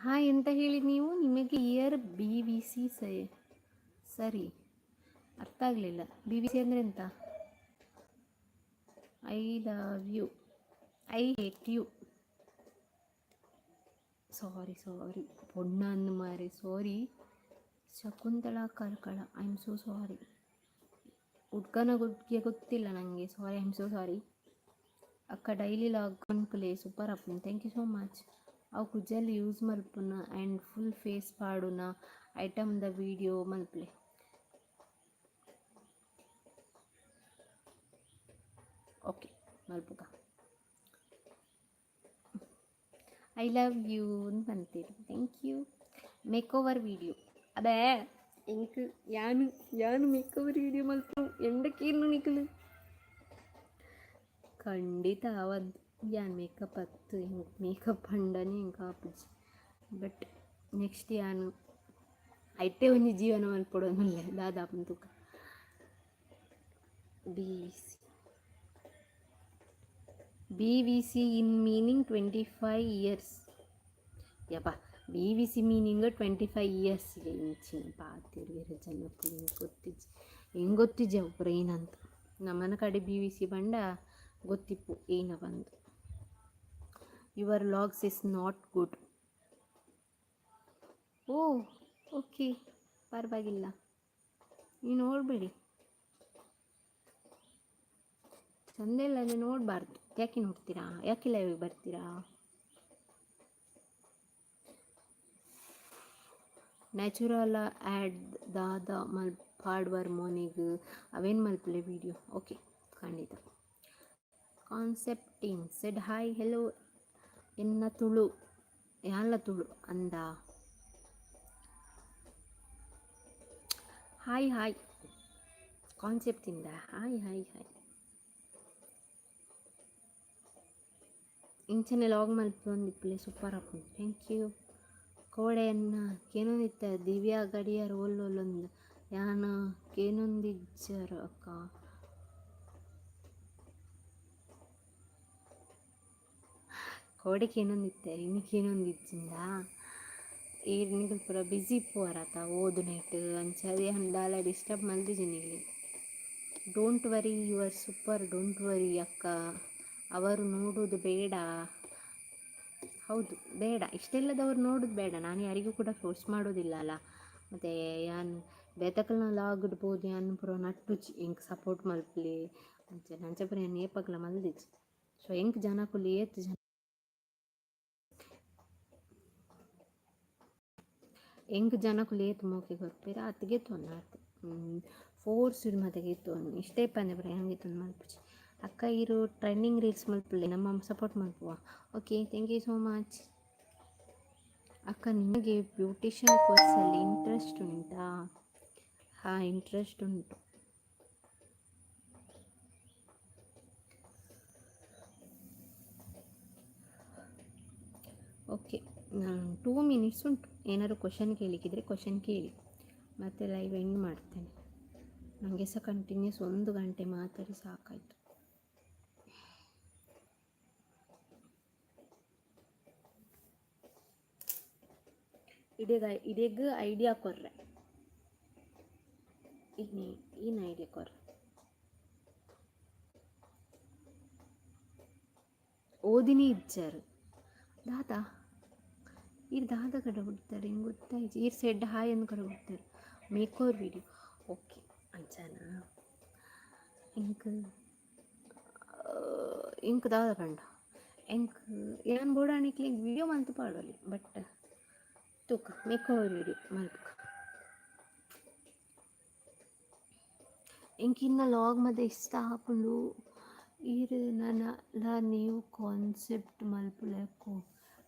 ಹಾಯ್ ಎಂತ ಹೇಳಿ ನೀವು? ನಿಮಗೆ ಇಯರ್ ಬಿವಿಸಿ ಸರಿ ಸರಿ, ಅರ್ಥ ಆಗಲಿಲ್ಲ. ಬಿವಿಸಿ ಅಂದರೆ ಎಂತ? I love you, I hate you. Sorry, sorry ಪೊಣ್ಣನ್ನು ಮಾರೆ, sorry. Shakuntala Karkala, I am so sorry. ಹುಡ್ಗನ ಗುಡ್ಗೆ ಗೊತ್ತಿಲ್ಲ ನನಗೆ. Sorry, I am so sorry. ಅಕ್ಕ, ಡೈಲಿ ಲಾಗ್ ಮನ್ಪುಲೆ, ಸೂಪರ್ ಆಪುಂಡು. Thank you so much. ಅವು ಕುಜಲ್ ಯೂಸ್ ಮಲ್ಪುನ ಆ್ಯಂಡ್ ಫುಲ್ ಫೇಸ್ ಪಾಡುನ ಐಟಮ್ದ video ಮಲ್ಪುಲೆ. ಓಕೆ, ಮಲ್ಪುಗ. I love you ಅಂತ. Thank you. Make over video ಅದೇ ಎಂಕ್. ಯಾನು ಯಾನು ಮೇಕ್ ಓವರ್ ವೀಡಿಯೋ ಮಲ್ಪು ಎಂಡ. ಕೇನು ನಿಕಲು. ಖಂಡಿತ ಆವದ್ದು. ಯಾನ್ ಮೇಕಪ್ ಅತ್ತು, ಮೇಕಪ್ ಪಂಡನೆ ಎಂಕ್ ಆಪುಜಿ. ಬಟ್ ನೆಕ್ಸ್ಟ್ ಯಾನ್ ಐತೆ ಒಂಜಿ ಜೀವನ ಮಲ್ಪೊಡೊಂದುಲ್ಲೆ, ದಾದ ಆಪುಂಡು ತೂಕ. BVC, BVC in meaning 25 years. ಯಪ್ಪ, BVC meaning 25 years. ಇಂಚಿನ ಪಾತೆರ್ವೆರ್ ಜನಕ್ಕುಲು, ಎಂಕ್ ಗೊತ್ತಿಜ್ಜಿ. ಎಂಕ್ ಗೊತ್ತಿಜ್ಜಿ ಅವು ಪೂರ ಏನಂತ. ನಮ್ಮನ ಕಡೆ ಬಿವಿಸಿ ಪಂಡ ಗೊತ್ತಿಪ್ಪು ಏನ ಪಂದ್. Your vlogs is not good. Oh, okay, ಪರವಾಗಿಲ್ಲ, ನೀವು ನೋಡಬೇಡಿ. ಚಂದ ಇಲ್ಲ ಅಂದರೆ ನೋಡಬಾರ್ದು. ಯಾಕೆ ನೋಡ್ತೀರಾ? ಯಾಕೆ ಲೈವಿಗೆ ಬರ್ತೀರಾ? ನ್ಯಾಚುರಲ್ ಆ್ಯಡ್ ದಾದ ಮಲ್ ಪಾಡ್ವರ್ ಮೋನೆಗ್ ಅವೇನು ಮಲ್ಪಲೆ ವೀಡಿಯೋ. ಓಕೆ, ಖಂಡಿತ. Concept team said hi, hello. ಎನ್ನ ತುಳು ಯಾನ್ಲ ತುಳು ಅಂದ. ಹಾಯ್ ಹಾಯ್ ಕಾನ್ಸೆಪ್ಟಿಂದ ಹಾಯ್ ಹಾಯ್ ಹಾಯ್. ಇಂಚನೆ ಲಾಗ್ ಮಲ್ಪೊಂದಿಪ್ಪುಲೆ, ಸೂಪರ್ ಆಪುಂಡು. Thank you. ಕೋಡೆಯನ್ನ ಕೇನೊಂದಿತ್ತ ದಿವ್ಯಾ ಗಡಿಯಾರ ಓಲೊಲೊಂದು ಯಾನ್ ಕೇನೊಂದಿಜ್ಜರ್ ಅಕ್ಕ. ಕೋಡೆ ಕೇನೊಂದಿತ್ತೆ, ಇನಿ ಕೇನೊಂದಿಜ್ಜಿಂದ. ಈರ್ ನಿಕುಲು ಪೂರ ಬ್ಯುಸಿ ಇಪ್ಪುವರತ ಓದುನೈಟ್, ಅಂಚಾದ್ ಯಾನ್ ದಾಲ ಡಿಸ್ಟರ್ಬ್ ಮಲ್ದಿಜಿ ನಿಕ್ಲೆಗ್. Don't worry, you are super, don't worry ಅಕ್ಕ, ಅವರು ನೋಡೋದು ಬೇಡ. ಹೌದು, ಬೇಡ, ಇಷ್ಟೆಲ್ಲದವರು ನೋಡೋದು ಬೇಡ. ನಾನು ಯಾರಿಗೂ ಕೂಡ ಫೋರ್ಸ್ ಮಾಡೋದಿಲ್ಲ ಅಲ್ಲ. ಮತ್ತು ಯಾನ್ ಬೇತಕಲ್ನ ಲಾಗ್ ಇಡ್ಬೋದು, ಯಾನ್ ಪೂರ ನಟ್ಟುಜಿ ಎಂಕ್ ಸಪೋರ್ಟ್ ಮಲ್ಪುಲೆ ಅಂಚ ಅಂಚ ಪೂರ ಯಾನ್ ಏಪಗ್ಲ ಮಲ್ದಿಜಿ. ಸೊ ಎಂಕ್ ಜನಕುಲು ಏತ್ ಜನ ಎಂಕ್ ಜನಕುಲು ಏತ್ ಮೋಕೆ ಕೊರ್ಪೆರ್ ಆತ್ ಗೆತೊನ್ನ ಆತ್. ಫೋರ್ಸ್ ಮಾತ ಗೆತೊನ್ನು ಇಷ್ಟೇ ಪಂದೆ ಪೂರ ಯಾನ್ ಗೆತೊಂದು ಮಲ್ಪುಜಿ. ಅಕ್ಕ, ಈರು ಟ್ರೆಂಡಿಂಗ್ ರೀಲ್ಸ್ ಮಲ್ಪುಲೆ, ನಮ್ಮ support ಮಲ್ಪುವ. Okay, thank you so much. ಅಕ್ಕ, ನಿಮಗೆ ಬ್ಯೂಟಿಷಿಯನ್ ಕೋರ್ಸಲ್ಲಿ ಇಂಟ್ರೆಸ್ಟ್ ಉಂಟಾ? ಹಾಂ, ಇಂಟ್ರೆಸ್ಟ್ ಉಂಟು. ಓಕೆ, ನಾನು 2 ಮಿನಿಟ್ಸ್ ಉಂಟು. ಏನಾದ್ರು ಕ್ವಶನ್ ಕೇಳಲಿಕ್ಕಿದ್ರೆ ಕ್ವಶನ್ ಕೇಳಿ, ಮತ್ತು ಲೈವ್ ಎಂಡ್ ಮಾಡ್ತೇನೆ. ನನಗೆ ಸಹ ಕಂಟಿನ್ಯೂಸ್ ಒಂದು ಗಂಟೆ ಮಾತಾಡಿ ಸಾಕಾಯಿತು. ಇಡೀಗ ಇಡೀಗ ಐಡಿಯಾ ಕೊರ್ರೆ. ಇನಿ ಏನು ಐಡಿಯಾ ಕೊರ್ರೆ? ಓದಿನಿ ಇಜ್ಜಾರು ದಾದಾ ಈರ್ ದಾದ ಕಡೆ ಬಿಡ್ತಾರೆ ಹಿಂಗೆ ಗೊತ್ತಾಯ್ತು. ಈರ್ ಸೆಡ್ ಹಾಯ್ ಅಂದ್ ಕಡೆ ಬಿಡ್ತಾರೆ. Makeover video, okay. ಅಂಚನಾ? ಎಂಕ್ ಎಂಕ್ ದಾದ ಪಂಡ, ಎಂಕ್ ಯಾನ್ ಬೋಡಾಂಡ ವೀಡಿಯೋ ಮಲ್ತ್ ಪಾಡೊಲಿ, ಬಟ್ ತೂಕ, ಮೇಕ್ ಓವರ್ ವೀಡಿಯೋ ಮಲ್ಪುಗ. ಎಂಕ್ ಇನ್ನ ಲಾಗ್ ಮಾತ ಇಷ್ಟ ಆಪುಂಡು. ಈರ್ ನನಲ ನೀವು ಕಾನ್ಸೆಪ್ಟ್ ಮಲ್ಪುಲೆಕೊ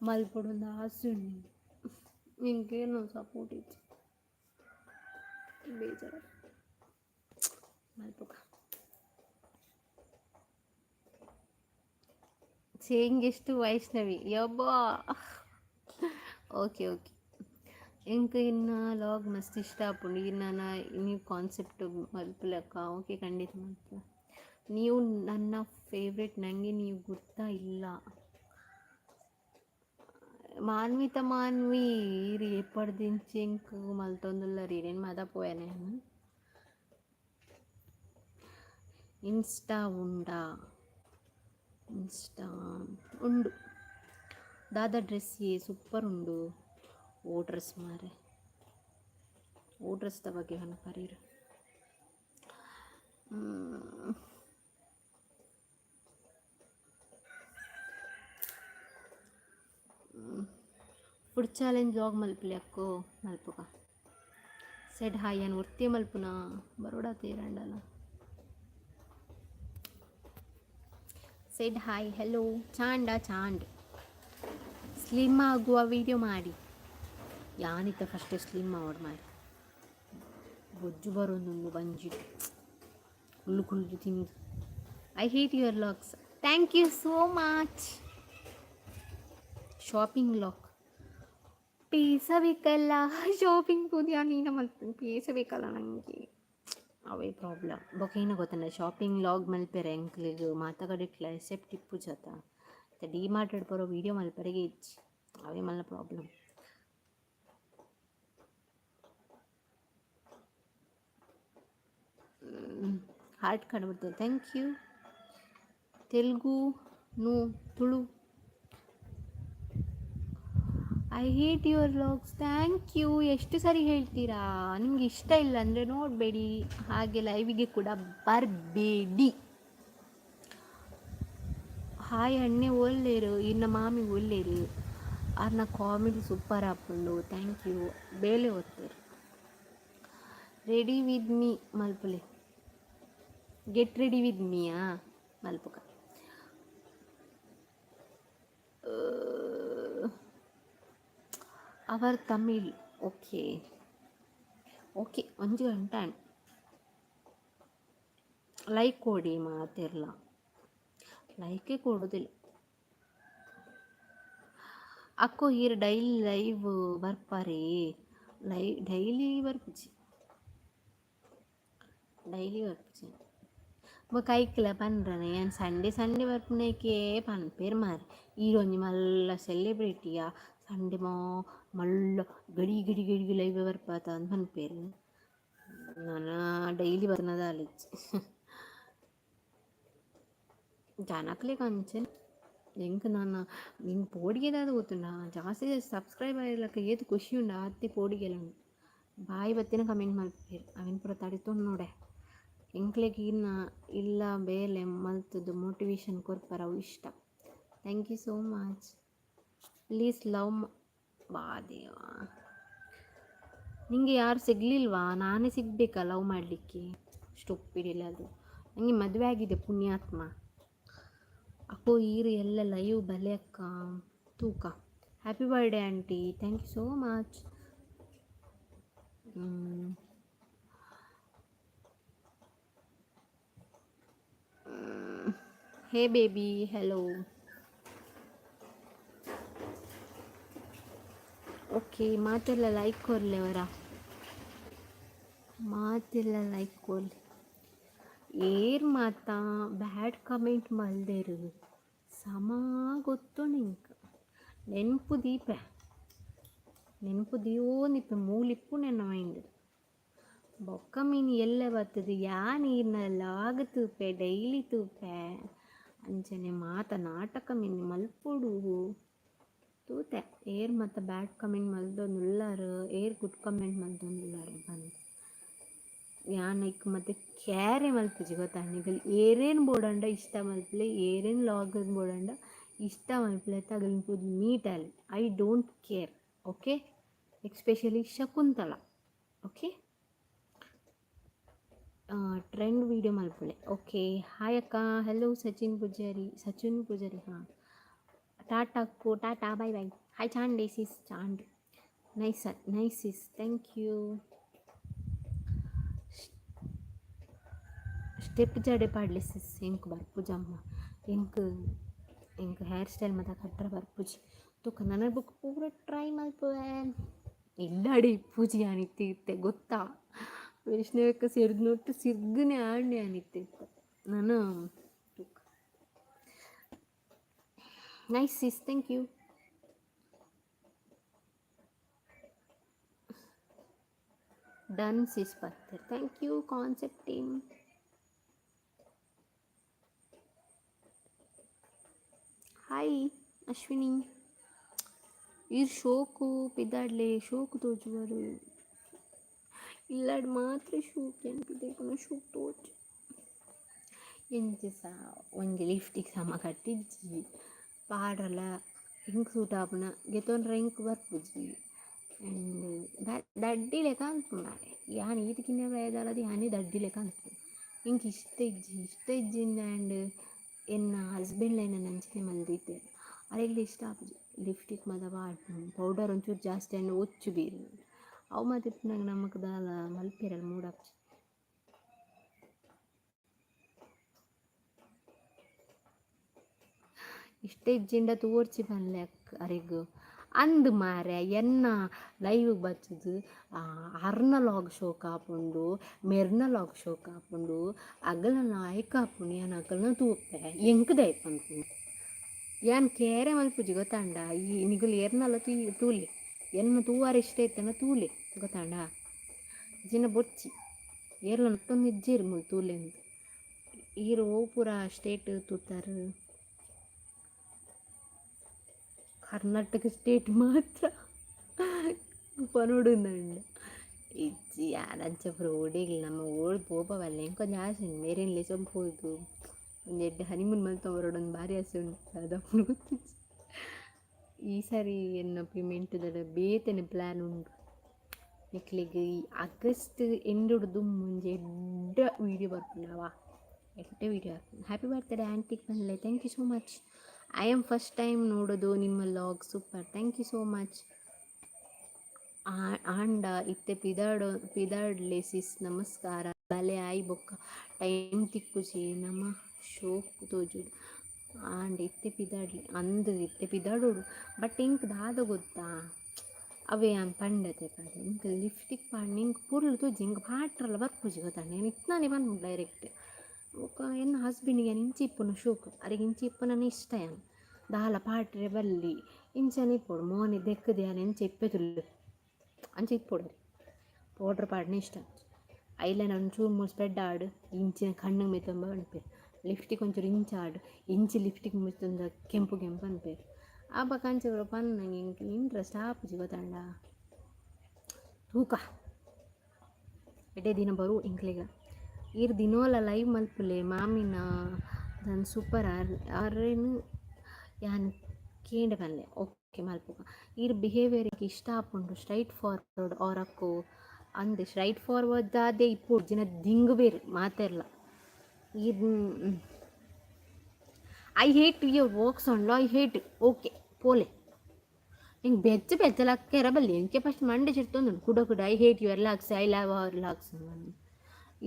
ಮಲ್ಪೊಡುಂದು ಆಸೆ ಉಂಡು. ಎಂಕೇನು ಸಪೋರ್ಟ್ ಇಜ್ಜಿ, ಬೇಜಾರ. ಮಲ್ಪುಗ. ಸೇಯಿಂಗ್ ಎಷ್ಟು ವೈಷ್ಣವಿ ಯಬ್ಬಾ. ಓಕೆ ಓಕೆ, ಎಂಕ್ ಇನ್ನ ಲಾಗ್ ಮಸ್ತ್ ಇಷ್ಟ ಆಪುಂಡು. ಇನ್ನ ನೀವು ಕಾನ್ಸೆಪ್ಟ್ ಮಲ್ಪುಲಕ್ಕ. ಓಕೆ, ಖಂಡಿತ ಮಲ್ಪುವ. ನೀವು ನನ್ನ ಫೇವ್ರೆಟ್, ನನಗೆ ನೀವು ಗುರ್ತಾ ಇಲ್ಲ. ಮಾನ್ವಿತ ಮಾನ್ವಿ, ಈರ್ ಏಪರ್ದಿಂಚಿ ಎಂಕ್ ಮಲ್ತೊಂದುಲ್ಲರ್, ಇರೆನ್ ಮಾತ ಪೋಯೆನೆ ಯಾನ್. ಇನ್ಸ್ಟಾ ಉಂಡಾ? ಇನ್ಸ್ಟಾ ಉಂಡು. ದಾದ ಡ್ರೆಸ್ ಸೂಪರ್ ಉಂಡು. ಓ ಡ್ರೆಸ್ ಮಾರೆ, ಓ ಡ್ರೆಸ್ದ ಬಗ್ಗೆ ಪನಪರೀರ್. ಫುಡ್ ಚಾಲೆಂಜ್ ಲಾಗ್ ಮಲ್ಪುಲೆ ಅಕ್ಕೋ. ಮಲ್ಪುಗ. ಸೆಡ್ ಹಾಯ್, ಯಾನ್ ಒರ್ತಿ ಮಲ್ಪುನ ಬರೋಡ ತೇರಂಡಲ. ಸೆಡ್ ಹಾಯ್, ಹೆಲೋ. ಚಾಂಡ ಚಾಂಡ್ ಸ್ಲಿಮ್ ಆಗುವ ವಿಡಿಯೋ ಮಾಡಿ. ಯಾನಿತ್ತ ಫಸ್ಟ್ ಸ್ಲಿಮ್ ಆವಡ್ ಮಾರೆ, ಬೊಜ್ಜು ಬರೋಂದುಂಡು ಬಂಜಿಡ್. ಕುಲ್ಲು ಕುಲ್ಲು ತಿಂದು. I hate your vlogs. Thank you so much. Shopping vlog. ಬೇಸಬೇಕಲ್ಲ shopping ಪೂದ್ಯಾ ನೀನ ಮಲ್ಪು ಬೇಸಬೇಕಲ್ಲ ನನಗೆ, ಅವೇ ಪ್ರಾಬ್ಲಮ್. ಬೊಕ ಏನ ಗೊತ್ತಂಡ, ಶಾಪಿಂಗ್ ವ್ಲಾಗ್ ಮಲ್ಪೆರೆ ಎಂಕ್ಲೆಗ್ ಮಾತ ಕಡೆಟ್ಲ ಎಕ್ಸೆಪ್ಟ್ ಇಪ್ಪುಜತ. ಡಿ ಮಾರ್ಟ್ ಪೂರ ವೀಡಿಯೋ ಮಲ್ಪರೆಗೆ ಇಜ್ಜಿ, ಅವೇ ಮಲ್ಲ ಪ್ರಾಬ್ಲಮ್. ಹಾರ್ಟ್ ಕಂಡುಬಿಡ್ತದೆ. Thank you. Telugu, no Tulu. I hate your vlogs. Thank you. ಎಷ್ಟು ಸರಿ ಹೇಳ್ತೀರಾ? ನಿಮ್ಗೆ ಇಷ್ಟ ಇಲ್ಲ ಅಂದರೆ ನೋಡಬೇಡಿ, ಹಾಗೆ ಲೈವಿಗೆ ಕೂಡ ಬರಬೇಡಿ. ಹಾಯ್ ಅಣ್ಣೆ, ಒಳ್ಳೇರು ಇನ್ನ ಮಾಮಿ ಒಳ್ಳೇರು ಅರ್ನ ಕಾಮಿಡಿ ಸೂಪರ್ ಆಪುಂಡು. Thank you. ಬೇಲೆ ಓದ್ತಾರೆ. ರೆಡಿ ವಿತ್ ಮೀ ಮಲ್ಪುಲೆ. ಗೆಟ್ ರೆಡಿ ವಿತ್ ಮೀಯಾ ಮಲ್ಪುಕ. Our Tamil. Okay okay. ಒಂಜಿ ಗಂಟೆ ಲೈಕ್ ಕೊಡಿ ಮಾತೆರ್ಲ. ಲೈಕೇ ಕೊಡೋದಿಲ್ಲ. ಅಕ್ಕೋ ಈರ್ ಡೈಲಿ ಲೈವ್ ಬರ್ಪಾರೆ? ಡೈಲಿ ಬರ್ಪುಜಿ, ಡೈಲಿ ಬರ್ಪುಜಿ. ಬೊಕ ಐಕ್ಲ ಪನ್ರನ ಯಾನ್ ಸಂಡೇ ಸಂಡೇ ಬರ್ಪುನೈಕೆ ಪನ್ಪೆರ್ ಮಾರ್ರೆ. ಈರೊಂಜಿ ಮಲ್ಲ ಸೆಲೆಬ್ರಿಟಿಯಾ, ಸಂಡೇ ಮಾ ಮಲ್ಲ ಗಡಿ ಗಡಿ ಗಡಿ ಲೈವ್ ಬರ್ಪಾತ ಅಂದ್ ಪನ್ಪೆರ್. ನನ ಡೈಲಿ ಬರ್ತನ ದಾಲ ಇಜ್ಜಿ. ಜನಕ್ಲೆಗ್ ಅಂಚನೆ. ಎಂಕ್ ನನ ಎಂಕ್ ಪೋಡಿಗೆ ದಾದ ಗೊತ್ತುಂಡಾ, ಜಾಸ್ತಿ ಜಾಸ್ತಿ ಸಬ್ಸ್ಕ್ರೈಬ್ ಆಯಿಲಕ ಏತ್ ಖುಷಿ ಉಂಡು ಆತೆ ಪೋಡಿಗೆಲ ಉಂಡು. ಬಾಯಿ ಬತ್ತಿನ ಕಮೆಂಟ್ ಮಲ್ಪುವೆರ್, ಅವೆನ್ ಪೂರ ತಡೆತೊಂದು ನೋಡೆ. ಎಂಕ್ಲೆಗ್ ಈರ್ನ ಇಲ್ಲ ಬೇಲೆ ಮಲ್ತುದು ಮೋಟಿವೇಶನ್ ಕೊರ್ಪರ್ ಅವು ಇಷ್ಟ. Thank you so much. Please love ಬಾ ದೇವಾ. ನಿನಗೆ ಯಾರು ಸಿಗಲಿಲ್ವಾ? ನಾನೇ ಸಿಗಬೇಕಾ ಲವ್ ಮಾಡಲಿಕ್ಕೆ? ಸ್ಟುಪಿಡ್ ಅದು. ನನಗೆ ಮದುವೆ ಆಗಿದೆ ಪುಣ್ಯಾತ್ಮ. ಅಕ್ಕೋ ಈರು ಎಲ್ಲ ಲೈವ್ ಬಲೆ ಅಕ್ಕ ತೂಕ. Happy birthday aunty. Thank you so much. Hey baby, hello. Okay, ಮಾತೆಲ್ಲ ಲೈಕ್ ಕೊರ್ಲೆ ಅವರ, ಮಾತೆಲ್ಲ ಲೈಕ್ ಕೊರ್ಲೆ. ಏರ್ ಮಾತ ಬ್ಯಾಡ್ ಕಮೆಂಟ್ ಮಲ್ದೆರು ಸಮ ಗೊತ್ತುಂಡು ಎಂಕ್. ನೆನ್ಪು ದೀಪೆ, ನೆನ್ಪು ದೀವೊಂದಿಪ್ಪೆ, ಮೂಲಿಪ್ಪುಂಡು ಎನ್ನ ಮೈಂಡ್. ಬೊಕ್ಕ ಮೀನ್ ಎಲ್ಲೆ ಬತ್ತುದು ಯಾನ್ ಈರ್ನ ಲಾಗ್ ತೂಪೆ, ಡೈಲಿ ತೂಪೆ. ಅಂಚನೆ ಮಾತ ನಾಟಕ ಮಿನಿ ಮಲ್ಪೊಡು. ತೂತೆ ಏರ್ ಮಾತ ಬ್ಯಾಡ್ ಕಮೆಂಟ್ ಮಲ್ದೊಂದುಲ್ಲಾರ್, ಏರ್ ಗುಡ್ ಕಮೆಂಟ್ ಮಲ್ದೊಂದುಲ್ಲಾರ್ ಪಂದ್. ಯಾನ್ ಐಕ್ ಮತ್ತೆ ಕ್ಯಾರೆ ಮಲ್ಪುಜಿ ಗೊತ್ತಾ. ನಿಗಲ್ ಏರೇನು ಬೋಡಂಡ ಇಷ್ಟ ಮಲ್ಪುಲೆ, ಏರೇನು ಲಾಗ್ ಬೋಡಂಡ ಇಷ್ಟ ಮಲ್ಪುಲೆ, ಅಗಲ್ನ ಪೂಜಿ meet Aale. I don't care. Okay, especially Shakuntala. Okay, trend video ಮಲ್ಪುಲೆ. Okay, hi ಅಕ್ಕ. ಹಲೋ ಸಚಿನ್ ಪೂಜಾರಿ, ಸಚಿನ್ ಪೂಜಾರಿ. ಹಾಂ, ಟಾಟಾ ಅಕ್ಕು, ಟಾಟಾ, ಬಾಯ್ ಬಾಯ್. ಹಾಯ್ ಚಾಂಡಿ ಸಿಸ್, ಚಾಂಡ್ nice nice sis, thank you. Step ಜಡೆ ಪಾಡ್ಲೆ ಸಿಸ್. ಎಂಕ್ ಬರ್ಪುಜಮ್ಮ, ಎಂಕ್ ಎಂಕ್ ಹೇರ್ ಸ್ಟೈಲ್ ಮಾತ ಕಟ್ಟರೆ ಬರ್ಪುಜಿ. ತೂಕ ನನ ಬೊಕ ಪೂರ ಟ್ರೈ ಮಲ್ಪುವೆ. ಇಲ್ಲಡೆ ಇಪ್ಪುಜಿ ಯಾನ್ ಇತ್ತೆ ಇತ್ತೆ ಗೊತ್ತಾ. ವೈಷ್ಣವಕ್ಕ ಸಿರ್ದ್ ಸಿರ್ಗನೆ ಆಂಡ್ ಯಾನ್ ಇತ್ತೆ ಇತ್ತೆ ನನ ತೂಕ. Nice sis, thank you. Done sis ಪತ್ತೆರ್. Thank you concept team. Hi Ashwini. ಈರ್ ಶೋಕು ಪಿದಾಡ್ಲೆ, ಶೋಕು ತೋಜುವರು. ಇಲ್ಲಾಡ್ ಮಾತ್ರ ಶೋಕು ಎಂಕ್ ಶೋಕು ತೋಜು. ಎಂಚ ಸಾ ಒಂಜಿ ಲಿಫ್ಟಿಗೆ ಸಮ ಕಟ್ಟಿಜ್ಜಿ ಪಾಡಲ ಎಂಕ್ ಸೂಟ್ ಆಪುನ ಗೆತೊನ್ರೆ ಎಂಕ್ ಬರ್ಪುಜಿ. ಆ್ಯಂಡ್ ದಡ್ಡಿ ಲೆಕ್ಕ ಅನ್ಪುಂಡು ಮಾರ್ರೆ. ಯಾನ್ ಈತ್ ಕಿನ್ಯ ಪ್ರಾಯದಾಲದ ಯಾನೇ ದಡ್ಡಿ ಲೆಕ್ಕ ಅನ್ಪುಂಡು. ಎಂಕ್ ಇಷ್ಟ ಇಜ್ಜಿ, ಇಷ್ಟ ಇಜ್ಜಿಂದ. ಆ್ಯಂಡ್ ಎನ್ನ ಹಸ್ಬೆಂಡ್ಲ ಎನನ್ ಅಂಚನೆ ಮಲ್ದಿತ್ತೆರ್. ಅರೆಗ್ಲ ಇಷ್ಟ ಆಪುಜಿ ಲಿಪ್ಸ್ಟಿಕ್ ಮಾತ ಪಾಡ್ಪುನು, ಪೌಡರ್ ಒಂಚೂರು ಜಾಸ್ತಿ ಆಂಡ ಒಚ್ಚು ಬೀರು. ಅವು ಮಾತ ಇಪ್ಪುನಗ ನಮಕ್ ದಾಲ ಮಲ್ಪೆರೆಲ ಮೂಡ್ ಆಪುಜಿ. ಇಷ್ಟ ಇಜ್ಜಿಂಡ ತೂವೊರ್ಚಿ ಪನ್ಲೆ ಅರೆಗ್. ಅಂದ್ ಮಾರ್ರೆ, ಎನ್ನ ಲೈವ್ ಬತ್ತುದು ಅರ್ನ ಲಾಗ್ ಶೋಕ್ ಆಪುಂಡು, ಮೆರ್ನ ಲಾಗ್ ಶೋಕ್ ಆಪುಂಡು, ಅಗಲ್ನ ಲಾಯ್ಕ್ ಆಪುಂಡು. ಯಾನ್ ಅಗಲ್ನ ತೂಪೆ, ಎಂಕ್ ದಾಯೆ ಪನ್ಪುಂಡು? ಯಾನ್ ಕೇರೆ ಮಲ್ಪುಜಿ, ಗೊತ್ತಾಂಡ? ಈ ನಿಗುಲು ಏರ್ನಲ ತೂಲೆ, ಎನ್ನ ತೂವಾರ ಇಷ್ಟ ಇತ್ತಂಡ ತೂಲೆ, ಗೊತ್ತಾಂಡ? ಜಿನ ಬೊರ್ಚಿ, ಏರ್ಲ ನಟ್ಟೊಂದು ಇಜ್ಜೆರ್ ಮೂಲು ತೂಲೆಂದು. ಈರ್ ಒವು ಪೂರ ಸ್ಟೇಟ್ ತೂತಾರ್? ಕರ್ನಾಟಕ ಸ್ಟೇಟ್ ಮಾತ್ರ ಪನೊಡುಂದುಂಡು. ಇಜ್ಜಿ, ಯಾನ್ ಅಂಚ ಪೂರ ಓಡೆಗ್ಲ ನಮ್ಮ ಓಲ್ ಪೋಪವಲ್ಲ. ಎಂಕೊಂಜಿ ಆಸೆ ಉಂಡು, ಮೇರೆನ್ ಲೆಸೊಂದು ಪೋದು ಒಂಜಿ ಎಡ್ಡೆ ಹನಿಮೂನ್ ಮಲ್ತೊಂದು ಬರೊಡೊಂದು ಬಾರಿ ಆಸೆ ಉಂಡು. ದಾದ ಗೊತ್ತಿಜ್ಜಿ. ಈ ಸರಿ ಎನ್ನ ಪೇಮೆಂಟ್ದ ಬೇತೆನೆ ಪ್ಲ್ಯಾನ್ ಉಂಡು. ನಿಕ್ಲೆಗ್ ಈ ಆಗಸ್ಟ್ ಎಂಡುಡು ದುಂಬು ಒಂಜಿ ಎಡ್ಡೆ ವೀಡಿಯೋ ಬರ್ಪುಂಡವ, ಎಡ್ಡೆ ವೀಡಿಯೋ ಬರ್ಪುಂಡು. ಹ್ಯಾಪಿ ಬರ್ತ್ಡೇ ಆಂಟಿಗ್ ಪನ್ಲೆ. Thank you so much. I am first time ನೋಡೋದು ನಿಮ್ಮ vlog. Super, thank you so much. ಆಂಡ ಇತ್ತೆ ಪಿದಾಡೋ, ಪಿದಾಡ್ಲೆ ಸಿಸ್. ನಮಸ್ಕಾರ. ಬಲೆ ಆಯಿ ಬೊಕ್ಕ ಟೈಮ್ ತಿಕ್ಕುಜಿ, ನಮ ಶೋಕು ತೋಜುಡು. ಆಂಡ ಇತ್ತೆ ಪಿದಾಡ್ಲಿ ಅಂದ್, ಇತ್ತೆ ಪಿದಾಡೋಡು. ಬಟ್ ಎಂಕ್ ದಾದ ಗೊತ್ತಾ? ಅವೇ ಯಾನ್ ಪಂಡತೆ ಪದ, ಎಂಕ್ ಲಿಪ್ಸ್ಟಿಕ್ ಪಾಡ್ಂಡ ಎಂಕ್ ಪೊರ್ಲು ತೋಜಿ, ಎಂಕ್ ಪಾಟ್ರಲ ಬರ್ಪುಜಿ, ಗೊತ್ತಾಂಡ? ಯಾನ್ ಇತ್ನಾನೆ ಪನ್ಪುಂಡು ಡೈರೆಕ್ಟ್. ಬೊಕ್ಕ ಎನ್ನ ಹಸ್ಬೆಂಡಿಗೆ ಯಾನ್ ಇಂಚ ಇಪ್ಪುನ ಶೋಕು, ಅರೆಗ್ ಇಂಚ ಇಪ್ಪುನನೇ ಇಷ್ಟ. ಯಾನ್ ದಾಲ ಪಾಡ್ರೆ ಬಲ್ಲಿ, ಇಂಚನೆ ಇಪ್ಪೊಡು, ಮೋನೆ ದೆಕ್ಕುದು ಯಾನ್ ಎಂಚ ಇಪ್ಪೆ ತುಲ್ಲು ಅಂಚ ಇಪ್ಪೊಡು. ಪೌಡ್ರ್ ಪಾಡ್ನೆ ಇಷ್ಟ. ಐಲೈನರ್ ಒಂಚೂರು ಮೂಲು ಸ್ಪ್ರೆಡ್ ಆಡ್, ಇಂಚಿನ ಕಣ್ಣು ಮೆತ್ತೊಂಬ ಪನ್ಪೆರ್. ಲಿಪ್ಸ್ಟಿಕ್ ಒಂಚೂರು ಇಂಚ ಆಡ್, ಇಂಚಿ ಲಿಪ್ಸ್ಟಿಕ್ ಮುತ್ತೊಂದ ಕೆಂಪು ಕೆಂಪು ಪನ್ಪೆರ್. ಅಪಗ ಅಂಚ ಪೂರ ಪನ್ನಗ ಎಂಕ್ ಇಂಟ್ರೆಸ್ಟ್ ಆಪುಜಿ, ಗೊತ್ತಾಂಡ? ತೂಕ, ಎಡ್ಡೆ ದಿನ ಬರು ಎಂಕ್ಲೆಗ್. ಈರ್ ದಿನೋಲ ಲೈವ್ ಮಲ್ಪುಲೆ ಮಾಮಿನ ದಾನ್ ಸೂಪರ್ ಆರ್ ಆರೇನು ಯಾನ್ ಕೇಂಡೆ ಪನ್ಲೆ. ಓಕೆ, ಮಲ್ಪುಗ. ಈರ್ ಬಿಹೇವಿಯರ್ ಇಷ್ಟ ಆಪುಂಡು, ಸ್ಟ್ರೈಟ್ ಫಾರ್ವರ್ಡ್ ಆರ್ ಅಕ್ಕೋ. ಅಂದ್, ಸ್ಟ್ರೈಟ್ ಫಾರ್ವರ್ಡ್ ದಾದೆ ಇಪ್ಪೊಡು, ಜಿನ ದಿಂಗ್ ಬೇರ್ ಮಾತೆರ್ಲ ಈರ್. I hate your works on, I hate. Okay, ಪೋಲೆ. ಎಂಕ್ ಬೆಚ್ಚ ಬೆಚ್ಚ ಲಕ್ಕೆರ ಬಲ್ಲಿ. ಎಂಕೆ ಫಸ್ಟ್ ಮಂಡೆ ಚಿರ್ತೊಂದುಂಡು. ಕುಡ ಕುಡ I hate your vlogs, I love our vlogs.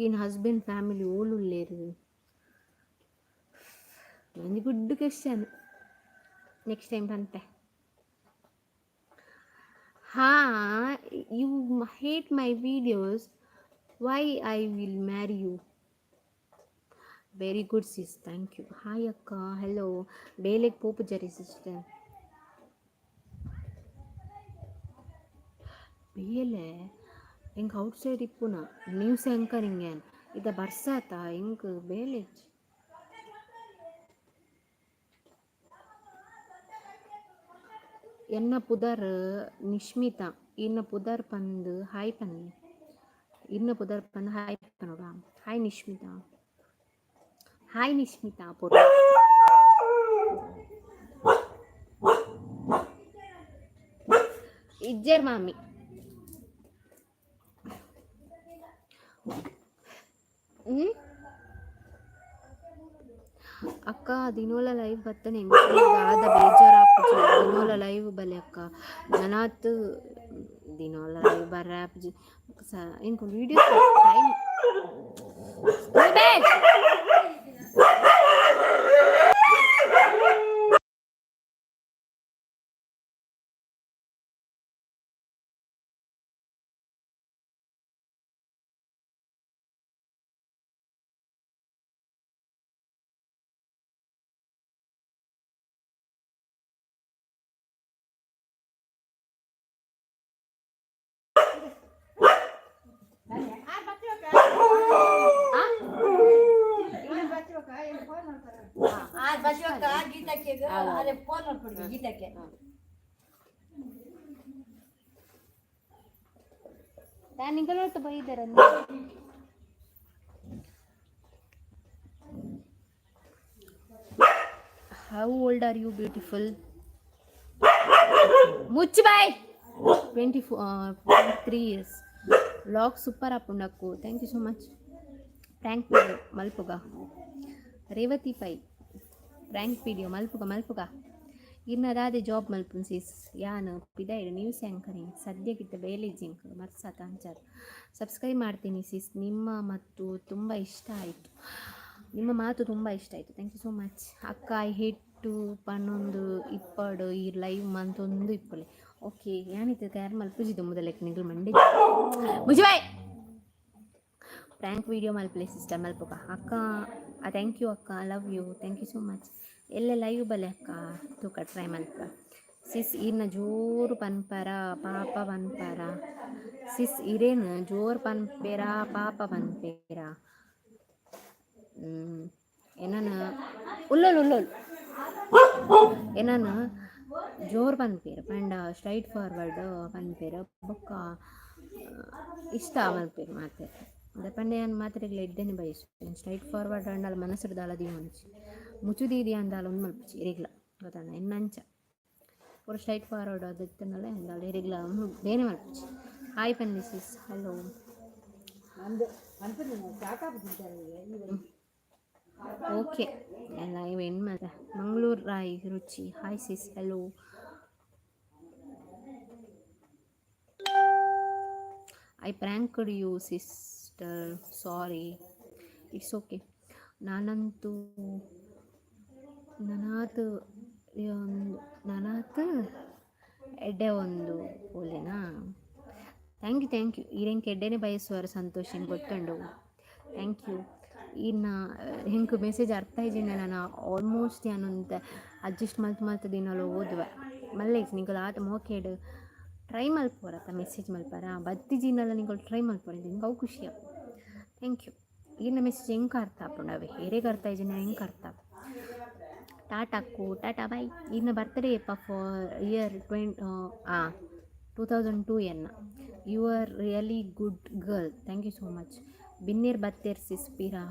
ಈರ್ನ ಹಸ್ಬೆಂಡ್ ಫ್ಯಾಮಿಲಿ ಓಲುಲ್ಲೇರು? ಒಂಜಿ ಗುಡ್ ಕ್ವೆಶನ್, ನೆಕ್ಸ್ಟ್ ಟೈಮ್ ಪನ್ಪೆ. ಹಾ, you hate my videos, why I will marry you? Very good sis, thank you. Hi ಅಕ್ಕ. Hello. ಬೇಲೆಗ್ ಪೋಪುಜರಿ ಸಿಸ್ಟರ್? ಬೇಲೆ ಎಂಕ್ outside ಇಪ್ಪುನ, ನ್ಯೂಸ್ ಆ್ಯಂಕರಿಂಗ್. ಯಾನ್ ಇದ ಬರ್ಸಾತ, ಎಂಕ್ ಬೇಲೆ ಇಜ್ಜಿ. ಎನ್ನ ಪುದರ್ ನಿಶ್ಮಿತಾ, ಇನ್ನ ಪುದರ್ ಪಂದ್ ಹಾಯ್ ಪನ್ಲೆ. ಇನ್ನ ಪುದರ್ ಪಂದ್ ಹಾಯ್ ಪನೊಡ. Hi Nishmitha, hi Nishmitha. ಪೊರ್ಲು ಇಜ್ಜೆರ್ ಮಾಮಿ. ಹ್ಮ್ ಅಕ್ಕ, ದಿನೋಲ ಲೈವ್ ಬತ್ತನೆ ದಾದ ಬೇಜಾರಾಪುಜಿ? ದಿನೋಲ ಲೈವ್ ಬಲೆ ಅಕ್ಕ. ನನಾತ್ ದಿನೋಲ ಲೈವ್ ಬರ್ರೆ ಆಪುಜಿ. ಸ ಎಂಕ್ ವೀಡಿಯೋ ಟೈಮ್. ಫೋನ್ ಮಾಡ್ಕೊಡಿ ಗೀತಕ್ಕೆ. ನಿಗಲೊಟ್ಟು ಬೈದಾರ. How old are you, beautiful? ಮುಚ್ಚು ಬಾಯ್. 24, 3 years. Vlog super ಆಪುಂಡಕ್ಕು. Thank you so much. Prank video ಮಲ್ಪುಗ. ರೇವತಿ pi, prank video ಮಲ್ಪುಗ, ಮಲ್ಪುಗ. ಇರ್ನ ಜಾಬ್ ಮಲ್ಪುನ್ ಸಿಸ್? ಯಾನ್ ಪಿದಾಯ್ಡ್ ನ್ಯೂಸ್ ಆ್ಯಂಕರಿಂಗ್. ಸದ್ಯಕ್ಕಿತ್ತ ಬೇಲೆ ಜಿಂಕ್ ಮರ್ಸಾತ ಅಂಚಾರ್. ಸಬ್ಸ್ಕ್ರೈಬ್ ಮಾಡ್ತೀನಿ ಸಿಸ್. ನಿಮ್ಮ ಮತ್ತು ತುಂಬ ಇಷ್ಟ ಆಯಿತು. ನಿಮ್ಮ ಮಾತು ತುಂಬ ಇಷ್ಟ ಆಯಿತು. Thank you so much ಅಕ್ಕ. I hate to ಪನ್ನೊಂದು ಇಪ್ಪಡು, ಈ ಲೈವ್ ಮಂತೊಂದು ಇಪ್ಪಲೆ. ಓಕೆ, ಯಾನಿತ್ತು ತಯಾರು ಮಲ್ಪುಜಿದ್ದು ಮೊದಲಕ್ಕೆ ನಿಂಗೆ ಮಂಡೆ ಬುಜ್ಜಿಬಾಯ್. ಪ್ರ್ಯಾಂಕ್ ವೀಡಿಯೋ ಮಲ್ಪಲೆ ಸಿಸ್ಟರ್. ಮಲ್ಪುಗ ಅಕ್ಕ. Thank you ಅಕ್ಕ, love you. Thank you so much. ಎಲ್ಲ ಲೈವ್ ಬಲೆ ಅಕ್ಕ. ತೂಕ, ಟ್ರೈ ಮಲ್ಪ. ಸಿಸ್, ಇನ್ನ ಜೋರು ಪನ್ಪರ ಪಾಪ ಪನ್ಪರ? ಸಿಸ್, ಇರೇನು ಜೋರು ಪನ್ಪೇರ ಪಾಪ ಪನ್ಪೇರ? ಎನನ ಉಲ್ಲೋಲು ಉಲ್ಲೋಲು. ಎನನ ಜೋರು ಪನ್ಪೇರು ಪಂಡ ಸ್ಟ್ರೈಟ್ ಫಾರ್ವರ್ಡ್ ಪನ್ಪೇರು. ಬೊಕ್ಕ ಇಷ್ಟ ಮಲ್ಪೇರು ಮಾತೆ. ಪಂಡ ಯಾನ್ ಮಾತೆರೆಗ್ಲ ಎಡ್ಡೆನೆ ಬಯಸು. ಸ್ಟ್ರೈಟ್ ಫಾರ್ವರ್ಡ್ ಅಂಡಲ ಮನಸ್ಸುಡು ದಾಲ ದೀವೊಂಜಿ ಮುಚ್ಚುದೀದಿ ಅಂದಾಲ ಉಂದು ಮಲ್ಪುಜಿ ಎರೆಗ್ಲ, ಗೊತ್ತಂಡ? ಎನ್ನಂಚ ಪೂರ ಸ್ಟ್ರೈಟ್ ಫಾರ್ವರ್ಡ್ ಅದು ಇತ್ತಂಡಲ ಎಂದಾಲ ಎರೆಗ್ಲ ಬೇನೆ ಮಲ್ಪುಜಿ. ಹಾಯ್ ಪನ್ನಿ ಸಿಸ್. ಹಲೋ. ಅಂದು ಅನ್ಪುನಿ ಸಾಕಾಗ್ಬಿಟ್ಟಿದ್ದಾರೆ. ಓಕೆ, ಎಲ್ಲ ಇವು ಹೆಣ್ಮದ ಮಂಗಳೂರು ರಾಯ್ ರುಚಿ. Hi sis, hello. I pranked you sister, sorry. It's okay. ನಾನಂತೂ ನನಾತ್ ಒಂದು ನನಾತ್ ಎಡ್ಡೆ ಒಂದು ಓಲೆನಾ? Thank you, thank you. ಈರೆಂಕ್ ಎಡ್ಡೆನೆ ಬಯಸುವಾರ Santosh, ಹಿಂಗೆ ಗೊತ್ತುಂಡು. Thank you. ಇನ್ನು ಹೆಂಗೆ ಮೆಸೇಜ್ ಅರ್ಥ ಇಜ್ಜಿಂಡ ನಾನು ಆಲ್ಮೋಸ್ಟ್ ಯಾನೊಂತೆ ಅಡ್ಜಸ್ಟ್ ಮಲ್ತ್ ಮಲ್ತ್ ದಿನಲ ಓದುವೆ. ಮಲ್ಲೆ ನಿಂಕುಲು ಆತ ಮೋಕೆಡ್ ಟ್ರೈ ಮಲ್ಪುವರತ್ತ, ಮೆಸೇಜ್ ಮಲ್ಪರ ಬತ್ತಿಜಿನಲ್ಲ. ನಿಂಕುಲು ಟ್ರೈ ಮಲ್ಪುವರ, ನಿಂಗೆ ಅವು ಖುಷಿ ಆವು. Thank you. ಈರ್ನ ಮೆಸೇಜ್ ಹೆಂಗೆ ಅರ್ಥ ಆಪುಂಡು? ಅವೆ ಹೇರೆಗ್ ಅರ್ಥ ಇಜ್ಜಿಂಡ ಹೆಂಗೆ ಅರ್ಥ ಆಪು? ಟಾಟಾ ಅಕ್ಕು, ಟಾಟಾ, ಬಾಯ್. ಇನ್ನು ಬರ್ತ್ಡೇ ಏಪ? ಫಾರ್ ಇಯರ್ 2002 ಎನ್ನ. You are really good girl. Thank you so much. ಬಿನ್ನೇರ್ ಬತ್ತೇರ್ ಸಿಸ್ ಪೀರಾ?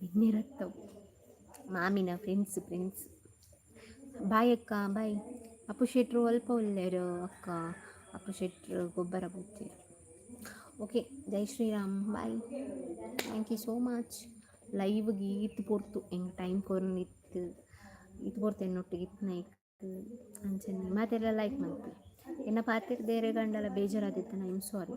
ಬಿನ್ನೇರತ್ತವು ಮಾಮಿನ ಫ್ರೆಂಡ್ಸ್ ಫ್ರೆಂಡ್ಸ್. ಬಾಯ್ ಅಕ್ಕ, ಬಾಯ್. ಅಪ್ಪು ಶೆಟ್ರು ಅಲ್ಪ ಉಲ್ಲೇರು ಅಕ್ಕ. ಅಪ್ಪು ಶೆಟ್ರು ಗೊಬ್ಬರ ಬೂತೇರು. Okay, Jai Shriram, bye. Thank you so much. ಲೈವ್ಗೆ ಈತ್ ಪೊರ್ತು ಎಂಕ್ ಟೈಮ್ ಕೊರ್ನಿತ್ತು, ಈತ್ ಪೊರ್ತು ಎನ್ನೊಟ್ಟಿಗೆ ಇತ್ನೈಕ್. ಅಂಚನೆ ಮಾತೆಲ್ಲ ಲೈಕ್ ಮಲ್ಪಿ. ಎನ್ನ ಪಾತೆರ್ದೇರೆ ಗಂಡಲ ಬೇಜಾರಾದಿತ್ತನ, I'm sorry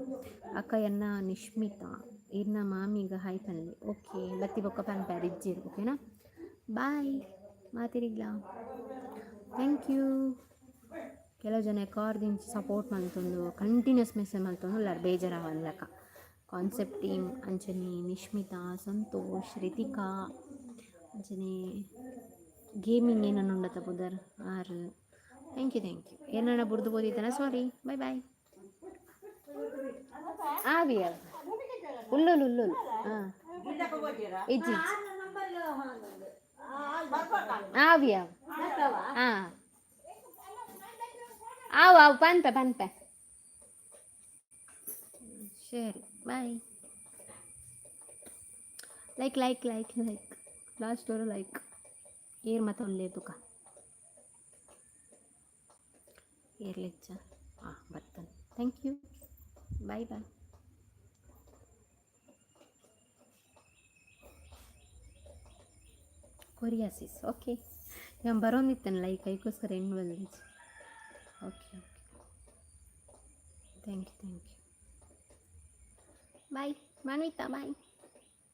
ಅಕ್ಕ. ಎನ್ನ ನಿಶ್ಮಿತಾ. ಇರ್ನ ಮಾಮಿಗ ಹಾಯ್ ಪನ್ಲೆ. ಓಕೆ, ಬತ್ತಿ ಬೊಕ್ಕ ಪನ್ಪೇರ್ ಇಜ್ಜಿರ್. ಓಕೆನಾ? ಬಾಯ್ ಮಾತೆರಿಗ್ಲಾ. Thank you. ಕೆಲವು ಜನ ಕಾರ್ದಿಂಚಿ ಸಪೋರ್ಟ್ ಮಲ್ತೊಂದು ಕಂಟಿನ್ಯೂಸ್ ಮೆಸೇಜ್ ಮಲ್ತೊಂದು ಉಲ್ಲಾರ್, ಬೇಜಾರಾವಂದ್ಲಕ. ಕಾನ್ಸೆಪ್ಟ್ ಟೀಮ್, ಅಂಚನೆ ನಿಶ್ಮಿತಾ, ಸಂತೋಷ್, ರಿತಿಕಾ, ಅಂಚನೆ ಗೇಮಿಂಗ್ ಏನನ್ನ ಉಂಡತ ಪುದರ್ ಆರ್. Thank you, thank you. ಏನನ್ನ ಬುಡ್ದು ಬೋದಿತ್ತನ, ಸಾರಿ. Boy boy. ಆವಿ ಉಲ್ಲುಲು ಉಲ್ಲುಲು. ಹಾಂ, ಇಜ್ಜಿ ಇಜ್ಜಿ. ಆವಿ ಆವ್. ಹಾಂ, ಆವು ಆವು. ಪನ್ಪೆ ಪನ್ಪೆ. ಸರಿ, bye. Like, like, like, like. Last ಅವರು ಲೈಕ್. ಏರ್ ಮತ್ತೆ ಒಳ್ಳೆ ತುಕ ಏರ್ಲೆಚ್ಚ. ಹಾಂ, ಬರ್ತಾನೆ. Thank you, bye bye. Korea sis. Okay, ನಾನು ಬರೋಂದಿತ್ತಾನೆ ಲೈಕ್ ಐಕೋಸ್ಕರ ಹೆಣ್ಣು ಬಂದಿದ್ದು. Okay okay, thank you, thank you. Bye Manvita, bye.